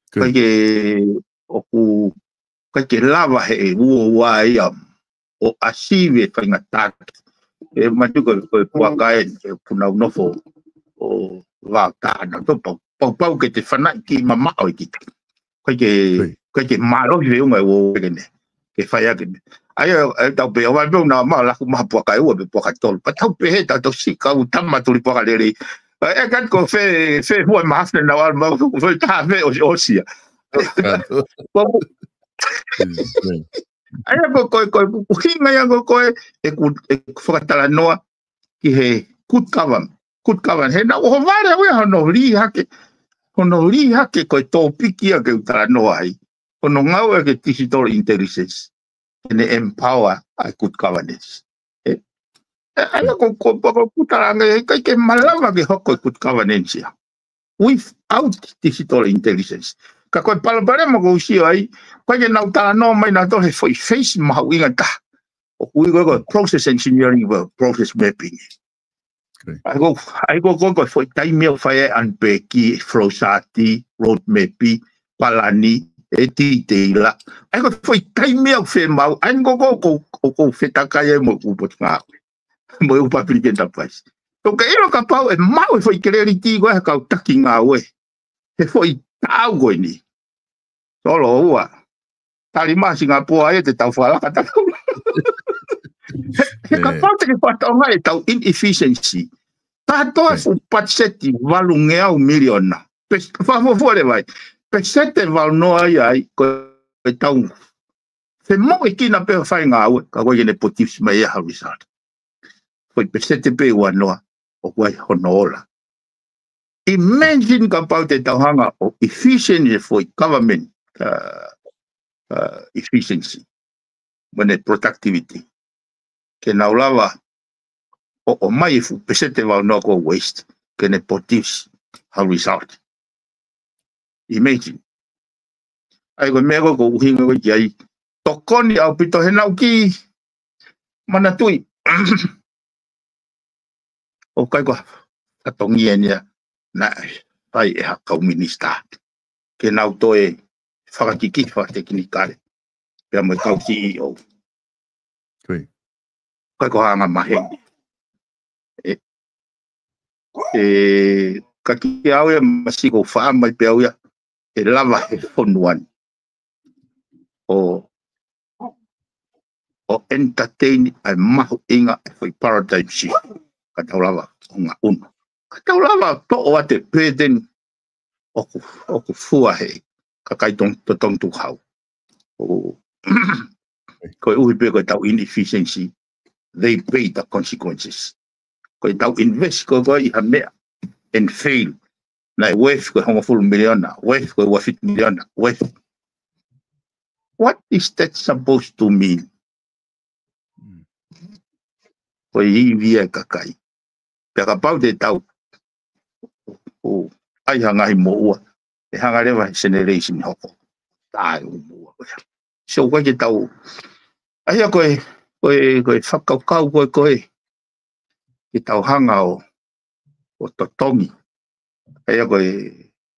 ʻIkai ke ʻoku, ʻikai ke lava he uaua ia ʻo achieve e faingataʻa. ʻE matu ko, ko e puaka ē, ʻoku nau nofo ʻo vaotā nautolu pau, pau, pau ke te fanauʻi ki mamaʻo ʻe kita. ʻIkai ke, ʻikai ke mālohi feʻunga e uaua ke ne, ke fai ake ne. ʻA ia, ʻe tau pē, ʻo vai pē ʻo nau maʻu laku maha puaka ʻe ua pe puaka tolu. Pea tau pehē, tau tau si kau tama tuli puaka lelei. ʻE, ʻe kati ko fē, fē hua maha fē nau ʻalu mau, ko fē taha fē ʻosi, ʻosi ia. Ko, ʻa ia ko, ko, ko, ko, ko hinga ia ko, ko e, ʻeku, ʻeku fakatalanoa ki he good govern, good govern. He naʻa ku ʻohovale au ia hono lī hake, hono lī hake ko e tōpiki ia ke u talanoa ai. Hono ngāue ʻa e digital intelligence. Ke ne empower ʻa e good governance. Ē? ʻE, ʻa ia ko, ko, ko, ko, ko talanga, ʻikai ke malava ke hoko e good governance ia without digital intelligence. Ka ko e palopalema ʻoku ou sio ai, ʻikai ke nau talanoa mai nautolu he foʻi phase mahuʻinga taha. ʻOku ui ko e, ko e process engineering, ko e process mapping. ʻA ia ko, ʻa ia ko, ko, ko e foʻi taimi ʻoku fai ai e unpack, flow chart, road map, palani, ʻe detail. ʻA ia ko e foʻi taimi ʻoku fiemaʻu, ʻa ia ko, ko, ko, ko, ko fetakai ai mo e ʻū potungāue. Mo e ʻū public enterprise. ʻOku ke ʻilo kapau ʻe maʻu e foʻi credit ko ē he kau taki ngāue. He foʻi taʻau ko eni. Solo ua. Tali mai Singapore ai te tau fakalaka tau. He kapau te ke fakatokangaʻi ʻetau inefficiency. Kātoa e fuʻu patiseti valungeau miliona. Pes-, fakafuafua leva ai. Peseti valungofulu ai ai, ko e tau. Femoʻuekina pē fai ngāue, ka ko e ke ne produce mai e ha result. Foʻi peseti pē ua noa, ʻoku ʻi ai hono ola. Imagine kapau te tau hanga ʻo efficient e foʻi government, uh, uh, efficiency, mo ne productivity. Ke nau lava ʻo, ʻomai e fuʻu peseti valungofulu ko e waste, ke ne produce ha result. Imagine. ʻA ia ko e meʻa ko e ʻuhinga ko e ki ai. Tokoni ʻaupito he naʻu kiʻi manatuʻi. ʻOku ʻikai ko ha fatongia ʻeni ia naʻe fai ʻe ha kau minisitā. Ke nau toe fakakiki fakatekinikale. Pea mo e kau C E O. ʻIkai ko ha anga maheni. ʻE, ʻe, ka kiʻi au ia masi ko faʻa mai pē au ia, ʻe lava he fonua ni ʻo, ʻo entertain ai mahuʻinga e foʻi paradigm shift. Ka tau lava ʻo ngaʻunu. Ka tau lava toʻo atu e burden ʻoku, ʻoku fua he kakai tong-, to tong tu hau. ʻO, ko e ʻuhi pē ko e tau inefficiency, they pay the consequences. Ko e tau invest ko e ko e ʻi ha meʻa, and fail. Naʻe worth ko e hongofulu miliona, worth ko e uafitu miliona, worth. What is that supposed to mean? Ko e ivi e kakai. Pea kapau te tau ʻo ʻai ha ngaahi moʻua, ʻe hanga leva he generation hoko. Tae u moʻua ko ia. So ʻoku ʻikai ke tau, ʻa ia ko e, ko e, ko e fakakaukau ko e, ko e, ke tau hanga ʻo, ʻo totongi. ʻA ia ko e,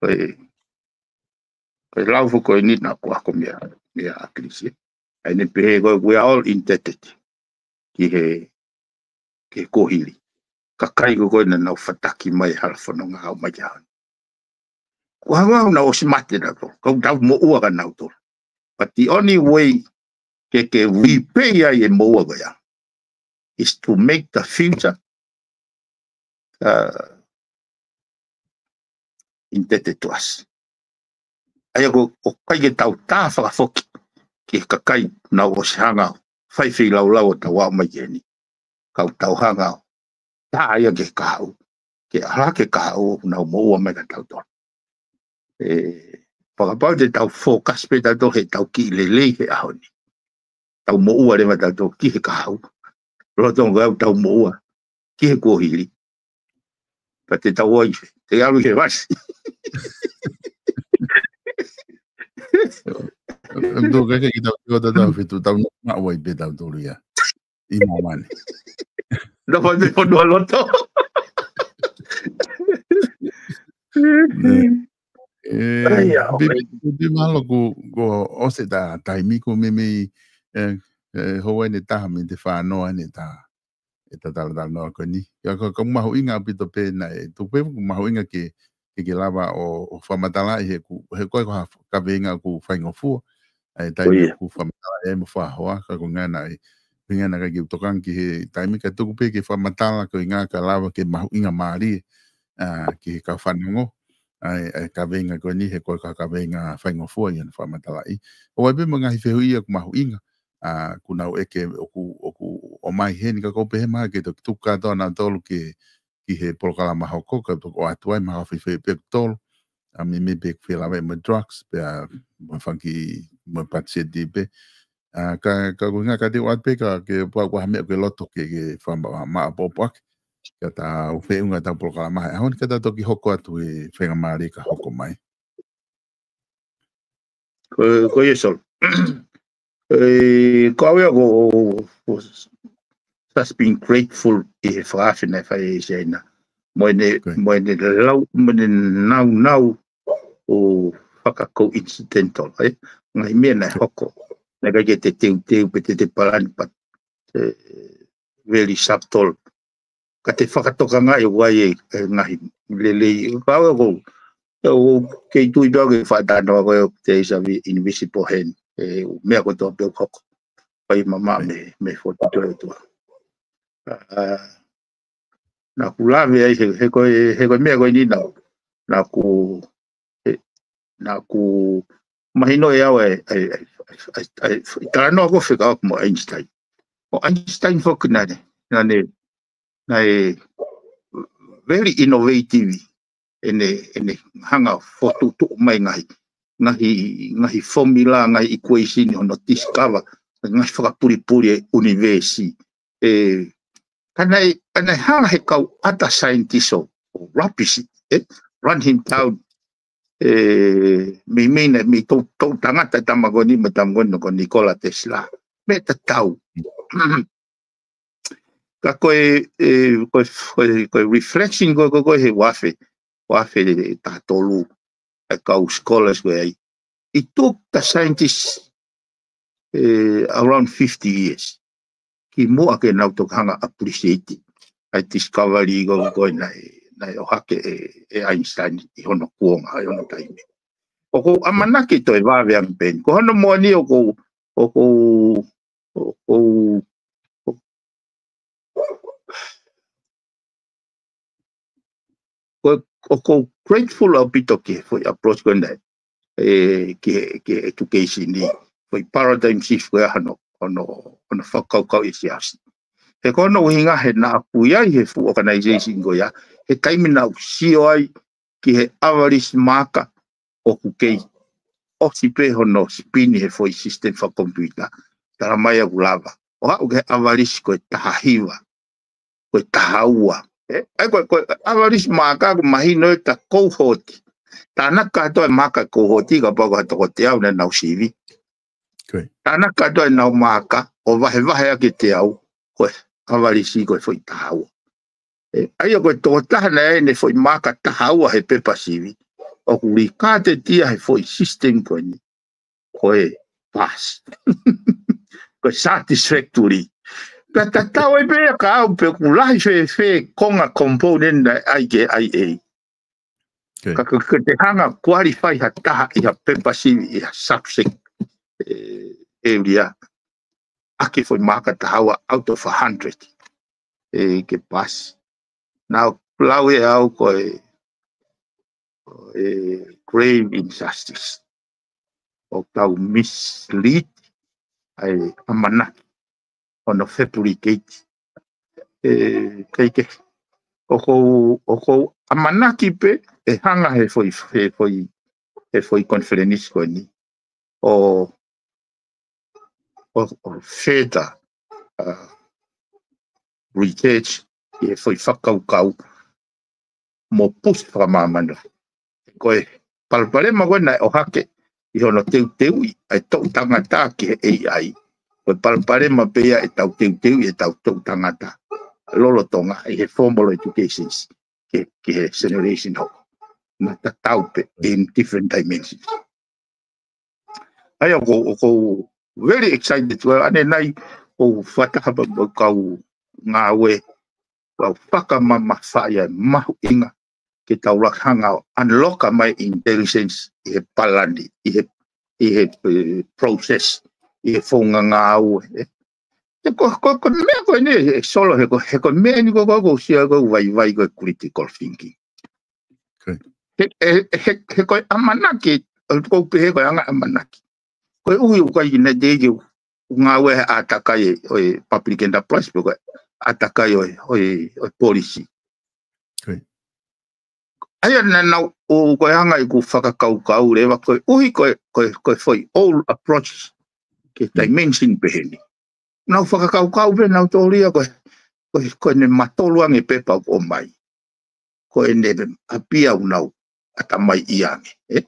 ko e, ko e lau foki ko eni naʻa ku ako mei a, mei a ʻAkilisi. ʻA ia ne pehē ko e, we are all indebted ki he, ki he kuohili. Kakai ko e ko e naʻa nau fataki mai hala fononga ʻo aʻu mai ki he ʻaho ni. Ko e hangē ʻoku nau ʻosi mate nautolu. Ka ʻoku tau moʻua kia nautolu. But the only way ke, ke repay ai e moʻua ko ia is to make the future, uh, indebted to us. ʻA ia ko, ʻoku ʻikai ke tau tā fakafoki ki he kakai naʻa nau ʻosi hanga ʻo fai feilaulau ʻo tau aʻu mai ki heni. Ka ʻoku tau hanga ʻo tā ia ki he kahaʻu. Ke ʻalu ki he kahaʻu ʻoku nau moʻua mai kia tautolu. ʻE, fakapapau te tau focus pē tautolu he tau kiʻi lelei he ʻaho ni. Tau moʻua leva tautolu ki he kahaʻu. Lolotonga ʻoku tau moʻua ki he kuohili. Ka te tau ʻai, te ʻalu he vasi. Tau kai ke tau, tau, tau, tau, fitu, tau no, ma wai pe tau tolu ia. ʻI māmani. Nofo atu he fonua loto. Nē. ʻE, ai, au, pe, ai. Pe, pe mahalo ko, ko ʻosi ta taimi ko meimei, ʻe, ʻe, hou ai ne taha mei te fānoa ne ta, ʻe ta talatalanoa ko eni. Ka, ka, ka mahuʻinga ʻaupito pē naʻe, tuku pē ʻoku mahuʻinga ke, ke, ke lava ʻo, ʻo fakamatalaʻi he ʻoku, he ko e ko ha kaveinga ʻoku faingofua. ʻA e taimi ʻoku fakamatalaʻi ai mo fakahoa, ka ko e ʻuhinga naʻe, ʻuhinga naʻe ʻikai ke u tokanga ki he taimi ka tuku pē ke fakamatala ko e ʻuhinga ka lava ke mahuʻinga mālie, ʻa, ki he kau fanongo. ʻA e, ʻa e kaveinga ko eni he ko e ko ha kaveinga faingofua ia ne fakamatalaʻi. ʻOku ʻi ai pē mo e ngaahi fehuʻi ia ʻoku mahuʻinga, ʻa, ʻoku nau ʻeke ʻoku, ʻoku ʻomai heni ka ʻoku ou pehē mahalo ke toki tuku kātoa nautolu ke, ki he polokalama hoko, ka toki ʻoatu ai mahalo fefei pē ʻoku tolu, ʻa, meimei pē ʻoku fie lava mo e drugs, pea mo e fanga kiʻi, mo e patiseti pē. ʻA, ka, ka ko e ʻuhinga ka te u ʻoatu pē ka ke pau ko ha meʻa ke loto ke, ke fama-, ma-, maʻopoʻopo ʻaki. Ka ta u feʻunga tau polokalama he ʻaho ni ka ta toki hoko atu he feinga mālie ka hoko mai. Ko, ko ia, Sol. ʻE, ko au ia ko, ko, just being grateful ʻi he fakaafe naʻe fai ʻe Siaina. Mo ʻene, mo ʻene lau, mo ʻene naunau ʻo faka-coincidental, ʻe? Ngaahi meʻa naʻe hoko. Naʻe ʻikai ke te teuteu pe te te palani, but, ʻe, very subtle. Ka te fakatokangaʻi ʻoku ʻi ai e, e ngaahi lelei. Ka au ko, ʻoku ou kei tui pē au ki he fakatalanoa ko e ʻoku te isa vi invisible hand. ʻE, ʻū meʻa kotoa pē ʻoku hoko. Fai mamaʻo mei, mei he fokotuʻutuʻu ʻa e ʻOtua. ʻA, naʻa ku lave ai he, he ko e, he ko e meʻa ko eni naʻa, naʻa ku, he, naʻa ku mahinoʻi ʻe au ʻa e, ʻa e, ʻa e, ʻa e, ʻa e talanoa ko ē fekauʻaki mo Einstein. Ko Einstein foki naʻa ne, naʻa ne, naʻa ne very innovative ʻene, ʻene hanga ʻo fokotuʻutuʻu mai ngaahi, ngaahi, ngaahi formula, ngaahi equation, hono discover, ngaahi fakapulipuli ʻa e ʻunivēsi. ʻE, ka naʻe, ka naʻe hanga he kau ʻata scientist ʻo, ʻo rubbish, ʻe, run him down. ʻE, meimei naʻe, mei toʻu, toʻu tangata tama ko eni, mo e tama ko eni ko Nikola Tesla. Meʻa tatau. Ka ko e, ʻe, ko e, ko e, ko e reflection ko, ko, ko e he ua afe, ua afe taha tolu, ʻa e kau scholars ko ē ai. It took the scientists, ʻe, around fifty years. Kimuʻa ke nau toki hanga appreciate ʻa e discovery ko, ko ē naʻe, naʻe ʻohake ʻe, ʻe Einstein ʻi hono kuonga, ʻi hono taimi. ʻOku ou ʻamanaki toe vave ange pē eni. Ko hono moʻoni ʻoku ou, ʻoku ou, ʻoku ou, ko, ʻoku ou grateful ʻaupito ki he foʻi approach ko eni, ʻe, ki he, ki he education ni, foʻi paradigm shift ko ia hono, hono, hono fakakaukau ʻi he siasi. He ko hono ʻuhinga he naʻa ku ʻi ai he fuʻu organization ko ia, he taimi naʻa ku sio ai ki he average maaka ʻoku kei ʻosi pē hono spin he foʻi system fakakompiuta. Tala mai ʻoku lava ʻo aʻu ki he average ko e taha hiva, ko e taha ua. ʻE, ʻa ia ko e, ko e average maaka ʻoku mahino ʻe ta cohort. Tānaki kātoa e maaka cohort, kapau ko ha toko teau naʻa nau sivi. Ko ia. Tānaki kātoa ʻenau maaka ʻo vahevahe ʻaki e teau, ko e average ko e foʻi taha ua. ʻE, ʻa ia ko e tokotaha naʻe ʻi ai ʻene foʻi maaka taha ua he pepa sivi, ʻoku likatetia he foʻi system ko eni ko e pass. Ko e satisfactory. Ka tatau ai pē ia ka au pe ʻoku lahi fēfē konga component naʻe ʻai ke ʻai ʻe ia. Ko ia. Ka ko, ko ʻete hanga qualify ha taha ʻi ha pepa sivi ʻi ha subject, ʻe, area, ʻaki e foʻi maaka taha ua out of a hundred, ʻe, ke pass. Naʻa ku lau ʻe au ko e, ko e grave injustice. ʻOku tau mislead ʻa e ʻamanaki hono fabricate. ʻE, kei ke, ʻoku ou, ʻoku ou ʻamanaki pē ʻe hanga he foʻi, he foʻi, he foʻi conference ko eni ʻo, ʻo, ʻo further, uh, research ʻi he foʻi fakakaukau mo push fakamāmani. Ko e palopalema ko ē naʻe ʻohake ʻi hono teuteuʻi ʻa e toʻu tangata ki he A I, ko e palopalema pē ia ʻetau teuteuʻi ʻetau toʻu tangata lolotonga ʻi he formal educations ki, ki he generation hoko. Naʻa tatau pē in different dimensions. ʻA ia ʻoku ou, ʻoku ou very excited. Well, ʻanenai ʻoku ou fakataha pē mo e kau ngāue, kau fakamamafaʻi ʻa e mahuʻinga ke tau laka hanga ʻo unlock mai intelligence ʻi he palani, ʻi he, ʻi he, eh, process, ʻi he founga ngāue, ē. He ko, ko, ko e meʻa ko eni, ʻe Solo, he ko, he ko e meʻa eni ko, ko, ko e ʻuhinga ko e vaivai ko e critical thinking. Ko ia. He, he, he, he ko e ʻamanaki, ʻoku ou pehē ko e anga ʻamanaki. Koeʻuhi ʻoku ʻikai ke ne teʻeki ke u ngāue he ʻātakai ʻo e public enterprise pe ko e ʻātakai ʻo e, ʻo e, ʻo e policy. Ko ia. ʻA ia naʻa nau, ʻoku ou ko e anga ʻeku fakakaukau leva koeʻuhi ko e, ko e, ko e foʻi old approach ki he dimension pehē ni. Nau fakakaukau pē nautolu ia ko e, ko e, ko ʻene matolu ange pepa ʻoku ʻomai. Ko ʻene ʻapi ʻoku nau ʻatamaiʻi ange, ē?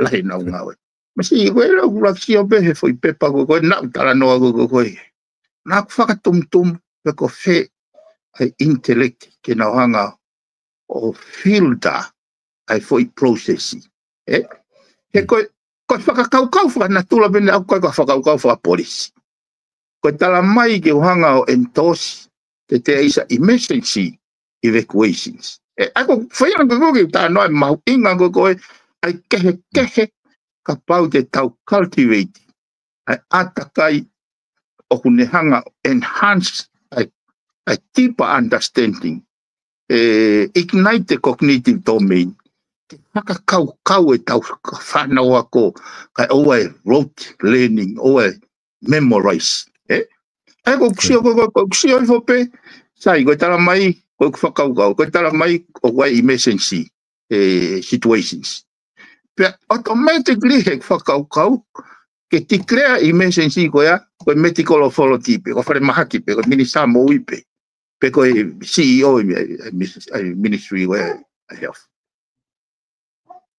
Lahi ʻenau ngāue. Masiʻi ko e lau laksio pē he foʻi pepa ko, ko e naʻa ku talanoa ko, ko, ko e. Naʻa ku fakatumutumu pe ko fē ʻa e intellect ke nau hanga ʻo filter ʻa e foʻi process. Ē? He ko e, ko e fakakaukau fakanatula pē eni ʻoku ʻikai ko ha fakakaukau fakapolisi. Ko e tala mai ke u hanga ʻo endorse te te isa emergency evacuations. Ē, ʻa ia ko e foʻi anga ko ē ke u talanoa e mahuʻinga ko ē ʻa e kehekehe kapau te tau cultivate ʻa e ʻātakai ʻoku ne hanga ʻo enhance ʻa e, ʻa e deeper understanding, ʻe ignite the cognitive domain, ke fakakaukau ʻetau fānau ako, kae ʻoua ʻe rote learning, ʻoua ʻe memorize. ʻE? ʻA ia ko ʻeku sio, ko, ko, ko ʻeku sio hifo pē, sai, ko e tala mai, ko ʻeku fakakaukau, ko e tala mai, ʻoku ʻi ai emergency, ʻe, situations. Pea automatically he fakakaukau, ke declare emergency ko ia, ko e medical authority pē, ko e falemahaki pē, ko e minisitā moʻui pē, pe ko e C E O ʻi, ʻi, ʻi, ʻi ministry ko ia, ʻa e health.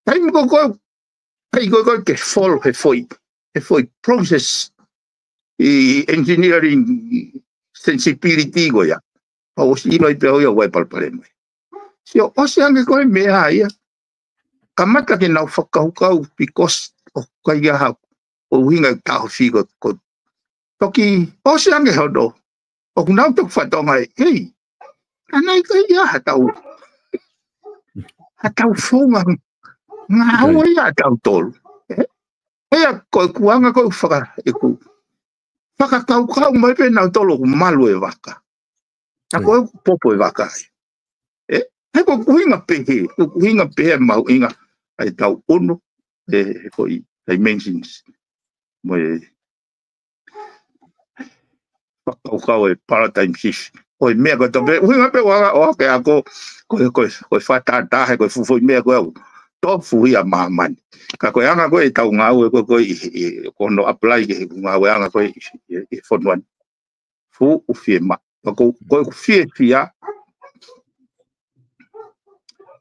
Taimi ko ē, ʻai ko ē ke follow he foʻi, he foʻi process ʻi engineering sensibility ko ia. Pea ʻosi ʻilo ai pē ʻe au ia ʻoku ʻi ai e palopalema. Sio, ʻosi ange ko ē meʻa ia. Kamata ke nau fakakaukau because ʻoku ʻikai ha ʻuhinga ʻoku taʻofi ko, ko. Toki ʻosi ange hono ʻoku nau toki fatongia ē, hei, ʻa naʻe ʻikai ha tau, ha tau founga ngāue ia ʻa tautolu. ʻE, ʻa ia ko ʻeku anga ko ʻeku faka-, ʻeku fakakaukau mai pē nautolu ʻoku malu e vaka. ʻA ko ʻeku popo e vaka ai. ʻE, he ko ʻeku ʻuhinga pehē, ko ʻeku ʻuhinga pehē mahuʻinga ʻa e tau ʻunu, ʻe, ko e dimensions. Mo e fakakaukau e paradigm shift. Ko e meʻa ko e tope, ʻuhinga pē ʻoku ʻalu ʻo ʻalu ke ako, ko e, ko e, ko e fakatātā he ko e fuʻu foʻi meʻa ko ē ʻoku tofu ia ʻa māmani. Ka ko e anga ko ē ʻetau ngāue ko ē, ko e, ʻi, ʻi, ko hono apply ki he ngāue anga ko ē ʻi, ʻi, ʻi he fonua ni. Fuʻu fiemaʻu. Ka ko, ko ʻeku fiefia,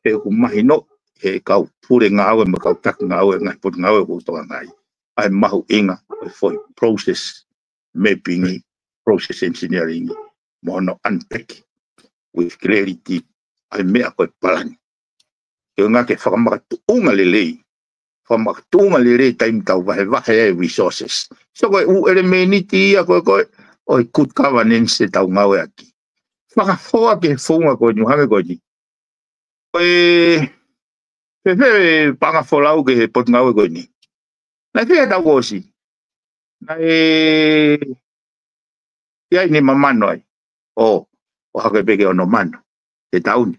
he ʻoku mahino, he kau pule ngāue, mo e kau taki ngāue, ngaahi potungāue ʻoku tokangaʻi. ʻA e mahuʻinga, ʻa e foʻi process mapping, process engineering, mo hono unpack with clarity, ʻa e meʻa ko e palani. Ke ngā ke fakamakatuʻunga lelei, fakamakatuʻunga lelei taimi tau vahevahe e resources. So ko e ʻū ʻelemēniti ia ko ē, ko ē, ʻo e good governance ʻetau ngāueʻaki. Fakahoa ke founga ko eni ʻo hangē ko eni. Ko e, fēfē paʻanga folau ki he potungāue ko eni. Naʻe fēfē tau kuo ʻosi. Naʻe ʻi ai nima mano ai. ʻO, ʻo hake pē ki he ono mano. He taʻu ni.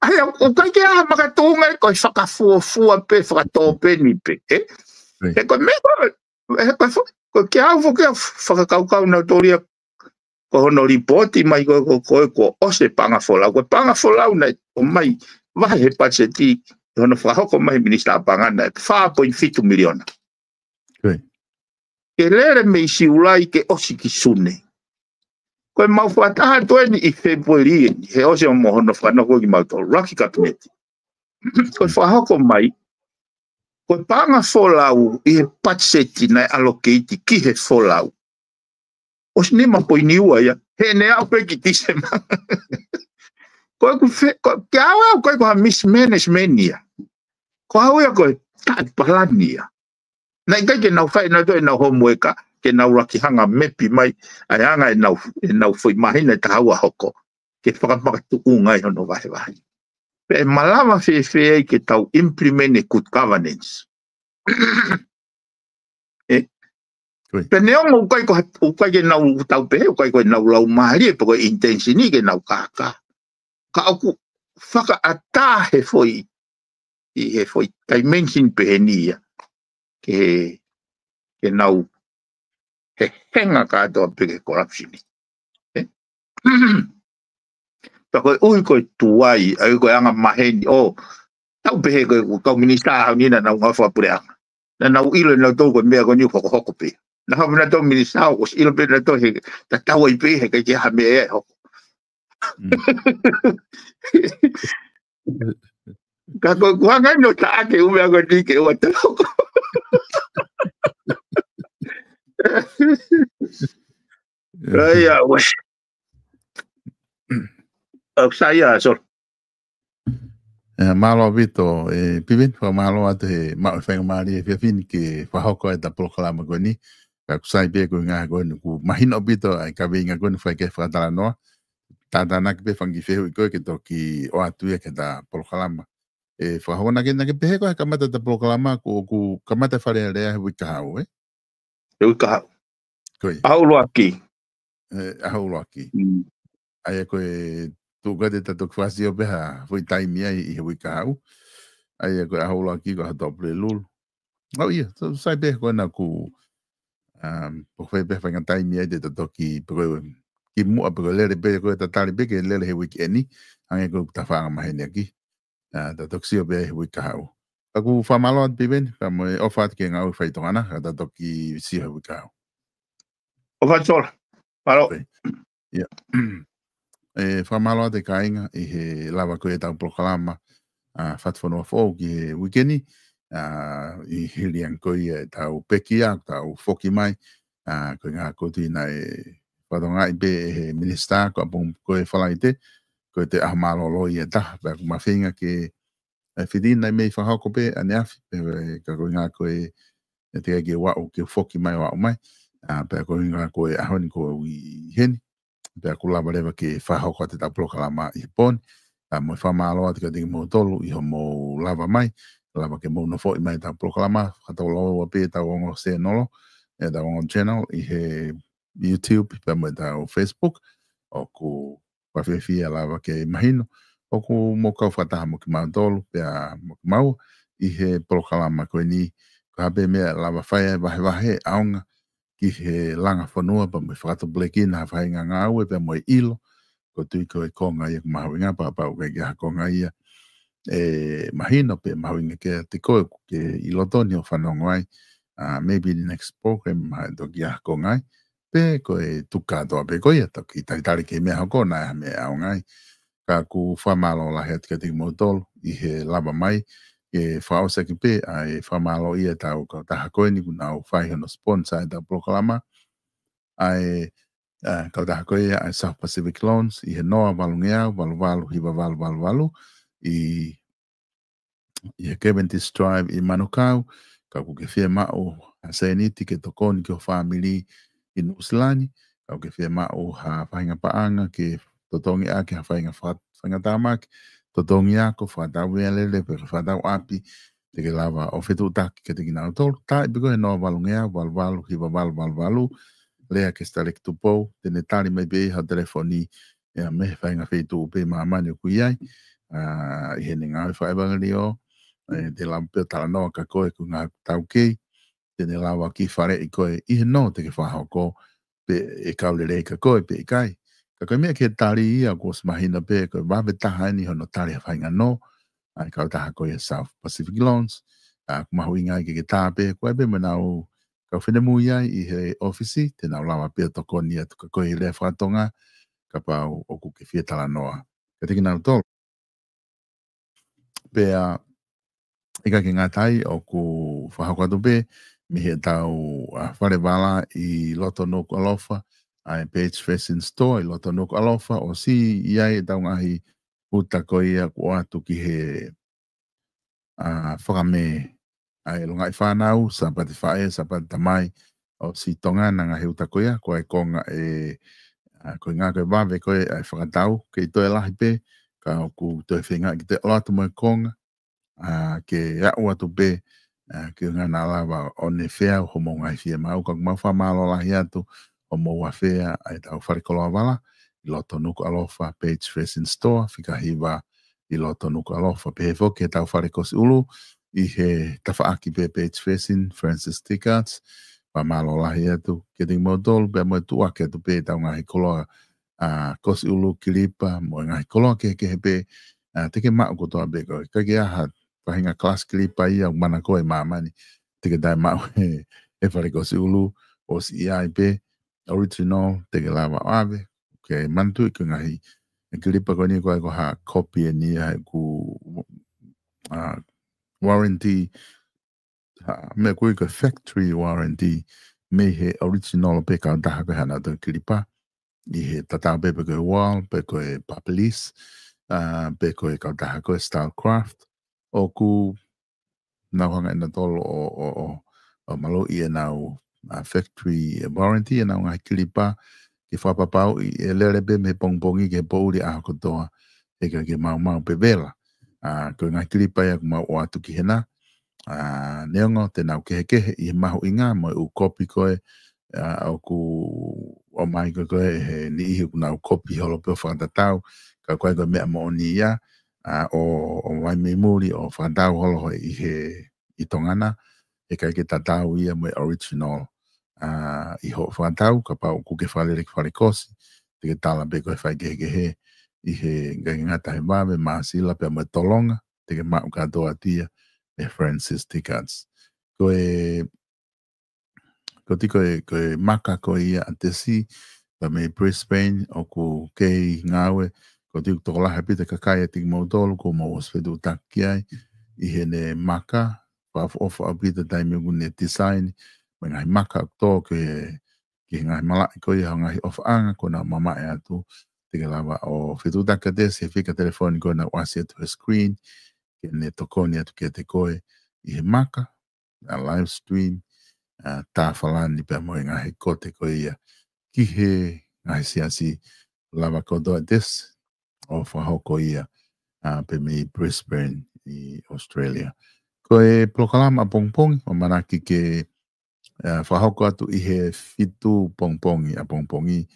ʻA ia, ʻoku ʻikai ke ʻi ai ha makatuʻunga ia ko e fakafuofua pē, fakatōpeni pē, ē? He ko e meʻa ko ē, he ko e fo-, ko e kiate au foki ʻoku fakakaukau nautolu ia ko hono lipooti mai ko ē, ko ē, ko ē, kuo ʻosi e paʻanga folau. Ko e paʻanga folau naʻe ʻomai vahe he patiseti, ʻi hono fakahoko mai he minisitā paʻanga naʻe fā poini fitu miliona. Ke lele mei Siulai ke ʻosi ki Sune. Ko e mau fakataha atu eni ʻi Fēpueli eni, he ʻosi ʻa mo hono fakanofo kimautolu, ʻuluaki kapineti. Ko e fakahoko mai, ko e paʻanga folau ʻi he patiseti naʻe allocate ki he folau. ʻOsi nima poini ua ia, he naʻe aʻu pē ki Tīsema. Ko ʻeku fe-, ko, kiate au ʻoku ʻikai ko ha mismanagement ia. Ko au ia ko e taʻepalani ia. Naʻe ʻikai ke nau fai ʻenautolu ʻenau homework, ke nau laki hanga mepi mai, ʻa e anga ʻenau, ʻenau foʻi māhina ʻe taha ua hoko. Ke fakamakatuʻunga ai hono vahevahe. Pea ʻe malava fēfē ai ke tau implement e good governance. ʻE? Pea neongo ʻoku ʻikai ko ha-, ʻoku ʻikai ke nau tau pehē, ʻoku ʻikai ko ʻenau laumālie, pe ko e intention ke nau kākā. Ka ʻoku fakaʻatā he foʻi, ʻi he foʻi dimension pehē ni ia. Ke, ke nau he henga kātoa pē ki he corruption. ʻE? Pea ko e ʻuhi ko e tuai, ʻa ia ko e anga maheni, ʻo, tau pehē ko e kau minisitā ʻaho ni naʻa nau ngāue fakapuleʻanga. Naʻa nau ʻilo ʻenautolu ko e meʻa ko eni ʻoku hokohoko pē. Naʻa nau pehē nautolu minisitā ʻoku ʻosi ʻilo pē nautolu he, tatau ai pē he ʻikai ke ʻi ai ha meʻa ia ʻe hoko. Ka ko, ko e hanga ʻeni ʻo taʻaki e ʻū meʻa ko eni ke ʻoua tau hoko. ʻA ia, ʻoua. ʻOku sai ia, so. ʻE, mālō ʻaupito, ʻe, Piveni, fakamālō atu he maʻu e faingamālie he efiafi ni ke fakahoko ʻeta polokalama ko eni. Ka ʻoku sai pē ko e ngaahi ko eni ʻoku mahino ʻaupito ʻa e kaveinga ko eni fai ke fakatalanoa. Tātānaki pē fanga kiʻi fehuʻi ko ē ke toki ʻoatu ia ki heʻeta polokalama. ʻE, fakahoko naʻa ke, naʻa ke pehē ko e kamata ʻeta polokalama, ʻoku, ʻoku kamata Fale Alea he uike kahaʻu, ē? he uike kahaʻu. Ko ia. ʻAho ʻuluaki. ʻE, ʻaho ʻuluaki. Mm. ʻA ia ko e tuʻu ko ē te ta toki fakasio pē ha foʻi taimi ai ʻi he uike kahaʻu. ʻA ia ko e ʻaho ʻuluaki ko e ʻaho Tuʻapulelulu. ʻOku ʻi ai, so, sai pē ko ena ʻoku, um, ʻoku fai pē faʻahinga taimi ai te ta toki pe ko e kimuʻa pe ko e lele pē ko e ta tali pē ke lele he uike ʻeni. Hangē ko e tafaʻanga maheni ʻaki. ʻA, ta toki sio pē he uike kahaʻu. Ka ʻoku fakamālō atu Piveni, pea mo e ʻofa atu ki he ngāue fai Tonga na, ka ta toki sio he uike kahaʻu. ʻOfa atu Sola. Mālō. Ok. ʻIa. ʻE, fakamālō atu e kāinga ʻi he lava ko ē ʻetau polokalama, ʻa, Fatu Fonua Foʻou ki he uike ni, ʻa, ʻi he hili ange ko ia ʻetau pekia, tau foki mai, ʻa, ko e ngaahi kotu ina e fatongia pē ʻe he minisitā, ko ʻapongipongi ko e Falaite, ko e toe ʻaho mālōlō ia ʻe taha, pea ʻoku ma feinga ke, ʻe, fiti ina e meʻa ʻe fakahoko pē ʻaneafi, pea, ʻe, ka ko e ngaahi ko e, ʻe teʻeki ke u aʻu ke foki mai ʻo aʻu mai, ʻa, pea ko e ngaahi ko e ʻaho ni ko e ʻi heni, pea ʻoku lava leva ke fakahoko atu ʻetau polokalama ʻi he pō ni, ʻa, mo e fakamālō atu kiate kimoutolu ʻi hoʻomou lava mai, lava ke mou nofoʻi mai ʻetau polokalama, fakatau lau pē ʻetau ongo sēnolo, ʻetau ongo channel, ʻi he YouTube, pea mo ʻetau Facebook, ʻoku fakafiefia lava ke mahino, ʻoku mou kau fakataha mo kimautolu, pea mo kimaua, ʻi he polokalama ko eni, ko e hā pē meʻa lava fai ai vahevahe, ʻaonga, ki he langa fonua, pea mo e fakatupulekina ha faʻahinga ngāue, pea mo e ʻilo, ʻoku ou tui ko e konga ia ʻoku mahuʻinga pea kapau ʻoku ʻikai ke ʻi ai ha konga ia, ʻe mahino pe mahuʻinga kiate koe ʻoku ke ʻi loto ni ʻo fanongo ai, ʻa, maybe the next program, ʻe toki ʻi ai ha konga ai, pe ko e tuku kātoa pē ko ia, toki talitali ki he meʻa hoko naʻe ʻi ai ha meʻa ʻaonga ai. Ka ʻoku fakamālō lahi atu kiate kimoutolu ʻi he lava mai, ke fakaʻosi ʻaki pē, ʻa e fakamālō ia ʻetau kautaha ko eni ʻoku nau fai hono sponsor ʻetau polokalama, ʻa e, ʻa, kautaha ko ia ʻa e South Pacific Loans, ʻi he noa valungeau, valu valu hiva valu valu valu, ʻi, ʻi he Cavendish Drive ʻi Manukau, ka ʻoku ke fiemaʻu ha sēniti ke tokoni ki ho fāmili ʻi Nuʻusila ni, ka ʻoku ke fiemaʻu ha faʻahinga paʻanga ke totongi ʻaki ha faʻahinga fa-, faʻahinga tāmaki, totongi ako, fakatau veʻe lele, pe fakatau ʻapi, te ke lava ʻo fetuʻutaki kiate kinautolu, taaʻi pē ko e noa valungeau, valu valu hiva valu valu valu, lea kia Sitaleki Tupou, te ne tali mai pē ia ho telefoni, ʻa, mei he faʻahinga feituʻu pē ʻi māmani ʻoku ʻi ai, ʻa, ʻi heʻene ngāue fakaʻevangeliō, ʻe, te lava pē ʻo talanoa kia koe ko e ngaahi taukei, te ne lava ʻo kiʻi faleʻi koe ʻi he nō te ke fakahoko, pe ʻe kau lelei kia koe pe ʻikai. Ka ko e meʻa ke tali ia kuo ʻosi mahino pē ko e vave taha eni hono tali ha faʻahinga nō, ʻa e kautaha ko ia South Pacific Loans, ʻa, ʻoku mahuʻinga ai ke ke tā pē, ko e pē mo ʻenau kau finemui ai ʻi he ʻōfisi, te nau lava pē ʻo tokoni atu kia koe ʻi he lea faka-Tonga, kapau ʻoku ke fie talanoa kiate kinautolu. Pea, ʻikai ke ngata ai, ʻoku fakahoko atu pē mei heʻetau, ʻa, fale vala ʻi loto Nukuʻalofa, ʻa e Page Fashion Store ʻi loto Nukuʻalofa, ʻosi ʻi ai ʻetau ngaahi uta ko ia kuo ʻoatu ki he, ʻa, Fakamē, ʻa e longaʻi fānau, Sāpate Faʻē, Sāpate Tamai, ʻosi Tonga na ngaahi uta ko ia, ko e konga ʻe, ʻa, ko e ngaahi ko e vave ko ē ʻa e fakatau, kei toe lahi pē, ka ʻoku toe feinga ke toe ʻalu atu mo e konga, ʻa, ke aʻu atu pē, ʻa, ke ngana lava ʻo ne feau hoʻomou ngaahi fiemaʻu, ka ʻoku mau fakamālō lahi atu hoʻomou afea ʻa ʻetau fale koloa vala, ʻi loto Nukuʻalofa, Page Fashion Store, fika hiva ʻi loto Nukuʻalofa, pehē foki ʻetau fale kosi ʻulu, ʻi he tafaʻaki pē Page Fashion, Francis Tickards, fakamālō lahi atu kiate kimoutolu, pea mo e tuʻuaki atu pē ʻetau ngaahi koloa, ʻa, kosi ʻulu, kilipa, mo e ngaahi koloa kehekehe pē, ʻa, te ke maʻu kotoa pē koe. Ka ke ʻi ai ha faʻahinga kalasi kilipa ia ʻoku mana ko ē ʻi māmani, te ke taʻemaʻu he, he fale kosi ʻulu, ʻosi ʻi ai pē, original, te ke lava ʻo ʻave, ke manatuʻi ko e ngaahi, e kilipa ko eni ko e ko ha kopi eni ʻa ʻeku, ʻa, warranty, ha, meʻa ko e ko e factory warranty, mei he original pē kautaha ko ē ʻa ʻenau kilipa, ʻi he tatau pē pe ko e Wahl, pe ko e Papelis, ʻa, pe ko e kautaha ko e Stylecraft, ʻoku nau hanga ʻe nautolu ʻo, ʻo, ʻo, ʻo maluʻi ʻenau, ʻa, factory warranty ʻenau ngaahi kilipa, ke fakapapauʻi ʻe lele pē mei he pongipongi ki he poʻuli ʻaho kotoa, heʻikai ke maumau pe vela. ʻA, ko e ngaahi kilipa ia ʻoku mau ʻoatu ki hena, ʻA, neongo te nau kehekehe ʻi he mahuʻinga mo e ʻū kopi ko ē, ʻa, ʻoku ʻomai ko ē ko ē he niʻihi ʻoku nau kopi holo pē ʻo fakatatau, ka ko e ko e meʻa moʻoni ia, ʻa, ʻo, ʻo ʻomai mei muli ʻo fakatatau holo ʻi he, ʻi Tonga na, he ʻikai ke tatau ia mo e original. ʻA, ʻi hoʻo fakatatau, kapau ʻoku ke fakalele ki fale kosi, te ke tala pē ko e faikehekehe ʻi he ngaahi ngata he vave, māsila pea mo e tolonga, te ke maʻu kātoa atu ia ʻe Francis Tichards. Ko e, ko e tiko e, ko e maka ko ia ʻa Tesi, pea mei Brisbane, ʻoku kei ngāue, ko e tiko tokolahi ʻaupito e kakai ʻiate kimoutolu, kuo mou ʻosi fetuʻutaki ai, ʻi heʻene maka, fakaʻofoʻofa ʻaupito e taimi ʻoku ne design, mo e ngaahi maka ʻoku tō ki he, ki he ngaahi malaʻe ko ia ʻo e ngaahi ʻofaʻanga kuo nau mamaʻo atu, te ke lava ʻo fetuʻutaki ʻa Tesi he fika telefoni ko ē naʻe ʻasi atu he screen, ke ne tokoni atu kiate koe ʻi he maka, ʻa, live stream, ʻa, tā falani pea mo e ngaahi kote ko ia ki he ngaahi siasi, lava kotoa ʻa Tesi ʻo fakahoko ia, ʻa, pē mei Brisbane ʻi Australia. Ko e polokalama ʻapongipongi, ʻoku ʻamanaki ke, ʻa, fakahoko atu ʻi he fitu pongipongi ʻapongipongi,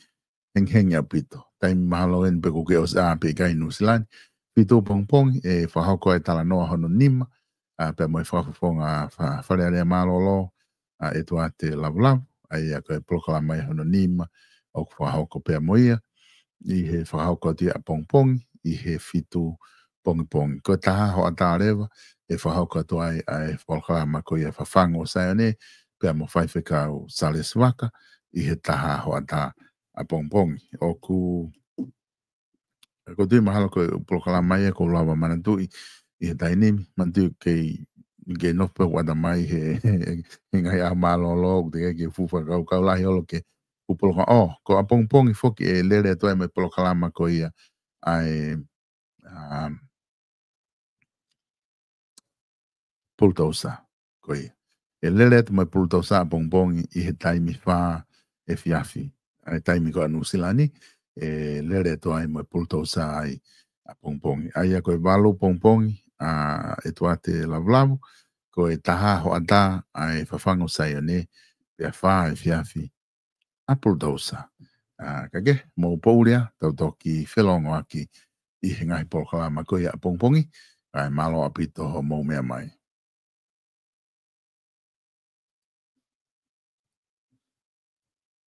hengihengi ʻaupito. Taimi mahalo eni pe ʻoku ke ʻosi ʻā pē ʻikai ʻi Nuʻusila ni. Fitu pongipongi, ʻe fakahoko ai e talanoa hono nima, ʻa, pea mo e fakafofonga fa-, Fale Alea Mālōlō, ʻa, ʻEtuate Lavulavu, ʻa ia ko e polokalama ia hono nima, ʻoku fakahoko pea mo ia, ʻi he fakahoko atu ia ʻapongipongi, ʻi he fitu pongipongi. Ko e taha hoʻatā leva, ʻe fakahoko atu ai, ʻa e polokalama ko ia Fafangu ʻo Saione, pea mo Faifekau Salesi Vaka, ʻi he taha hoʻatā ʻapongipongi. ʻOku, ʻoku ou tui mahalo ko e polokalama ia ʻoku ou lava manatuʻi ʻi he taimi ni, manatuʻi kei, kei nofo pē ʻoku ʻata mai he, he, he ngaahi ʻaho mālōlō, ʻoku teʻeki ke fuʻu fakakaukau lahi holo ki he ʻū polokalama. ʻŌ, ko ʻapongipongi foki ʻe lele atu ai mo e polokalama ko ia ʻa e, um, Bulldozer, ko ia. ʻE lele atu mo e Bulldozer ʻapongipongi ʻi he taimi fā efiafi. ʻA e taimi ko ē ʻa Nuʻusila ni, ʻe lele atu ai mo e Bulldozer ai ʻapongipongi. ʻA ia ko e valu pongipongi, ʻa, ʻEtuate Lavulavu, ko e taha hoʻatā ʻa e Fafangu ʻo Saione, pea fā efiafi ʻa Bulldozer. ʻA, ka ke, mou poʻuli ā, tau toki felōngoaki ʻi he ngaahi polokalama ko ia ʻapongipongi, kae mālō ʻaupito hoʻomou meʻa mai.